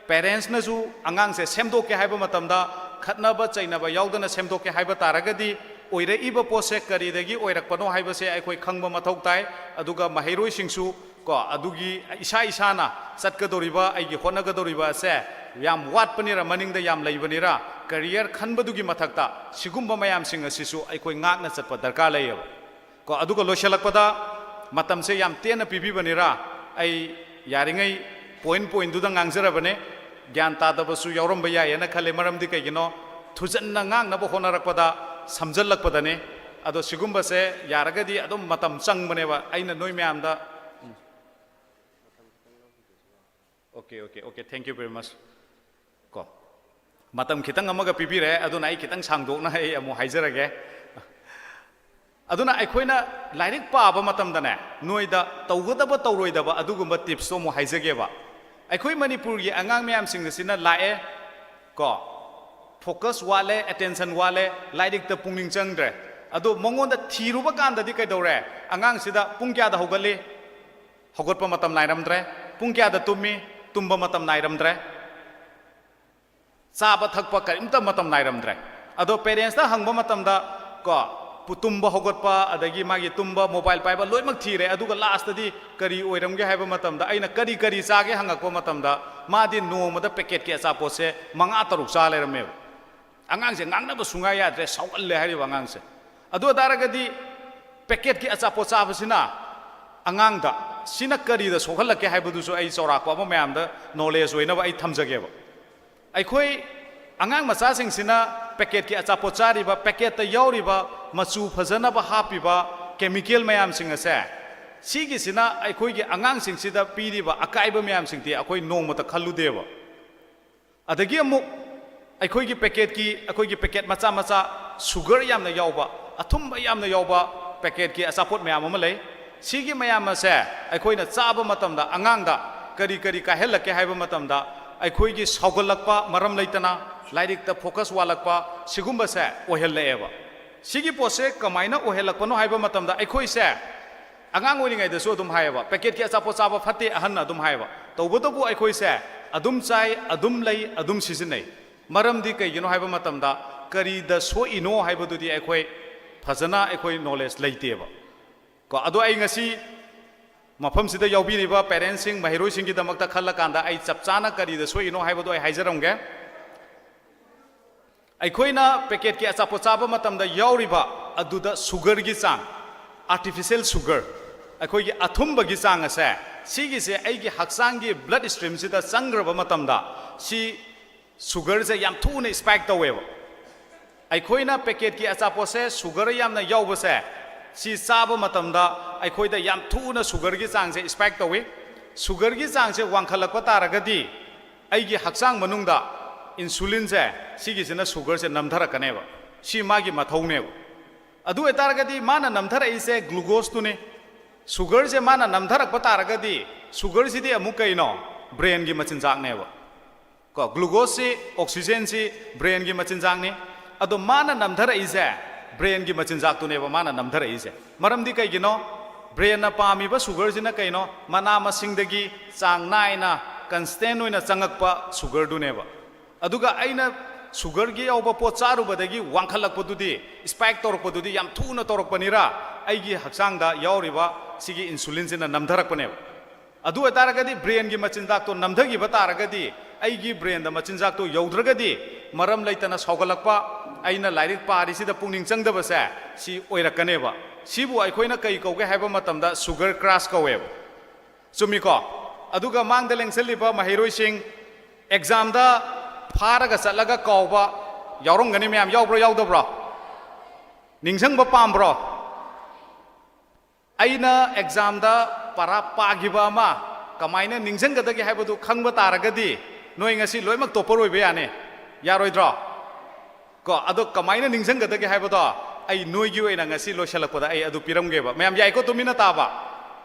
ꯄꯦꯔꯦꯟꯁꯅꯁꯨ ꯑꯉꯥꯡꯁꯦ ꯁꯦꯝꯗꯣꯛꯀꯦ ꯍꯥꯏꯕ ꯃꯇꯝꯗ ꯈꯠꯅꯕ ꯆꯩꯅꯕ ꯌꯥꯎꯗꯅ ꯁꯦꯝꯗꯣꯛꯀꯦ ꯍꯥꯏꯕ ꯇꯥꯔꯒꯗꯤ ꯑꯣꯏꯔꯛꯏꯕ ꯄꯣꯠꯁꯦ ꯀꯔꯤꯗꯒꯤ ꯑꯣꯏꯔꯛꯄꯅꯣ ꯍꯥꯏꯕꯁꯦ ꯑꯩꯈꯣꯏ ꯈꯪꯕ ꯃꯊꯧ ꯇꯥꯏ꯫ ꯑꯗꯨꯒ ꯃꯍꯩꯔꯣꯏꯁꯤꯡꯁꯨ ꯀꯣ ꯑꯗꯨꯒꯤ ꯏꯁꯥ ꯏꯁꯥꯅ ꯆꯠꯀꯗꯧꯔꯤꯕ ꯑꯩꯒꯤ ꯍꯣꯠꯅꯒꯗꯧꯔꯤꯕ ꯑꯁꯦ ꯌꯥꯝ ꯋꯥꯠꯄꯅꯤꯔ ꯃꯅꯤꯡꯗ ꯌꯥꯝ ꯂꯩꯕꯅꯤꯔ ꯀꯦꯔꯤꯌꯔ ꯈꯟꯕꯗꯨꯒꯤ ꯃꯊꯛꯇ ꯁꯤꯒꯨꯝꯕ ꯃꯌꯥꯝꯁꯤꯡ ꯑꯁꯤꯁꯨ ꯑꯩꯈꯣꯏ ꯉꯥꯛꯅ ꯆꯠꯄ ꯗꯔꯀꯥꯔ ꯂꯩꯌꯦꯕ꯫ ꯀꯣ ꯑꯗꯨꯒ ꯂꯣꯏꯁꯤꯜꯂꯛꯄꯗ ꯃꯇꯝꯁꯦ ꯌꯥꯝ ꯇꯦꯟꯅ ꯄꯤꯕꯤꯕꯅꯤꯔ ꯑꯩ ꯌꯥꯔꯤꯉꯩ ꯄꯣꯏꯟ ꯄꯣꯏꯟꯗꯨꯗ ꯉꯥꯡꯖꯔꯕꯅꯦ꯫ ꯒ꯭ꯌꯥꯟ ꯇꯥꯗꯕꯁꯨ ꯌꯥꯎꯔꯝꯕ ꯌꯥꯏꯌꯦꯅ ꯈꯜꯂꯦ꯫ ꯃꯔꯝꯗꯤ ꯀꯩꯒꯤꯅꯣ? ꯊꯨꯖꯟꯅ ꯉꯥꯡꯅꯕ ꯍꯣꯠꯅꯔꯛꯄꯗ ꯁꯝꯖꯜꯂꯛꯄꯗꯅꯦ꯫ ꯑꯗꯣ ꯁꯤꯒꯨꯝꯕꯁꯦ ꯌꯥꯔꯒꯗꯤ ꯑꯗꯨꯝ ꯃꯇꯝ ꯆꯪꯕꯅꯦꯕ꯫ ꯑꯩꯅ ꯅꯣꯏ ꯃꯌꯥꯝꯗ okay okay okay thank you very much꯫ ꯀꯣ ꯃꯇꯝ ꯈꯤꯇꯪ ꯑꯃꯒ ꯄꯤꯕꯤꯔꯦ꯫ ꯑꯗꯨꯅ ꯑꯩ ꯈꯤꯇꯪ ꯁꯥꯡꯗꯣꯛꯅ ꯑꯩ ꯑꯃꯨꯛ ꯍꯥꯏꯖꯔꯒꯦ꯫ ꯑꯗꯨꯅ ꯑꯩꯈꯣꯏꯅ ꯂꯥꯏꯔꯤꯛ ꯄꯥꯕ ꯃꯇꯝꯗꯅꯦ, ꯅꯣꯏꯗ ꯇꯧꯒꯗꯕ ꯇꯧꯔꯣꯏꯗꯕ ꯑꯗꯨꯒꯨꯝꯕ ꯇꯤꯞꯁꯇꯣ ꯑꯃꯨꯛ ꯍꯥꯏꯖꯒꯦꯕ꯫ ꯑꯩꯈꯣꯏ ꯃꯅꯤꯄꯨꯔꯒꯤ ꯑꯉꯥꯡ ꯃꯌꯥꯝꯁꯤꯡ ꯑꯁꯤꯅ ꯂꯥꯛꯑꯦ ꯀꯣ, ꯐꯣꯀꯁ ꯋꯥꯠꯂꯦ, ꯑꯦꯇꯦꯟꯁꯟ ꯋꯥꯠꯂꯦ, ꯂꯥꯏꯔꯤꯛꯇ ꯄꯨꯛꯅꯤꯡ ꯆꯪꯗ꯭ꯔꯦ꯫ ꯑꯗꯣ ꯃꯉꯣꯟꯗ ꯊꯤꯔꯨꯕ ꯀꯥꯟꯗꯗꯤ ꯀꯩꯗꯧꯔꯦ? ꯑꯉꯥꯡꯁꯤꯗ ꯄꯨꯡ ꯀꯌꯥꯗ ꯍꯧꯒꯠꯂꯤ? ꯍꯧꯒꯠꯄ ꯃꯇꯝ ꯅꯥꯏꯔꯝꯗ꯭ꯔꯦ꯫ ꯄꯨꯡ ꯀꯌꯥꯗ ꯇꯨꯝꯃꯤ? ꯇꯨꯝꯕ ꯃꯇꯝ ꯅꯥꯏꯔꯝꯗ꯭ꯔꯦ꯫ ꯆꯥꯕ ꯊꯛꯄ ꯀꯔꯤꯝꯇ ꯃꯇꯝ ꯅꯥꯏꯔꯝꯗ꯭ꯔꯦ꯫ ꯑꯗꯣ ꯄꯦꯔꯦꯟꯁꯇ ꯍꯪꯕ ꯃꯇꯝꯗ ꯀꯣ ꯇꯨꯝꯕ ꯍꯧꯒꯠꯄ, ꯑꯗꯒꯤ ꯃꯥꯒꯤ ꯇꯨꯝꯕ, ꯃꯣꯕꯥꯏꯜ ꯄꯥꯏꯕ ꯂꯣꯏꯅꯃꯛ ꯊꯤꯔꯦ꯫ ꯑꯗꯨꯒ ꯂꯥꯁꯇꯗꯤ ꯀꯔꯤ ꯑꯣꯏꯔꯝꯒꯦ ꯍꯥꯏꯕ ꯃꯇꯝꯗ, ꯑꯩꯅ ꯀꯔꯤ ꯀꯔꯤ ꯆꯥꯒꯦ ꯍꯪꯉꯛꯄ ꯃꯇꯝꯗ, ꯃꯥꯗꯤ ꯅꯣꯡꯃꯗ ꯄꯦꯀꯦꯠꯀꯤ ꯑꯆꯥꯄꯣꯠꯁꯦ ꯃꯉꯥ ꯇꯔꯨꯛ ꯆꯥ ꯂꯩꯔꯝꯃꯦꯕ꯫ ꯑꯉꯥꯡꯁꯦ ꯉꯥꯡꯅꯕ ꯁꯨꯡꯌꯥ ꯌꯥꯗ꯭ꯔꯦ, ꯁꯥꯎꯒꯜꯂꯦ ꯍꯥꯏꯔꯤꯕ ꯑꯉꯥꯡꯁꯦ꯫ ꯑꯗꯨ ꯑꯣꯏꯇꯥꯔꯒꯗꯤ ꯄꯦꯀꯦꯠꯀꯤ ꯑꯆꯥꯄꯣꯠ ꯆꯥꯕꯁꯤꯅ ꯑꯉꯥꯡꯗ ꯁꯤꯅ ꯀꯔꯤꯗ ꯁꯣꯛꯍꯜꯂꯛꯀꯦ ꯍꯥꯏꯕꯗꯨꯁꯨ ꯑꯩ ꯆꯥꯎꯔꯥꯛꯄ ꯑꯃ ꯃꯌꯥꯝꯗ ꯅꯣꯂꯦꯖ ꯑꯣꯏꯅꯕ ꯑꯩ ꯊꯝꯖꯒꯦꯕ꯫ ꯑꯩꯈꯣꯏ ꯑꯉꯥꯡ ꯃꯆꯥꯁꯤꯡꯁꯤꯅ ꯄꯦꯀꯦꯠꯀꯤ ꯑꯆꯥꯄꯣꯠ ꯆꯥꯔꯤꯕ, ꯄꯦꯀꯦꯠꯇ ꯌꯥꯎꯔꯤꯕ ꯃꯆꯨ ꯐꯖꯅꯕ ꯍꯥꯞꯄꯤꯕ ꯀꯦꯃꯤꯀꯦꯜ ꯃꯌꯥꯝꯁꯤꯡ ꯑꯁꯦ, ꯁꯤꯒꯤꯁꯤꯅ ꯑꯩꯈꯣꯏꯒꯤ ꯑꯉꯥꯡꯁꯤꯡꯁꯤꯗ ꯄꯤꯔꯤꯕ ꯑꯀꯥꯏꯕ ꯃꯌꯥꯝꯁꯤꯡꯗꯤ ꯑꯩꯈꯣꯏ ꯅꯣꯡꯃꯇ ꯈꯜꯂꯨꯗꯦꯕ꯫ ꯑꯗꯒꯤ ꯑꯃꯨꯛ ꯑꯩꯈꯣꯏꯒꯤ ꯄꯦꯀꯦꯠꯀꯤ, ꯑꯩꯈꯣꯏꯒꯤ ꯄꯦꯀꯦꯠ ꯃꯆꯥ ꯃꯆꯥ, ꯁꯨꯒꯔ ꯌꯥꯝꯅ ꯌꯥꯎꯕ, ꯑꯊꯨꯝꯕ ꯌꯥꯝꯅ ꯌꯥꯎꯕ ꯄꯦꯀꯦꯠꯀꯤ ꯑꯆꯥꯄꯣꯠ ꯃꯌꯥꯝ ꯑꯃ ꯂꯩ꯫ ꯁꯤꯒꯤ ꯃꯌꯥꯝ ꯑꯁꯦ ꯑꯩꯈꯣꯏꯅ ꯆꯥꯕ ꯃꯇꯝꯗ ꯑꯉꯥꯡꯗ ꯀꯔꯤ ꯀꯔꯤ ꯀꯥꯏꯍꯜꯂꯛꯀꯦ ꯍꯥꯏꯕ ꯃꯇꯝꯗ, ꯑꯩꯈꯣꯏꯒꯤ ꯁꯥꯎꯒꯠꯂꯛꯄ, ꯃꯔꯝ ꯂꯩꯇꯅ ꯂꯥꯏꯔꯤꯛꯇ ꯐꯣꯀꯁ ꯋꯥꯠꯂꯛꯄ, ꯁꯤꯒꯨꯝꯕꯁꯦ ꯑꯣꯏꯍꯜꯂꯛꯑꯦꯕ꯫ ꯁꯤꯒꯤ ꯄꯣꯠꯁꯦ ꯀꯃꯥꯏꯅ ꯑꯣꯏꯍꯜꯂꯛꯄꯅꯣ ꯍꯥꯏꯕ ꯃꯇꯝꯗ, ꯑꯩꯈꯣꯏꯁꯦ ꯑꯉꯥꯡ ꯑꯣꯏꯔꯤꯉꯩꯗꯁꯨ ꯑꯗꯨꯝ ꯍꯥꯏꯌꯦꯕ, "ꯄꯦꯀꯦꯠꯀꯤ ꯑꯆꯥꯄꯣꯠ ꯆꯥꯕ ꯐꯠꯇꯦ" ꯑꯍꯟꯅ ꯑꯗꯨꯝ ꯍꯥꯏꯌꯦꯕ꯫ ꯇꯧꯕꯇꯕꯨ ꯑꯩꯈꯣꯏꯁꯦ ꯑꯗꯨꯝ ꯆꯥꯏ, ꯑꯗꯨꯝ ꯂꯩ, ꯑꯗꯨꯝ ꯁꯤꯖꯤꯟꯅꯩ꯫ ꯃꯔꯝꯗꯤ ꯀꯩꯒꯤꯅꯣ ꯍꯥꯏꯕ ꯃꯇꯝꯗ, ꯀꯔꯤꯗ ꯁꯣꯛꯏꯅꯣ ꯍꯥꯏꯕꯗꯨꯗꯤ ꯑꯩꯈꯣꯏ ꯐꯖꯅ ꯑꯩꯈꯣꯏ ꯅꯣꯂꯦꯖ ꯂꯩꯇꯦꯕ꯫ ꯀꯣ ꯑꯗꯣ ꯑꯩ ꯉꯁꯤ ꯃꯐꯝꯁꯤꯗ ꯌꯥꯎꯕꯤꯔꯤꯕ ꯄꯦꯔꯦꯟꯁꯁꯤꯡ, ꯃꯍꯩꯔꯣꯏꯁꯤꯡꯒꯤꯗꯃꯛꯇ ꯈꯜꯂꯀꯥꯟꯗ ꯑꯩ ꯆꯞ ꯆꯥꯅ ꯀꯔꯤꯗ ꯁꯣꯛꯏꯅꯣ ꯍꯥꯏꯕꯗꯣ ꯑꯩ ꯍꯥꯏꯖꯔꯝꯒꯦ꯫ ꯑꯩꯈꯣꯏꯅ ꯄꯦꯀꯦꯠꯀꯤ ꯑꯆꯥꯄꯣꯠ ꯆꯥꯕ ꯃꯇꯝꯗ ꯌꯥꯎꯔꯤꯕ ꯑꯗꯨꯗ ꯁꯨꯒꯔꯒꯤ ꯆꯥꯡ, ꯑꯥꯔꯇꯤꯐꯤꯁꯦꯜ ꯁꯨꯒꯔ, ꯑꯩꯈꯣꯏꯒꯤ ꯑꯊꯨꯝꯕꯒꯤ ꯆꯥꯡ ꯑꯁꯦ, ꯁꯤꯒꯤꯁꯦ ꯑꯩꯒꯤ ꯍꯛꯆꯥꯡꯒꯤ ꯕ꯭ꯂꯗ ꯁ꯭ꯇ꯭ꯔꯤꯝꯁꯤꯗ ꯆꯪꯈ꯭ꯔꯕ ꯃꯇꯝꯗ ꯁꯤ ꯁꯨꯒꯔꯁꯦ ꯌꯥꯝ ꯊꯨꯅ ꯁ꯭ꯄꯥꯏꯛ ꯇꯧꯋꯦꯕ꯫ ꯑꯩꯈꯣꯏꯅ ꯄꯦꯀꯦꯠꯀꯤ ꯑꯆꯥꯄꯣꯠꯁꯦ ꯁꯨꯒꯔ ꯌꯥꯝꯅ ꯌꯥꯎꯕꯁꯦ, ꯁꯤ ꯆꯥꯕ ꯃꯇꯝꯗ ꯑꯩꯈꯣꯏꯗ ꯌꯥꯝ ꯊꯨꯅ ꯁꯨꯒꯔꯒꯤ ꯆꯥꯡꯁꯦ ꯁ꯭ꯄꯥꯏꯛ ꯇꯧꯋꯤ꯫ ꯁꯨꯒꯔꯒꯤ ꯆꯥꯡꯁꯦ ꯋꯥꯡꯈꯠꯂꯛꯄ ꯇꯥꯔꯒꯗꯤ ꯑꯩꯒꯤ ꯍꯛꯆꯥꯡ ꯃꯅꯨꯡꯗ ꯏꯟꯁꯨꯂꯤꯟꯁꯦ, ꯁꯤꯒꯤꯁꯤꯅ ꯁꯨꯒꯔꯁꯦ ꯅꯝꯊꯔꯛꯀꯅꯦꯕ꯫ ꯁꯤ ꯃꯥꯒꯤ ꯃꯊꯧꯅꯦꯕ꯫ ꯑꯗꯨ ꯑꯣꯏꯇꯥꯔꯒꯗꯤ ꯃꯥꯅ ꯅꯝꯊꯔꯛꯏꯁꯦ ꯒ꯭ꯂꯨꯀꯣꯁꯇꯨꯅꯤ꯫ ꯁꯨꯒꯔꯁꯦ ꯃꯥꯅ ꯅꯝꯊꯔꯛꯄ ꯇꯥꯔꯒꯗꯤ, ꯁꯨꯒꯔꯁꯤꯗꯤ ꯑꯃꯨꯛ ꯀꯩꯅꯣ? ꯕ꯭ꯔꯦꯟꯒꯤ ꯃꯆꯤꯟꯖꯥꯛꯅꯦꯕ꯫ ꯀꯣ ꯒ꯭ꯂꯨꯀꯣꯁꯁꯤ, ꯑꯣꯛꯁꯤꯖꯦꯟꯁꯤ ꯕ꯭ꯔꯦꯟꯒꯤ ꯃꯆꯤꯟꯖꯥꯛꯅꯤ꯫ ꯑꯗꯣ ꯃꯥꯅ ꯅꯝꯊꯔꯛꯏꯁꯦ ꯕ꯭ꯔꯦꯟꯒꯤ ꯃꯆꯤꯟꯖꯥꯛꯇꯨꯅꯦꯕ ꯃꯥꯅ ꯅꯝꯊꯔꯛꯏꯁꯦ꯫ ꯃꯔꯝꯗꯤ ꯀꯩꯒꯤꯅꯣ? ꯕ꯭ꯔꯦꯟꯅ ꯄꯥꯝꯃꯤꯕ ꯁꯨꯒꯔꯁꯤꯅ ꯀꯩꯅꯣ? ꯃꯅꯥ ꯃꯁꯤꯡꯗꯒꯤ ꯆꯥꯡ ꯅꯥꯏꯅ, ꯀꯟꯁꯇꯦꯟ ꯑꯣꯏꯅ ꯆꯪꯉꯛꯄ ꯁꯨꯒꯔꯗꯨꯅꯦꯕ꯫ ꯑꯗꯨꯒ ꯑꯩꯅ ꯁꯨꯒꯔꯒꯤ ꯌꯥꯎꯕ ꯄꯣꯠ ꯆꯥꯔꯨꯕꯗꯒꯤ ꯋꯥꯡꯈꯠꯂꯛꯄꯗꯨꯗꯤ, ꯁ꯭ꯄꯥꯏꯛ ꯇꯧꯔꯛꯄꯗꯨꯗꯤ ꯌꯥꯝ ꯊꯨꯅ ꯇꯧꯔꯛꯄꯅꯤꯔ, ꯑꯩꯒꯤ ꯍꯛꯆꯥꯡꯗ ꯌꯥꯎꯔꯤꯕ ꯁꯤꯒꯤ ꯏꯟꯁꯨꯂꯤꯟꯁꯤꯅ ꯅꯝꯊꯔꯛꯄꯅꯦꯕ꯫ ꯑꯗꯨ ꯑꯣꯏꯇꯥꯔꯒꯗꯤ ꯕ꯭ꯔꯦꯟꯒꯤ ꯃꯆꯤꯟꯖꯥꯛꯇꯣ ꯅꯝꯊꯈꯤꯕ ꯇꯥꯔꯒꯗꯤ, ꯑꯩꯒꯤ ꯕ꯭ꯔꯦꯟꯗ ꯃꯆꯤꯟꯖꯥꯛꯇꯣ ꯌꯧꯗ꯭ꯔꯒꯗꯤ, ꯃꯔꯝ ꯂꯩꯇꯅ ꯁꯥꯎꯒꯠꯂꯛꯄ, ꯑꯩꯅ ꯂꯥꯏꯔꯤꯛ ꯄꯥꯔꯤꯁꯤꯗ ꯄꯨꯛꯅꯤꯡ ꯆꯪꯗꯕꯁꯦ, ꯁꯤ ꯑꯣꯏꯔꯛꯀꯅꯦꯕ꯫ ꯁꯤꯕꯨ ꯑꯩꯈꯣꯏꯅ ꯀꯩ ꯀꯧꯒꯦ ꯍꯥꯏꯕ ꯃꯇꯝꯗ ꯁꯨꯒꯔ ꯀ꯭ꯔꯥꯁ ꯀꯧꯋꯦꯕ꯫ ꯆꯨꯝꯃꯤꯀꯣ? ꯑꯗꯨꯒ ꯃꯥꯡꯗ ꯂꯦꯡꯁꯤꯜꯂꯤꯕ ꯃꯍꯩꯔꯣꯏꯁꯤꯡ, ꯑꯦꯛꯖꯥꯝꯗ ꯐꯥꯔꯒ ꯆꯠꯂꯒ ꯀꯥꯎꯕ ꯌꯥꯎꯔꯝꯒꯅꯤ ꯃꯌꯥꯝ, ꯌꯥꯎꯕ꯭ꯔꯣ ꯌꯥꯎꯗꯕ꯭ꯔꯣ? ꯅꯤꯡꯁꯤꯡꯕ ꯄꯥꯝꯕ꯭ꯔꯣ? ꯑꯩꯅ ꯑꯦꯛꯖꯥꯝꯗ ꯄꯔꯥ ꯄꯥꯈꯤꯕ ꯑꯃ ꯀꯃꯥꯏꯅ ꯅꯤꯡꯁꯤꯡꯒꯗꯒꯦ ꯍꯥꯏꯕꯗꯨ ꯈꯪꯕ ꯇꯥꯔꯒꯗꯤ, ꯅꯣꯏ ꯉꯁꯤ ꯂꯣꯏꯅꯃꯛ ꯇꯣꯄꯔ ꯑꯣꯏꯕ ꯌꯥꯅꯤ꯫ ꯌꯥꯔꯣꯏꯗ꯭ꯔꯣ? ꯀꯣ ꯑꯗꯣ ꯀꯃꯥꯏꯅ ꯅꯤꯡꯁꯤꯡꯒꯗꯒꯦ ꯍꯥꯏꯕꯗꯣ ꯑꯩ ꯅꯣꯏꯒꯤ ꯑꯣꯏꯅ ꯉꯁꯤ ꯂꯣꯏꯁꯤꯜꯂꯛꯄꯗ ꯑꯩ ꯑꯗꯨ ꯄꯤꯔꯝꯒꯦꯕ꯫ ꯃꯌꯥꯝ ꯌꯥꯏꯀꯣ ꯇꯨꯃꯤꯟꯅ ꯇꯥꯕ?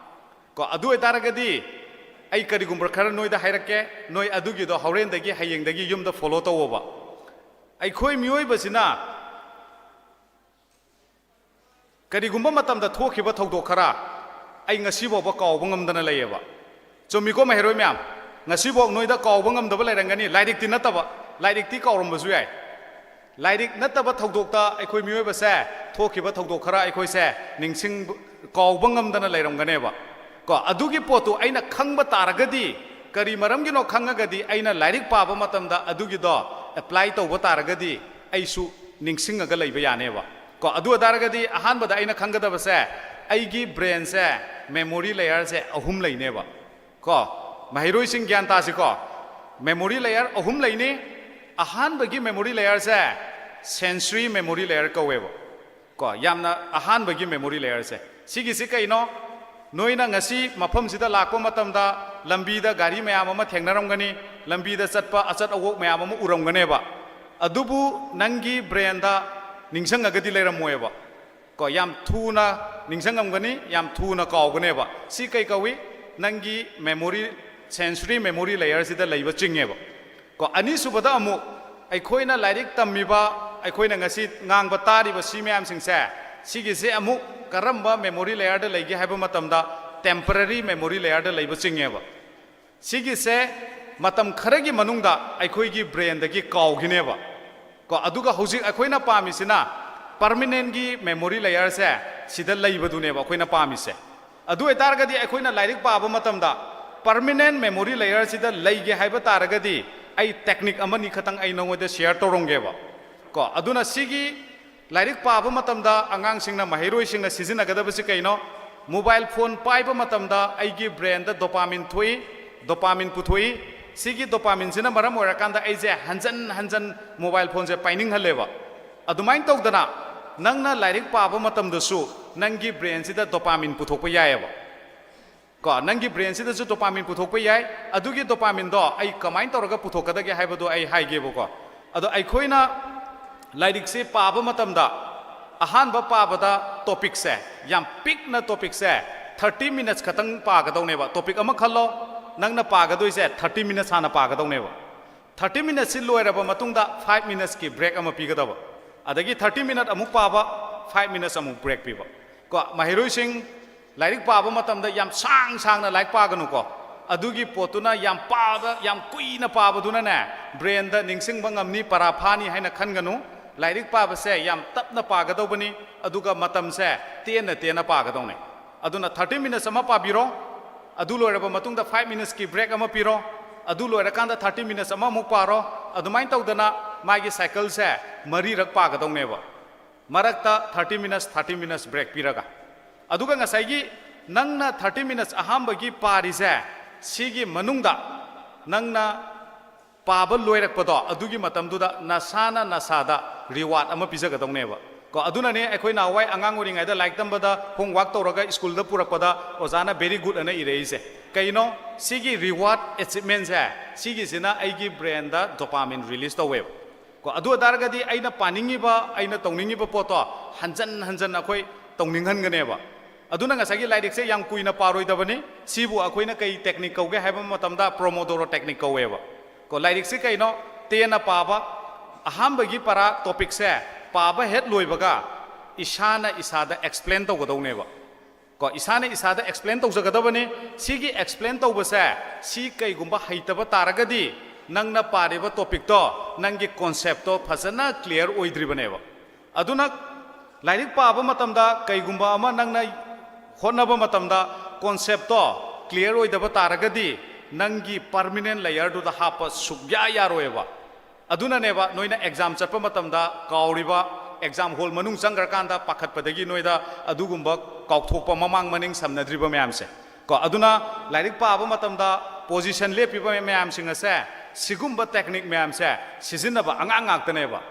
ꯀꯣ ꯑꯗꯨ ꯑꯣꯏꯇꯥꯔꯒꯗꯤ ꯑꯩ ꯀꯔꯤꯒꯨꯝꯕ ꯈꯔ ꯅꯣꯏꯗ ꯍꯥꯏꯔꯛꯀꯦ꯫ ꯅꯣꯏ ꯑꯗꯨꯒꯤꯗꯣ ꯍꯣꯔꯦꯟꯗꯒꯤ, ꯍꯌꯦꯡꯗꯒꯤ ꯌꯨꯝꯗ ꯐꯣꯂꯣ ꯇꯧꯋꯣꯕ꯫ ꯑꯩꯈꯣꯏ ꯃꯤꯑꯣꯏꯕꯁꯤꯅ ꯀꯔꯤꯒꯨꯝꯕ ꯃꯇꯝꯗ ꯊꯣꯛꯈꯤꯕ ꯊꯧꯗꯣꯛ ꯈꯔ ꯑꯩ ꯉꯁꯤ ꯐꯥꯎꯕ ꯀꯥꯎꯕ ꯉꯝꯗꯅ ꯂꯩꯌꯦꯕ꯫ ꯆꯨꯝꯃꯤꯀꯣ ꯃꯍꯩꯔꯣꯏ ꯃꯌꯥꯝ? ꯉꯁꯤꯐꯥꯎ ꯅꯣꯏꯗ ꯀꯥꯎꯕ ꯉꯝꯗꯕ ꯂꯩꯔꯝꯒꯅꯤ, ꯂꯥꯏꯔꯤꯛꯇꯤ ꯅꯠꯇꯕ, ꯂꯥꯏꯔꯤꯛꯇꯤ ꯀꯥꯎꯔꯝꯕꯁꯨ ꯌꯥꯏ꯫ ꯂꯥꯏꯔꯤꯛ ꯅꯠꯇꯕ ꯊꯧꯗꯣꯛꯇ ꯑꯩꯈꯣꯏ ꯃꯤꯑꯣꯏꯕꯁꯦ, ꯊꯣꯛꯈꯤꯕ ꯊꯧꯗꯣꯛ ꯈꯔ ꯑꯩꯈꯣꯏꯁꯦ ꯅꯤꯡꯁꯤꯡ, ꯀꯥꯎꯕ ꯉꯝꯗꯅ ꯂꯩꯔꯝꯒꯅꯦꯕ꯫ ꯀꯣ, ꯑꯗꯨꯒꯤ ꯄꯣꯠꯇꯨ ꯑꯩꯅ ꯈꯪꯕ ꯇꯥꯔꯒꯗꯤ, ꯀꯔꯤ ꯃꯔꯝꯒꯤꯅꯣ ꯈꯪꯉꯒꯗꯤ, ꯑꯩꯅ ꯂꯥꯏꯔꯤꯛ ꯄꯥꯕ ꯃꯇꯝꯗ ꯑꯗꯨꯒꯤꯗꯣ ꯑꯦꯄ꯭ꯂꯥꯏ ꯇꯧꯕ ꯇꯥꯔꯒꯗꯤ, ꯑꯩꯁꯨ ꯅꯤꯡꯁꯤꯡꯉꯒ ꯂꯩꯕ ꯌꯥꯅꯦꯕ꯫ ꯀꯣ, ꯑꯗꯨ ꯑꯣꯏꯇꯥꯔꯒꯗꯤ ꯑꯍꯥꯟꯕꯗ ꯑꯩꯅ ꯈꯪꯒꯗꯕꯁꯦ, ꯑꯩꯒꯤ ꯕ꯭ꯔꯦꯟꯁꯦ, ꯃꯦꯃꯣꯔꯤ ꯂꯦꯌꯔꯁꯦ ꯑꯍꯨꯝ ꯂꯩꯅꯦꯕ꯫ ꯀꯣ, ꯃꯍꯩꯔꯣꯏꯁꯤꯡ ꯒ꯭ꯌꯥꯟ ꯇꯥꯁꯤꯀꯣ, ꯃꯦꯃꯣꯔꯤ ꯂꯦꯌꯔ ꯑꯍꯨꯝ ꯂꯩꯅꯤ꯫ ꯑꯍꯥꯟꯕꯒꯤ ꯃꯦꯃꯣꯔꯤ ꯂꯦꯌꯔꯁꯦ ꯁꯦꯟꯁꯔꯤ ꯃꯦꯃꯣꯔꯤ ꯂꯦꯌꯔ ꯀꯧꯋꯦꯕ꯫ ꯀꯣ, ꯌꯥꯝꯅ ꯑꯍꯥꯟꯕꯒꯤ ꯃꯦꯃꯣꯔꯤ ꯂꯦꯌꯔꯁꯦ꯫ ꯁꯤꯒꯤꯁꯤ ꯀꯩꯅꯣ? ꯅꯣꯏꯅ ꯉꯁꯤ ꯃꯐꯝꯁꯤꯗ ꯂꯥꯛꯄ ꯃꯇꯝꯗ ꯂꯝꯕꯤꯗ ꯒꯥꯔꯤ ꯃꯌꯥꯝ ꯑꯃ ꯊꯦꯡꯅꯔꯝꯒꯅꯤ, ꯂꯝꯕꯤꯗ ꯆꯠꯄ ꯑꯆꯠ ꯑꯋꯣꯛ ꯃꯌꯥꯝ ꯑꯃ ꯎꯔꯝꯒꯅꯦꯕ꯫ ꯑꯗꯨꯕꯨ ꯅꯪꯒꯤ ꯕ꯭ꯔꯦꯟꯗ ꯅꯤꯡꯁꯤꯡꯉꯒꯗꯤ ꯂꯩꯔꯝꯃꯣꯏꯕ꯫ ꯀꯣ, ꯌꯥꯝ ꯊꯨꯅ ꯅꯤꯡꯁꯤꯡꯉꯝꯒꯅꯤ, ꯌꯥꯝ ꯊꯨꯅ ꯀꯥꯎꯒꯅꯦꯕ꯫ ꯁꯤ ꯀꯩ ꯀꯧꯏ? ꯅꯪꯒꯤ ꯃꯦꯃꯣꯔꯤ, ꯁꯦꯟꯁꯔꯤ ꯃꯦꯃꯣꯔꯤ ꯂꯦꯌꯔꯁꯤꯗ ꯂꯩꯕ ꯆꯤꯡꯉꯦꯕ꯫ ꯀꯣ, ꯑꯅꯤꯁꯨꯕꯗ ꯑꯃꯨꯛ ꯑꯩꯈꯣꯏꯅ ꯂꯥꯏꯔꯤꯛ ꯇꯝꯃꯤꯕ, ꯑꯩꯈꯣꯏꯅ ꯉꯁꯤ ꯉꯥꯡꯕ ꯇꯥꯔꯤꯕ ꯁꯤ ꯃꯌꯥꯝꯁꯤꯡꯁꯦ, ꯁꯤꯒꯤꯁꯦ ꯑꯃꯨꯛ ꯀꯔꯝꯕ ꯃꯦꯃꯣꯔꯤ ꯂꯦꯌꯔꯗ ꯂꯩꯒꯦ ꯍꯥꯏꯕ ꯃꯇꯝꯗ, ꯇꯦꯝꯄꯔꯔꯤ ꯃꯦꯃꯣꯔꯤ ꯂꯦꯌꯔꯗ ꯂꯩꯕ ꯆꯤꯡꯉꯦꯕ꯫ ꯁꯤꯒꯤꯁꯦ ꯃꯇꯝ ꯈꯔꯒꯤ ꯃꯅꯨꯡꯗ ꯑꯩꯈꯣꯏꯒꯤ ꯕ꯭ꯔꯦꯟꯗꯒꯤ ꯀꯥꯎꯈꯤꯅꯦꯕ꯫ ꯀꯣ, ꯑꯗꯨꯒ ꯍꯧꯖꯤꯛ ꯑꯩꯈꯣꯏꯅ ꯄꯥꯝꯃꯤꯁꯤꯅ ꯄꯔꯃꯤꯅꯦꯟꯒꯤ ꯃꯦꯃꯣꯔꯤ ꯂꯦꯌꯔꯁꯦ, ꯁꯤꯗ ꯂꯩꯕꯗꯨꯅꯦꯕ ꯑꯩꯈꯣꯏꯅ ꯄꯥꯝꯃꯤꯁꯦ꯫ ꯑꯗꯨ ꯑꯣꯏꯇꯥꯔꯒꯗꯤ ꯑꯩꯈꯣꯏꯅ ꯂꯥꯏꯔꯤꯛ ꯄꯥꯕ ꯃꯇꯝꯗ ꯄꯔꯃꯤꯅꯦꯟ ꯃꯦꯃꯣꯔꯤ ꯂꯦꯌꯔꯁꯤꯗ ꯂꯩꯒꯦ ꯍꯥꯏꯕ ꯇꯥꯔꯒꯗꯤ, ꯑꯩ ꯇꯦꯛꯅꯤꯛ ꯑꯃꯅꯤ ꯈꯛꯇꯪ ꯑꯩ ꯅꯉꯣꯟꯗ ꯁꯤꯌꯔ ꯇꯧꯔꯝꯒꯦꯕ꯫ ꯀꯣ, ꯑꯗꯨꯅ ꯁꯤꯒꯤ ꯂꯥꯏꯔꯤꯛ ꯄꯥꯕ ꯃꯇꯝꯗ ꯑꯉꯥꯡꯁꯤꯡꯅ, ꯃꯍꯩꯔꯣꯏꯁꯤꯡꯅ ꯁꯤꯖꯤꯟꯅꯒꯗꯕꯁꯤ ꯀꯩꯅꯣ? ꯃꯣꯕꯥꯏꯜ ꯐꯣꯟ ꯄꯥꯏꯕ ꯃꯇꯝꯗ ꯑꯩꯒꯤ ꯕ꯭ꯔꯦꯟꯗ ꯗꯣꯄꯥꯃꯤꯟ ꯊꯣꯛꯏ, ꯗꯣꯄꯥꯃꯤꯟ ꯄꯨꯊꯣꯛꯏ꯫ ꯁꯤꯒꯤ ꯗꯣꯄꯥꯃꯤꯟꯁꯤꯅ ꯃꯔꯝ ꯑꯣꯏꯔꯀꯥꯟꯗ ꯑꯩꯁꯦ ꯍꯟꯖꯟ ꯍꯟꯖꯟ ꯃꯣꯕꯥꯏꯜ ꯐꯣꯟꯁꯦ ꯄꯥꯏꯅꯤꯡꯍꯜꯂꯦꯕ꯫ ꯑꯗꯨꯃꯥꯏꯅ ꯇꯧꯗꯅ ꯅꯪꯅ ꯂꯥꯏꯔꯤꯛ ꯄꯥꯕ ꯃꯇꯝꯗꯁꯨ ꯅꯪꯒꯤ ꯕ꯭ꯔꯦꯟꯁꯤꯗ ꯗꯣꯄꯥꯃꯤꯟ ꯄꯨꯊꯣꯛꯄ ꯌꯥꯏꯑꯕ꯫ ꯀꯣ, ꯅꯪꯒꯤ ꯕ꯭ꯔꯦꯟꯁꯤꯗꯁꯨ ꯗꯣꯄꯥꯃꯤꯟ ꯄꯨꯊꯣꯛꯄ ꯌꯥꯏ꯫ ꯑꯗꯨꯒꯤ ꯗꯣꯄꯥꯃꯤꯟꯗꯣ ꯑꯩ ꯀꯃꯥꯏꯅ ꯇꯧꯔꯒ ꯄꯨꯊꯣꯛꯀꯗꯒꯦ ꯍꯥꯏꯕꯗꯣ ꯑꯩ ꯍꯥꯏꯒꯦꯕꯀꯣ꯫ ꯑꯗꯣ ꯑꯩꯈꯣꯏꯅ ꯂꯥꯏꯔꯤꯛꯁꯤ ꯄꯥꯕ ꯃꯇꯝꯗ, ꯑꯍꯥꯟꯕ ꯄꯥꯕꯗ ꯇꯣꯄꯤꯛꯁꯦ, ꯌꯥꯝ ꯄꯤꯛꯅ ꯇꯣꯄꯤꯛꯁꯦ, ꯊꯥꯔꯇꯤ ꯃꯤꯅꯠꯁ ꯈꯛꯇꯪ ꯄꯥꯒꯗꯧꯅꯦꯕ꯫ ꯇꯣꯄꯤꯛ ꯑꯃ ꯈꯜꯂꯣ, ꯅꯪꯅ ꯄꯥꯒꯗꯣꯏꯁꯦ ꯊꯥꯔꯇꯤ ꯃꯤꯅꯠꯁ ꯍꯥꯟꯅ ꯄꯥꯒꯗꯧꯅꯦꯕ꯫ ꯊꯥꯔꯇꯤ ꯃꯤꯅꯠꯁꯁꯤ ꯂꯣꯏꯔꯕ ꯃꯇꯨꯡꯗ ꯐꯥꯏꯚ ꯃꯤꯅꯠꯁꯀꯤ ꯕ꯭ꯔꯦꯛ ꯑꯃ ꯄꯤꯒꯗꯕ꯫ ꯑꯗꯒꯤ ꯊꯥꯔꯇꯤ ꯃꯤꯅꯠ ꯑꯃꯨꯛ ꯄꯥꯕ, ꯐꯥꯏꯚ ꯃꯤꯅꯠꯁ ꯑꯃꯨꯛ ꯕ꯭ꯔꯦꯛ ꯄꯤꯕ꯫ ꯀꯣ, ꯃꯍꯩꯔꯣꯏꯁꯤꯡ ꯂꯥꯏꯔꯤꯛ ꯄꯥꯕ ꯃꯇꯝꯗ ꯌꯥꯝ ꯁꯥꯡ ꯁꯥꯡꯅ ꯂꯥꯏꯔꯤꯛ ꯄꯥꯒꯅꯨꯀꯣ꯫ ꯑꯗꯨꯒꯤ ꯄꯣꯠꯇꯨꯅ ꯌꯥꯝ ꯄꯥꯕ, ꯌꯥꯝ ꯀꯨꯏꯅ ꯄꯥꯕꯗꯨꯅꯅꯦ, ꯕ꯭ꯔꯦꯟꯗ ꯅꯤꯡꯁꯤꯡꯕ ꯉꯝꯅꯤ, ꯄꯔꯥ ꯐꯥꯅꯤ ꯍꯥꯏꯅ ꯈꯟꯒꯅꯨ꯫ ꯂꯥꯏꯔꯤꯛ ꯄꯥꯕꯁꯦ ꯌꯥꯝ ꯇꯞꯅ ꯄꯥꯒꯗꯧꯕꯅꯤ, ꯑꯗꯨꯒ ꯃꯇꯝꯁꯦ ꯇꯦꯟꯅ ꯇꯦꯟꯅ ꯄꯥꯒꯗꯧꯅꯤ꯫ ꯑꯗꯨꯅ ꯊꯥꯔꯇꯤ ꯃꯤꯅꯠꯁ ꯑꯃ ꯄꯥꯕꯤꯔꯣ, ꯑꯗꯨ ꯂꯣꯏꯔꯕ ꯃꯇꯨꯡꯗ ꯐꯥꯏꯚ ꯃꯤꯅꯠꯁꯀꯤ ꯕ꯭ꯔꯦꯛ ꯑꯃ ꯄꯤꯔꯣ, ꯑꯗꯨ ꯂꯣꯏꯔꯀꯥꯟꯗ ꯊꯥꯔꯇꯤ ꯃꯤꯅꯠꯁ ꯑꯃꯃꯨꯛ ꯄꯥꯔꯣ꯫ ꯑꯗꯨꯃꯥꯏꯅ ꯇꯧꯗꯅ ꯃꯥꯒꯤ ꯁꯥꯏꯀꯜꯁꯦ ꯃꯔꯤꯔꯛ ꯄꯥꯒꯗꯧꯅꯦꯕ, ꯃꯔꯛꯇ thirty minutes, thirty minutes break ꯄꯤꯔꯒ꯫ ꯑꯗꯨꯒ ꯉꯁꯥꯏꯒꯤ ꯅꯪꯅ ꯊꯥꯔꯇꯤ ꯃꯤꯅꯠꯁ ꯑꯍꯥꯟꯕꯒꯤ ꯄꯥꯔꯤꯁꯦ, ꯁꯤꯒꯤ ꯃꯅꯨꯡꯗ ꯅꯪꯅ ꯄꯥꯕ ꯂꯣꯏꯔꯛꯄꯗꯣ, ꯑꯗꯨꯒꯤ ꯃꯇꯝꯗꯨꯗ ꯅꯁꯥꯅ ꯅꯁꯥꯗ ꯔꯤꯋꯥꯔꯗ ꯑꯃ ꯄꯤꯖꯒꯗꯧꯅꯦꯕ꯫ ꯀꯣ, ꯑꯗꯨꯅꯅꯦ ꯑꯩꯈꯣꯏ ꯅꯍꯥꯟꯋꯥꯏ ꯑꯉꯥꯡ ꯑꯣꯏꯔꯤꯉꯩꯗ ꯂꯥꯏꯔꯤꯛ ꯇꯝꯕꯗ ꯍꯣꯝꯋꯥꯔꯛ ꯇꯧꯔꯒ ꯁ꯭ꯀꯨꯜꯗ ꯄꯨꯔꯛꯄꯗ ꯑꯣꯖꯥꯅ "ꯚꯦꯔꯤ ꯒꯨꯗ" ꯑꯅ ꯏꯔꯛꯏꯁꯦ꯫ ꯀꯩꯅꯣ? ꯁꯤꯒꯤ ꯔꯤꯋꯥꯔꯗ ꯑꯦꯆꯤꯞꯃꯦꯟꯁꯦ, ꯁꯤꯒꯤꯁꯤꯅ ꯑꯩꯒꯤ ꯕ꯭ꯔꯦꯟꯗ ꯗꯣꯄꯥꯃꯤꯟ ꯔꯤꯂꯤꯁ ꯇꯧꯋꯦꯕ꯫ ꯀꯣ, ꯑꯗꯨ ꯑꯣꯏꯇꯥꯔꯒꯗꯤ ꯑꯩꯅ ꯄꯥꯅꯤꯡꯉꯤꯕ, ꯑꯩꯅ ꯇꯧꯅꯤꯡꯉꯤꯕ ꯄꯣꯠꯇꯣ ꯍꯟꯖꯟ ꯍꯟꯖꯟ ꯑꯩꯈꯣꯏ ꯇꯧꯅꯤꯡꯍꯟꯒꯅꯦꯕ꯫ ꯑꯗꯨꯅ ꯉꯁꯥꯏꯒꯤ ꯂꯥꯏꯔꯤꯛꯁꯦ ꯌꯥꯝ ꯀꯨꯏꯅ ꯄꯥꯔꯣꯏꯗꯕꯅꯤ꯫ ꯁꯤꯕꯨ ꯑꯩꯈꯣꯏꯅ ꯀꯩ ꯇꯦꯛꯅꯤꯛ ꯀꯧꯒꯦ ꯍꯥꯏꯕ ꯃꯇꯝꯗ ꯄ꯭ꯔꯣꯃꯣꯗꯣꯔꯣ ꯇꯦꯛꯅꯤꯛ ꯀꯧꯋꯦꯕ꯫ ꯀꯣ, ꯂꯥꯏꯔꯤꯛꯁꯤ ꯀꯩꯅꯣ? ꯇꯦꯟꯅ ꯄꯥꯕ, ꯑꯍꯥꯟꯕꯒꯤ ꯄꯔꯥ ꯇꯣꯄꯤꯛꯁꯦ ꯄꯥꯕ ꯍꯦꯛ ꯂꯣꯏꯕꯒ ꯏꯁꯥꯅ ꯏꯁꯥꯗ ꯑꯦꯛꯁꯄ꯭ꯂꯦꯟ ꯇꯧꯒꯗꯧꯅꯦꯕ꯫ ꯀꯣ, ꯏꯁꯥꯅ ꯏꯁꯥꯗ ꯑꯦꯛꯁꯄ꯭ꯂꯦꯟ ꯇꯧꯖꯒꯗꯕꯅꯤ꯫ ꯁꯤꯒꯤ ꯑꯦꯛꯁꯄ꯭ꯂꯦꯟ ꯇꯧꯕꯁꯦ, ꯁꯤ ꯀꯩꯒꯨꯝꯕ ꯍꯩꯇꯕ ꯇꯥꯔꯒꯗꯤ ꯅꯪꯅ ꯄꯥꯔꯤꯕ ꯇꯣꯄꯤꯛꯇꯣ, ꯅꯪꯒꯤ ꯀꯣꯟꯁꯦꯞꯇꯣ ꯐꯖꯅ ꯀ꯭ꯂꯤꯌꯥꯔ ꯑꯣꯏꯗ꯭ꯔꯤꯕꯅꯦꯕ꯫ ꯑꯗꯨꯅ ꯂꯥꯏꯔꯤꯛ ꯄꯥꯕ ꯃꯇꯝꯗ ꯀꯩꯒꯨꯝꯕ ꯑꯃ ꯅꯪꯅ ꯍꯣꯠꯅꯕ ꯃꯇꯝꯗ ꯀꯣꯟꯁꯦꯞꯇꯣ ꯀ꯭ꯂꯤꯌꯥꯔ ꯑꯣꯏꯗꯕ ꯇꯥꯔꯒꯗꯤ ꯅꯪꯒꯤ ꯄꯔꯃꯤꯅꯦꯟ ꯂꯦꯌꯔꯗꯨꯗ ꯍꯥꯞꯄ ꯁꯨꯛꯌꯥ ꯌꯥꯔꯣꯏꯕ꯫ ꯑꯗꯨꯅꯅꯦꯕ ꯅꯣꯏꯅ ꯑꯦꯛꯖꯥꯝ ꯆꯠꯄ ꯃꯇꯝꯗ ꯀꯥꯎꯔꯤꯕ, ꯑꯦꯛꯖꯥꯝ ꯍꯣꯜ ꯃꯅꯨꯡ ꯆꯪꯈ꯭ꯔꯀꯥꯟꯗ ꯄꯥꯈꯠꯄꯗꯒꯤ ꯅꯣꯏꯗ ꯑꯗꯨꯒꯨꯝꯕ ꯀꯥꯎꯊꯣꯛꯄ, ꯃꯃꯥꯡ ꯃꯅꯤꯡ ꯁꯝꯅꯗ꯭ꯔꯤꯕ ꯃꯌꯥꯝꯁꯦ꯫ ꯀꯣ, ꯑꯗꯨꯅ ꯂꯥꯏꯔꯤꯛ ꯄꯥꯕ ꯃꯇꯝꯗ ꯄꯣꯖꯤꯁꯟ ꯂꯦꯞꯄꯤꯕ ꯃꯌꯥꯝꯁꯤꯡ ꯑꯁꯦ, ꯁꯤꯒꯨꯝꯕ ꯇꯦꯛꯅꯤꯛ ꯃꯌꯥꯝꯁꯦ ꯁꯤꯖꯤꯟꯅꯕ ꯑꯉꯥꯡ ꯉꯥꯛꯇꯅꯦꯕ꯫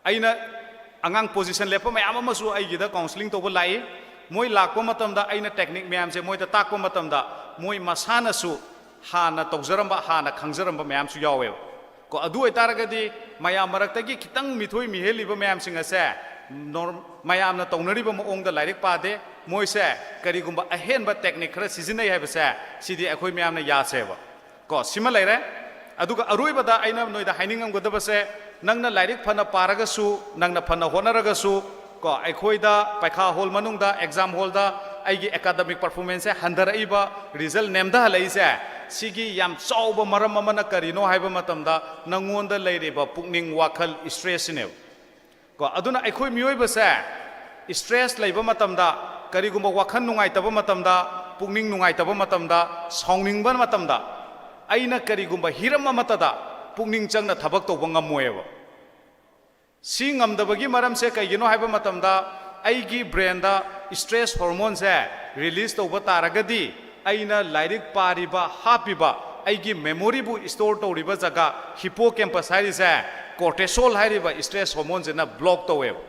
ꯑꯩꯅ ꯑꯉꯥꯡ ꯄꯣꯖꯤꯁꯟ ꯂꯦꯞꯄ ꯃꯌꯥꯝ ꯑꯃꯁꯨ ꯑꯩꯒꯤꯗ ꯀꯥꯎꯟꯁꯤꯂꯤꯡ ꯇꯧꯕ ꯂꯥꯛꯏ꯫ ꯃꯣꯏ ꯂꯥꯛꯄ ꯃꯇꯝꯗ ꯑꯩꯅ ꯇꯦꯛꯅꯤꯛ ꯃꯌꯥꯝꯁꯦ ꯃꯣꯏꯗ ꯇꯥꯛꯄ ꯃꯇꯝꯗ ꯃꯣꯏ ꯃꯁꯥꯅꯁꯨ ꯍꯥꯟꯅ ꯇꯧꯖꯔꯝꯕ, ꯍꯥꯟꯅ ꯈꯪꯖꯔꯝꯕ ꯃꯌꯥꯝꯁꯨ ꯌꯥꯎꯋꯦꯕ꯫ ꯀꯣ, ꯑꯗꯨ ꯑꯣꯏꯇꯥꯔꯒꯗꯤ ꯃꯌꯥꯝ ꯃꯔꯛꯇꯒꯤ ꯈꯤꯇꯪ ꯃꯤꯊꯣꯏ ꯃꯤꯍꯦꯜꯂꯤꯕ ꯃꯌꯥꯝꯁꯤꯡ ꯑꯁꯦ ꯅꯣꯔ-, ꯃꯌꯥꯝꯅ ꯇꯧꯅꯔꯤꯕ ꯃꯑꯣꯡꯗ ꯂꯥꯏꯔꯤꯛ ꯄꯥꯗꯦ꯫ ꯃꯣꯏꯁꯦ ꯀꯔꯤꯒꯨꯝꯕ ꯑꯍꯦꯟꯕ ꯇꯦꯛꯅꯤꯛ ꯈꯔ ꯁꯤꯖꯤꯟꯅꯩ ꯍꯥꯏꯕꯁꯦ, ꯁꯤꯗꯤ ꯑꯩꯈꯣꯏ ꯃꯌꯥꯝꯅ ꯌꯥꯁꯦꯕ꯫ ꯀꯣ, ꯁꯤꯃ ꯂꯩꯔꯦ꯫ ꯑꯗꯨꯒ ꯑꯔꯣꯏꯕꯗ ꯑꯩꯅ ꯅꯣꯏꯗ ꯍꯥꯏꯅꯤꯡꯉꯝꯒꯗꯕꯁꯦ, ꯅꯪꯅ ꯂꯥꯏꯔꯤꯛ ꯐꯅ ꯄꯥꯔꯒꯁꯨ, ꯅꯪꯅ ꯐꯅ ꯍꯣꯠꯅꯔꯒꯁꯨ, ꯀꯣ, ꯑꯩꯈꯣꯏꯗ ꯄꯩꯈꯥ ꯍꯣꯜ ꯃꯅꯨꯡꯗ, ꯑꯦꯛꯖꯥꯝ ꯍꯣꯜꯗ ꯑꯩꯒꯤ ꯑꯦꯀꯥꯗꯃꯤꯛ ꯄꯔꯐꯣꯔꯃꯦꯟꯁꯁꯦ ꯍꯟꯊꯔꯛꯏꯕ, ꯔꯤꯖꯜ ꯅꯦꯝꯊꯍꯜꯂꯛꯏꯁꯦ, ꯁꯤꯒꯤ ꯌꯥꯝ ꯆꯥꯎꯕ ꯃꯔꯝ ꯑꯃꯅ ꯀꯔꯤꯅꯣ ꯍꯥꯏꯕ ꯃꯇꯝꯗ ꯅꯪꯉꯣꯟꯗ ꯂꯩꯔꯤꯕ ꯄꯨꯛꯅꯤꯡ ꯋꯥꯈꯜ ꯏꯁꯇ꯭ꯔꯦꯁꯁꯤꯅꯦꯕ꯫ ꯀꯣ, ꯑꯗꯨꯅ ꯑꯩꯈꯣꯏ ꯃꯤꯑꯣꯏꯕꯁꯦ ꯏꯁꯇ꯭ꯔꯦꯁ ꯂꯩꯕ ꯃꯇꯝꯗ, ꯀꯔꯤꯒꯨꯝꯕ ꯋꯥꯈꯜ ꯅꯨꯡꯉꯥꯏꯇꯕ ꯃꯇꯝꯗ, ꯄꯨꯛꯅꯤꯡ ꯅꯨꯡꯉꯥꯏꯇꯕ ꯃꯇꯝꯗ, ꯁꯥꯎꯅꯤꯡꯕ ꯃꯇꯝꯗ ꯑꯩꯅ ꯀꯔꯤꯒꯨꯝꯕ ꯍꯤꯔꯝ ꯑꯃꯠꯇꯗ ꯄꯨꯛꯅꯤꯡ ꯆꯪꯅ ꯊꯕꯛ ꯇꯧꯕ ꯉꯝꯃꯣꯏꯕ꯫ ꯁꯤ ꯉꯝꯗꯕꯒꯤ ꯃꯔꯝꯁꯦ ꯀꯩꯒꯤꯅꯣ ꯍꯥꯏꯕ ꯃꯇꯝꯗ, ꯑꯩꯒꯤ ꯕ꯭ꯔꯦꯟꯗ ꯏꯁꯇ꯭ꯔꯦꯁ ꯍꯣꯔꯃꯣꯟꯁꯦ ꯔꯤꯂꯤꯁ ꯇꯧꯕ ꯇꯥꯔꯒꯗꯤ, ꯑꯩꯅ ꯂꯥꯏꯔꯤꯛ ꯄꯥꯔꯤꯕ, ꯍꯥꯞꯄꯤꯕ, ꯑꯩꯒꯤ ꯃꯦꯃꯣꯔꯤꯕꯨ ꯏꯁꯇꯣꯔ ꯇꯧꯔꯤꯕ ꯖꯒꯥ ꯍꯤꯄꯣꯀꯦꯝꯄꯁ ꯍꯥꯏꯔꯤꯁꯦ, ꯀꯣꯔꯇꯤꯁꯣꯜ ꯍꯥꯏꯔꯤꯕ ꯏꯁꯇ꯭ꯔꯦꯁ ꯍꯣꯔꯃꯣꯟꯁꯤꯅ ꯕ꯭ꯂꯣꯛ ꯇꯧꯋꯦꯕ꯫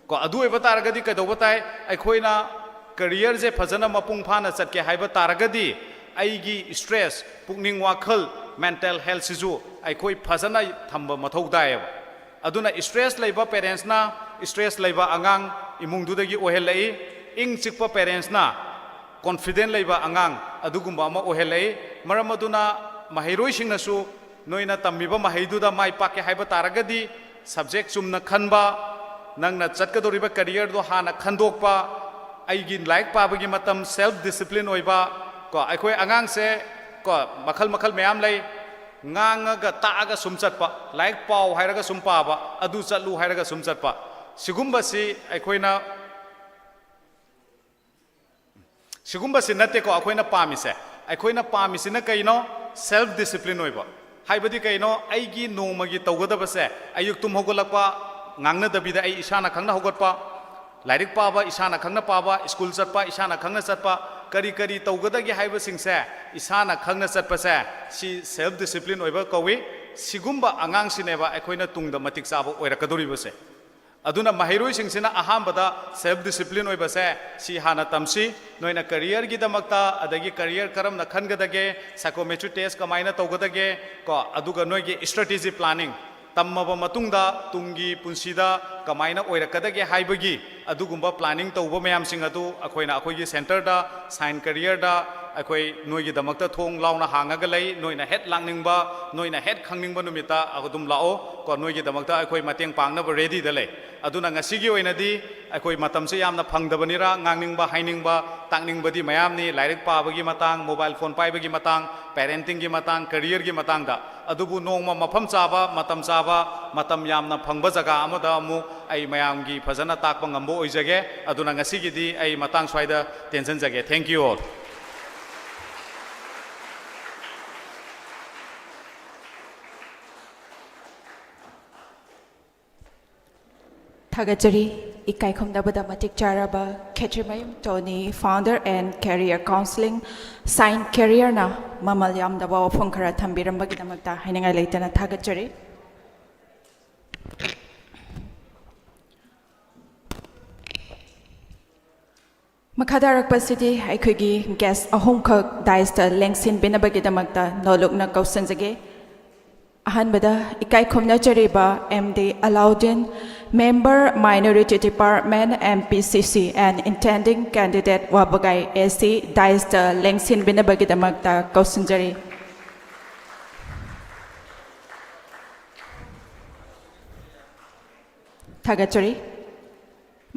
ꯀꯣ, ꯑꯗꯨ ꯑꯣꯏꯕ ꯇꯥꯔꯒꯗꯤ ꯀꯩꯗꯧꯕ ꯇꯥꯏ? ꯑꯩꯈꯣꯏꯅ ꯀꯦꯔꯤꯌꯔꯁꯦ ꯐꯖꯅ ꯃꯄꯨꯡ ꯐꯥꯅ ꯆꯠꯀꯦ ꯍꯥꯏꯕ ꯇꯥꯔꯒꯗꯤ, ꯑꯩꯒꯤ ꯏꯁꯇ꯭ꯔꯦꯁ, ꯄꯨꯛꯅꯤꯡ ꯋꯥꯈꯜ, ꯃꯦꯟꯇꯦꯜ ꯍꯦꯜꯊꯁꯤꯁꯨ ꯑꯩꯈꯣꯏ ꯐꯖꯅ ꯊꯝꯕ ꯃꯊꯧ ꯇꯥꯏꯌꯦꯕ꯫ ꯑꯗꯨꯅ ꯏꯁꯇ꯭ꯔꯦꯁ ꯂꯩꯕ ꯄꯦꯔꯦꯟꯁꯅ ꯏꯁꯇ꯭ꯔꯦꯁ ꯂꯩꯕ ꯑꯉꯥꯡ ꯏꯃꯨꯡꯗꯨꯗꯒꯤ ꯑꯣꯏꯍꯜꯂꯛꯏ, ꯏꯪ ꯆꯤꯛꯄ ꯄꯦꯔꯦꯟꯁꯅ ꯀꯣꯟꯐꯤꯗꯦꯟ ꯂꯩꯕ ꯑꯉꯥꯡ ꯑꯗꯨꯒꯨꯝꯕ ꯑꯃ ꯑꯣꯏꯍꯜꯂꯛꯏ꯫ ꯃꯔꯝ ꯑꯗꯨꯅ ꯃꯍꯩꯔꯣꯏꯁꯤꯡꯅꯁꯨ ꯅꯣꯏꯅ ꯇꯝꯃꯤꯕ ꯃꯍꯩꯗꯨꯗ ꯃꯥꯏ ꯄꯥꯛꯀꯦ ꯍꯥꯏꯕ ꯇꯥꯔꯒꯗꯤ, ꯁꯕꯖꯦꯛ ꯆꯨꯝꯅ ꯈꯟꯕ, ꯅꯪꯅ ꯆꯠꯀꯗꯧꯔꯤꯕ ꯀꯦꯔꯤꯌꯔꯗꯣ ꯍꯥꯟꯅ ꯈꯟꯗꯣꯛꯄ, ꯑꯩꯒꯤ ꯂꯥꯏꯔꯤꯛ ꯄꯥꯕꯒꯤ ꯃꯇꯝ, ꯁꯦꯜꯐ ꯗꯤꯁꯤꯄ꯭ꯂꯤꯟ ꯑꯣꯏꯕ꯫ ꯀꯣ, ꯑꯩꯈꯣꯏ ꯑꯉꯥꯡꯁꯦ, ꯀꯣ, ꯃꯈꯜ ꯃꯈꯜ ꯃꯌꯥꯝ ꯂꯩ꯫ ꯉꯥꯡꯉꯒ ꯇꯥꯛꯑꯒ ꯁꯨꯝ ꯆꯠꯄ, ꯂꯥꯏꯔꯤꯛ ꯄꯥꯎ ꯍꯥꯏꯔꯒ ꯁꯨꯝ ꯄꯥꯕ, ꯑꯗꯨ ꯆꯠꯂꯨ ꯍꯥꯏꯔꯒ ꯁꯨꯝ ꯆꯠꯄ, ꯁꯤꯒꯨꯝꯕꯁꯤ ꯑꯩꯈꯣꯏꯅ ꯁꯤꯒꯨꯝꯕꯁꯤ ꯅꯠꯇꯦꯀꯣ ꯑꯩꯈꯣꯏꯅ ꯄꯥꯝꯃꯤꯁꯦ꯫ ꯑꯩꯈꯣꯏꯅ ꯄꯥꯝꯃꯤꯁꯤꯅ ꯀꯩꯅꯣ? ꯁꯦꯜꯐ ꯗꯤꯁꯤꯄ꯭ꯂꯤꯟ ꯑꯣꯏꯕ꯫ ꯍꯥꯏꯕꯗꯤ ꯀꯩꯅꯣ? ꯑꯩꯒꯤ ꯅꯣꯡꯃꯒꯤ ꯇꯧꯒꯗꯕꯁꯦ, ꯑꯌꯨꯛ ꯇꯨꯝ ꯍꯧꯒꯠꯂꯛꯄ, ꯉꯥꯡꯅꯗꯕꯤꯗ ꯑꯩ ꯏꯁꯥꯅ ꯈꯪꯅ ꯍꯧꯒꯠꯄ, ꯂꯥꯏꯔꯤꯛ ꯄꯥꯕ ꯏꯁꯥꯅ ꯈꯪꯅ ꯄꯥꯕ, ꯁ꯭ꯀꯨꯜ ꯆꯠꯄ ꯏꯁꯥꯅ ꯈꯪꯅ ꯆꯠꯄ, ꯀꯔꯤ ꯀꯔꯤ ꯇꯧꯒꯗꯒꯦ ꯍꯥꯏꯕꯁꯤꯡꯁꯦ ꯏꯁꯥꯅ ꯈꯪꯅ ꯆꯠꯄꯁꯦ, ꯁꯤ ꯁꯦꯜꯐ ꯗꯤꯁꯤꯄ꯭ꯂꯤꯟ ꯑꯣꯏꯕ ꯀꯧꯏ꯫ ꯁꯤꯒꯨꯝꯕ ꯑꯉꯥꯡꯁꯤꯅꯦꯕ ꯑꯩꯈꯣꯏꯅ ꯇꯨꯡꯗ ꯃꯇꯤꯛ ꯆꯥꯕ ꯑꯣꯏꯔꯛꯀꯗꯧꯔꯤꯕꯁꯦ꯫ ꯑꯗꯨꯅ ꯃꯍꯩꯔꯣꯏꯁꯤꯡꯁꯤꯅ ꯑꯍꯥꯟꯕꯗ ꯁꯦꯜꯐ ꯗꯤꯁꯤꯄ꯭ꯂꯤꯟ ꯑꯣꯏꯕꯁꯦ ꯁꯤ ꯍꯥꯟꯅ ꯇꯝꯁꯤ꯫ ꯅꯣꯏꯅ ꯀꯦꯔꯤꯌꯔꯒꯤꯗꯃꯛꯇ, ꯑꯗꯒꯤ ꯀꯦꯔꯤꯌꯔ ꯀꯔꯝꯅ ꯈꯟꯒꯗꯒꯦ, ꯁꯥꯏꯀꯣꯃꯦꯇ꯭ꯔꯤ ꯇꯦꯁ ꯀꯃꯥꯏꯅ ꯇꯧꯒꯗꯒꯦ, ꯀꯣ, ꯑꯗꯨꯒ ꯅꯣꯏꯒꯤ ꯏꯁꯇ꯭ꯔꯦꯇꯦꯖꯤ ꯄ꯭ꯂꯥꯅꯤꯡ ꯇꯝꯃꯕ ꯃꯇꯨꯡꯗ ꯇꯨꯡꯒꯤ ꯄꯨꯟꯁꯤꯗ ꯀꯃꯥꯏꯅ ꯑꯣꯏꯔꯛꯀꯗꯒꯦ ꯍꯥꯏꯕꯒꯤ ꯑꯗꯨꯒꯨꯝꯕ planning ꯇꯧꯕ ꯃꯌꯥꯝꯁꯤꯡ ꯑꯗꯨ ꯑꯩꯈꯣꯏꯅ ꯑꯩꯈꯣꯏꯒꯤ centreꯗ, Sign Careerꯗ ꯑꯩꯈꯣꯏ ꯅꯣꯏꯒꯤꯗꯃꯛꯇ ꯊꯣꯡ ꯂꯥꯎꯅ ꯍꯥꯡꯉꯒ ꯂꯩ꯫ ꯅꯣꯏꯅ ꯍꯦꯛ ꯂꯥꯛꯅꯤꯡꯕ, ꯅꯣꯏꯅ ꯍꯦꯛ ꯈꯪꯅꯤꯡꯕ ꯅꯨꯃꯤꯠꯇ ꯑꯗꯨꯝ ꯂꯥꯛꯑꯣ ꯀꯣ꯫ ꯅꯣꯏꯒꯤꯗꯃꯛꯇ ꯑꯩꯈꯣꯏ ꯃꯇꯦꯡ ꯄꯥꯡꯅꯕ readyꯗ ꯂꯩ꯫ ꯑꯗꯨꯅ ꯉꯁꯤꯒꯤ ꯑꯣꯏꯅꯗꯤ ꯑꯩꯈꯣꯏ ꯃꯇꯝꯁꯦ ꯌꯥꯝꯅ ꯐꯪꯗꯕꯅꯤꯅ ꯉꯥꯡꯅꯤꯡꯕ, ꯍꯥꯏꯅꯤꯡꯕ, ꯇꯥꯛꯅꯤꯡꯕꯗꯤ ꯃꯌꯥꯝꯅꯤ꯫ ꯂꯥꯏꯔꯤꯛ ꯄꯥꯕꯒꯤ ꯃꯇꯥꯡ, mobile phone ꯄꯥꯏꯕꯒꯤ ꯃꯇꯥꯡ, parentingꯒꯤ ꯃꯇꯥꯡ, careerꯒꯤ ꯃꯇꯥꯡꯗ꯫ ꯑꯗꯨꯕꯨ ꯅꯣꯡꯃ ꯃꯐꯝ ꯆꯥꯕ, ꯃꯇꯝ ꯆꯥꯕ, ꯃꯇꯝ ꯌꯥꯝꯅ ꯐꯪꯕ ꯖꯒꯥ ꯑꯃꯗ ꯑꯃꯨꯛ ꯑꯩ ꯃꯌꯥꯝꯒꯤ ꯐꯖꯅ ꯇꯥꯛꯄ ꯉꯝꯕ ꯑꯣꯏꯖꯒꯦ꯫ ꯑꯗꯨꯅ ꯉꯁꯤꯒꯤꯗꯤ ꯑꯩ ꯃꯇꯥꯡ ꯁ꯭ꯋꯥꯏꯗ ꯇꯦꯟꯁꯤꯟꯖꯒꯦ꯫ Thank you all. ꯊꯥꯒꯠꯆꯔꯤ꯫ ꯏꯀꯥꯏ ꯈꯨꯝꯅꯕꯗ ꯃꯇꯤꯛ ꯆꯥꯔꯕ ꯈꯦꯇ꯭ꯔꯤꯃꯌꯨꯝ ꯇꯣꯅꯤ, Founder and Career Counselling, Sign Careerꯅ ꯃꯃꯜ ꯌꯥꯝꯗꯕ ꯋꯥꯐꯝ ꯈꯔ ꯊꯝꯕꯤꯔꯝꯕꯒꯤꯗꯃꯛꯇ ꯍꯥꯏꯅꯤꯡꯉꯥꯏ ꯂꯩꯇꯅ ꯊꯥꯒꯠꯆꯔꯤ꯫ ꯃꯈꯥ ꯇꯥꯔꯛꯄꯁꯤꯗꯤ ꯑꯩꯈꯣꯏꯒꯤ guest ꯑꯍꯨꯝꯈꯛ dais ꯇ ꯂꯦꯡꯁꯤꯟꯕꯤꯅꯕꯒꯤꯗꯃꯛꯇ ꯅꯣꯂꯨꯛꯅ ꯀꯧꯁꯤꯟꯖꯒꯦ꯫ ꯑꯍꯥꯟꯕꯗ ꯏꯀꯥꯏ ꯈꯨꯝꯅꯖꯔꯤꯕ M D Alauddin, Member Minority Department, M P C C, and intending candidate ꯋꯥꯕꯒꯥꯏ A C, dais ꯇ ꯂꯦꯡꯁꯤꯟꯕꯤꯅꯕꯒꯤꯗꯃꯛꯇ ꯀꯧꯁꯤꯟꯖꯔꯤ꯫ ꯊꯥꯒꯠꯆꯔꯤ꯫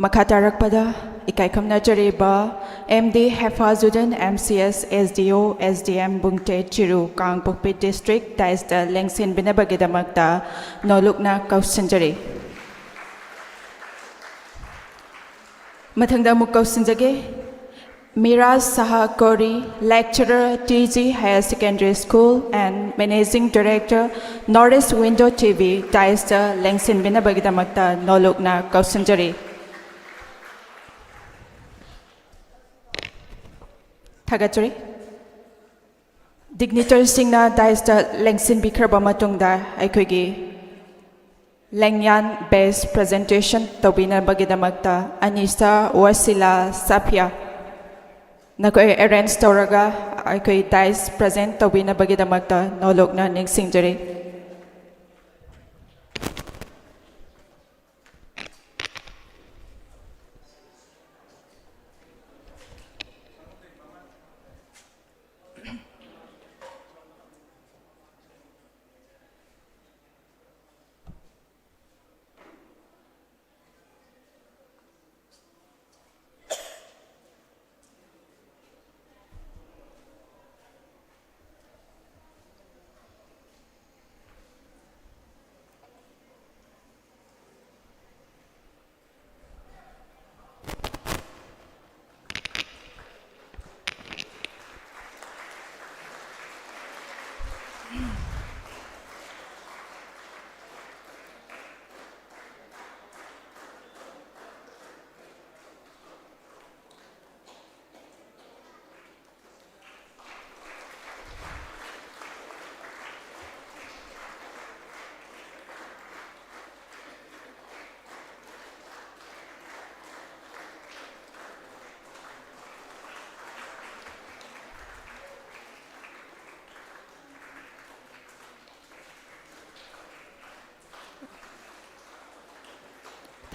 ꯃꯈꯥ ꯇꯥꯔꯛꯄꯗ ꯏꯀꯥꯏ ꯈꯨꯝꯅꯖꯔꯤꯕ M D Hefazuddin, M C S, S D O, S D M, ꯕꯨꯡꯇꯦ ꯆꯤꯔꯨ, ꯀꯥꯡꯄꯣꯛꯄꯤ District, dais ꯇ ꯂꯦꯡꯁꯤꯟꯕꯤꯅꯕꯒꯤꯗꯃꯛꯇ ꯅꯣꯂꯨꯛꯅ ꯀꯧꯁꯤꯟꯖꯔꯤ꯫ ꯃꯊꯪꯗ ꯑꯃꯨꯛ ꯀꯧꯁꯤꯟꯖꯒꯦ꯫ Miraj Saha Kori, Lecturer, T G Higher Secondary School and Managing Director, North East Window T V, dais ꯇ ꯂꯦꯡꯁꯤꯟꯕꯤꯅꯕꯒꯤꯗꯃꯛꯇ ꯅꯣꯂꯨꯛꯅ ꯀꯧꯁꯤꯟꯖꯔꯤ꯫ ꯊꯥꯒꯠꯆꯔꯤ꯫ Dignitaries ꯁꯤꯡꯅ dais ꯇ ꯂꯦꯡꯁꯤꯟꯕꯤꯈ꯭ꯔꯕ ꯃꯇꯨꯡꯗ ꯑꯩꯈꯣꯏꯒꯤ ꯂꯦꯡꯌꯥꯟ based presentation ꯇꯧꯕꯤꯅꯕꯒꯤꯗꯃꯛꯇ ꯑꯅꯤꯁꯥ, ꯋꯥꯁꯤꯂꯥ, ꯁꯥꯐꯤꯌꯥ, ꯅꯈꯣꯏ arrange ꯇꯧꯔꯒ ꯑꯩꯈꯣꯏ dais present ꯇꯧꯕꯤꯅꯕꯒꯤꯗꯃꯛꯇ ꯅꯣꯂꯨꯛꯅ ꯅꯤꯡꯁꯤꯡꯖꯔꯤ꯫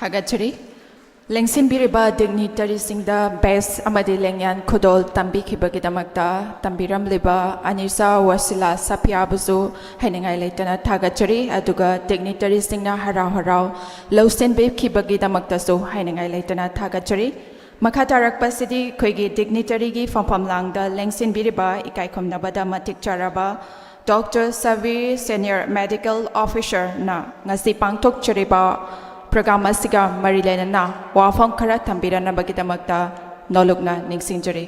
ꯊꯥꯒꯠꯆꯔꯤ꯫ ꯂꯦꯡꯁꯤꯟꯕꯤꯔꯤꯕ ꯗꯤꯒꯅꯤꯇꯔꯤꯁꯤꯡꯗ ꯕꯦꯁ ꯑꯃꯗꯤ ꯂꯦꯡꯌꯥꯟ ꯈꯨꯗꯣꯜ ꯇꯝꯕꯤꯈꯤꯕꯒꯤꯗꯃꯛꯇ ꯇꯝꯕꯤꯔꯝꯂꯤꯕ ꯑꯅꯤꯁꯥ ꯋꯥꯁꯤꯂꯥ ꯁꯥꯐꯤꯌꯥꯕꯨꯁꯨ ꯍꯥꯏꯅꯤꯡꯉꯥꯏ ꯂꯩꯇꯅ ꯊꯥꯒꯠꯆꯔꯤ꯫ ꯑꯗꯨꯒ ꯗꯤꯒꯅꯤꯇꯔꯤꯁꯤꯡꯅ ꯍꯔꯥꯎ ꯍꯔꯥꯎ ꯂꯧꯁꯤꯟꯕꯤꯈꯤꯕꯒꯤꯗꯃꯛꯇꯁꯨ ꯍꯥꯏꯅꯤꯡꯉꯥꯏ ꯂꯩꯇꯅ ꯊꯥꯒꯠꯆꯔꯤ꯫ ꯃꯈꯥ ꯇꯥꯔꯛꯄꯁꯤꯗꯤ ꯑꯩꯈꯣꯏꯒꯤ ꯗꯤꯒꯅꯤꯇꯔꯤꯒꯤ ꯐꯝꯐꯝ ꯂꯥꯡꯗ ꯂꯦꯡꯁꯤꯟꯕꯤꯔꯤꯕ ꯏꯀꯥꯏ ꯈꯨꯝꯅꯕꯗ ꯃꯇꯤꯛ ꯆꯥꯔꯕ ꯗꯣꯛꯇꯔ ꯁꯕꯤꯔ, ꯁꯦꯅꯤꯌꯔ ꯃꯦꯗꯤꯀꯦꯜ ꯑꯣꯐꯤꯁꯔꯅ ꯉꯁꯤ ꯄꯥꯡꯊꯣꯛꯆꯔꯤꯕ ꯄ꯭ꯔꯣꯒ꯭ꯔꯥꯝ ꯑꯁꯤꯒ ꯃꯔꯤ ꯂꯩꯅꯅ ꯋꯥꯐꯝ ꯈꯔ ꯊꯝꯕꯤꯔꯛꯅꯕꯒꯤꯗꯃꯛꯇ ꯅꯣꯂꯨꯛꯅ ꯅꯤꯡꯁꯤꯡꯖꯔꯤ꯫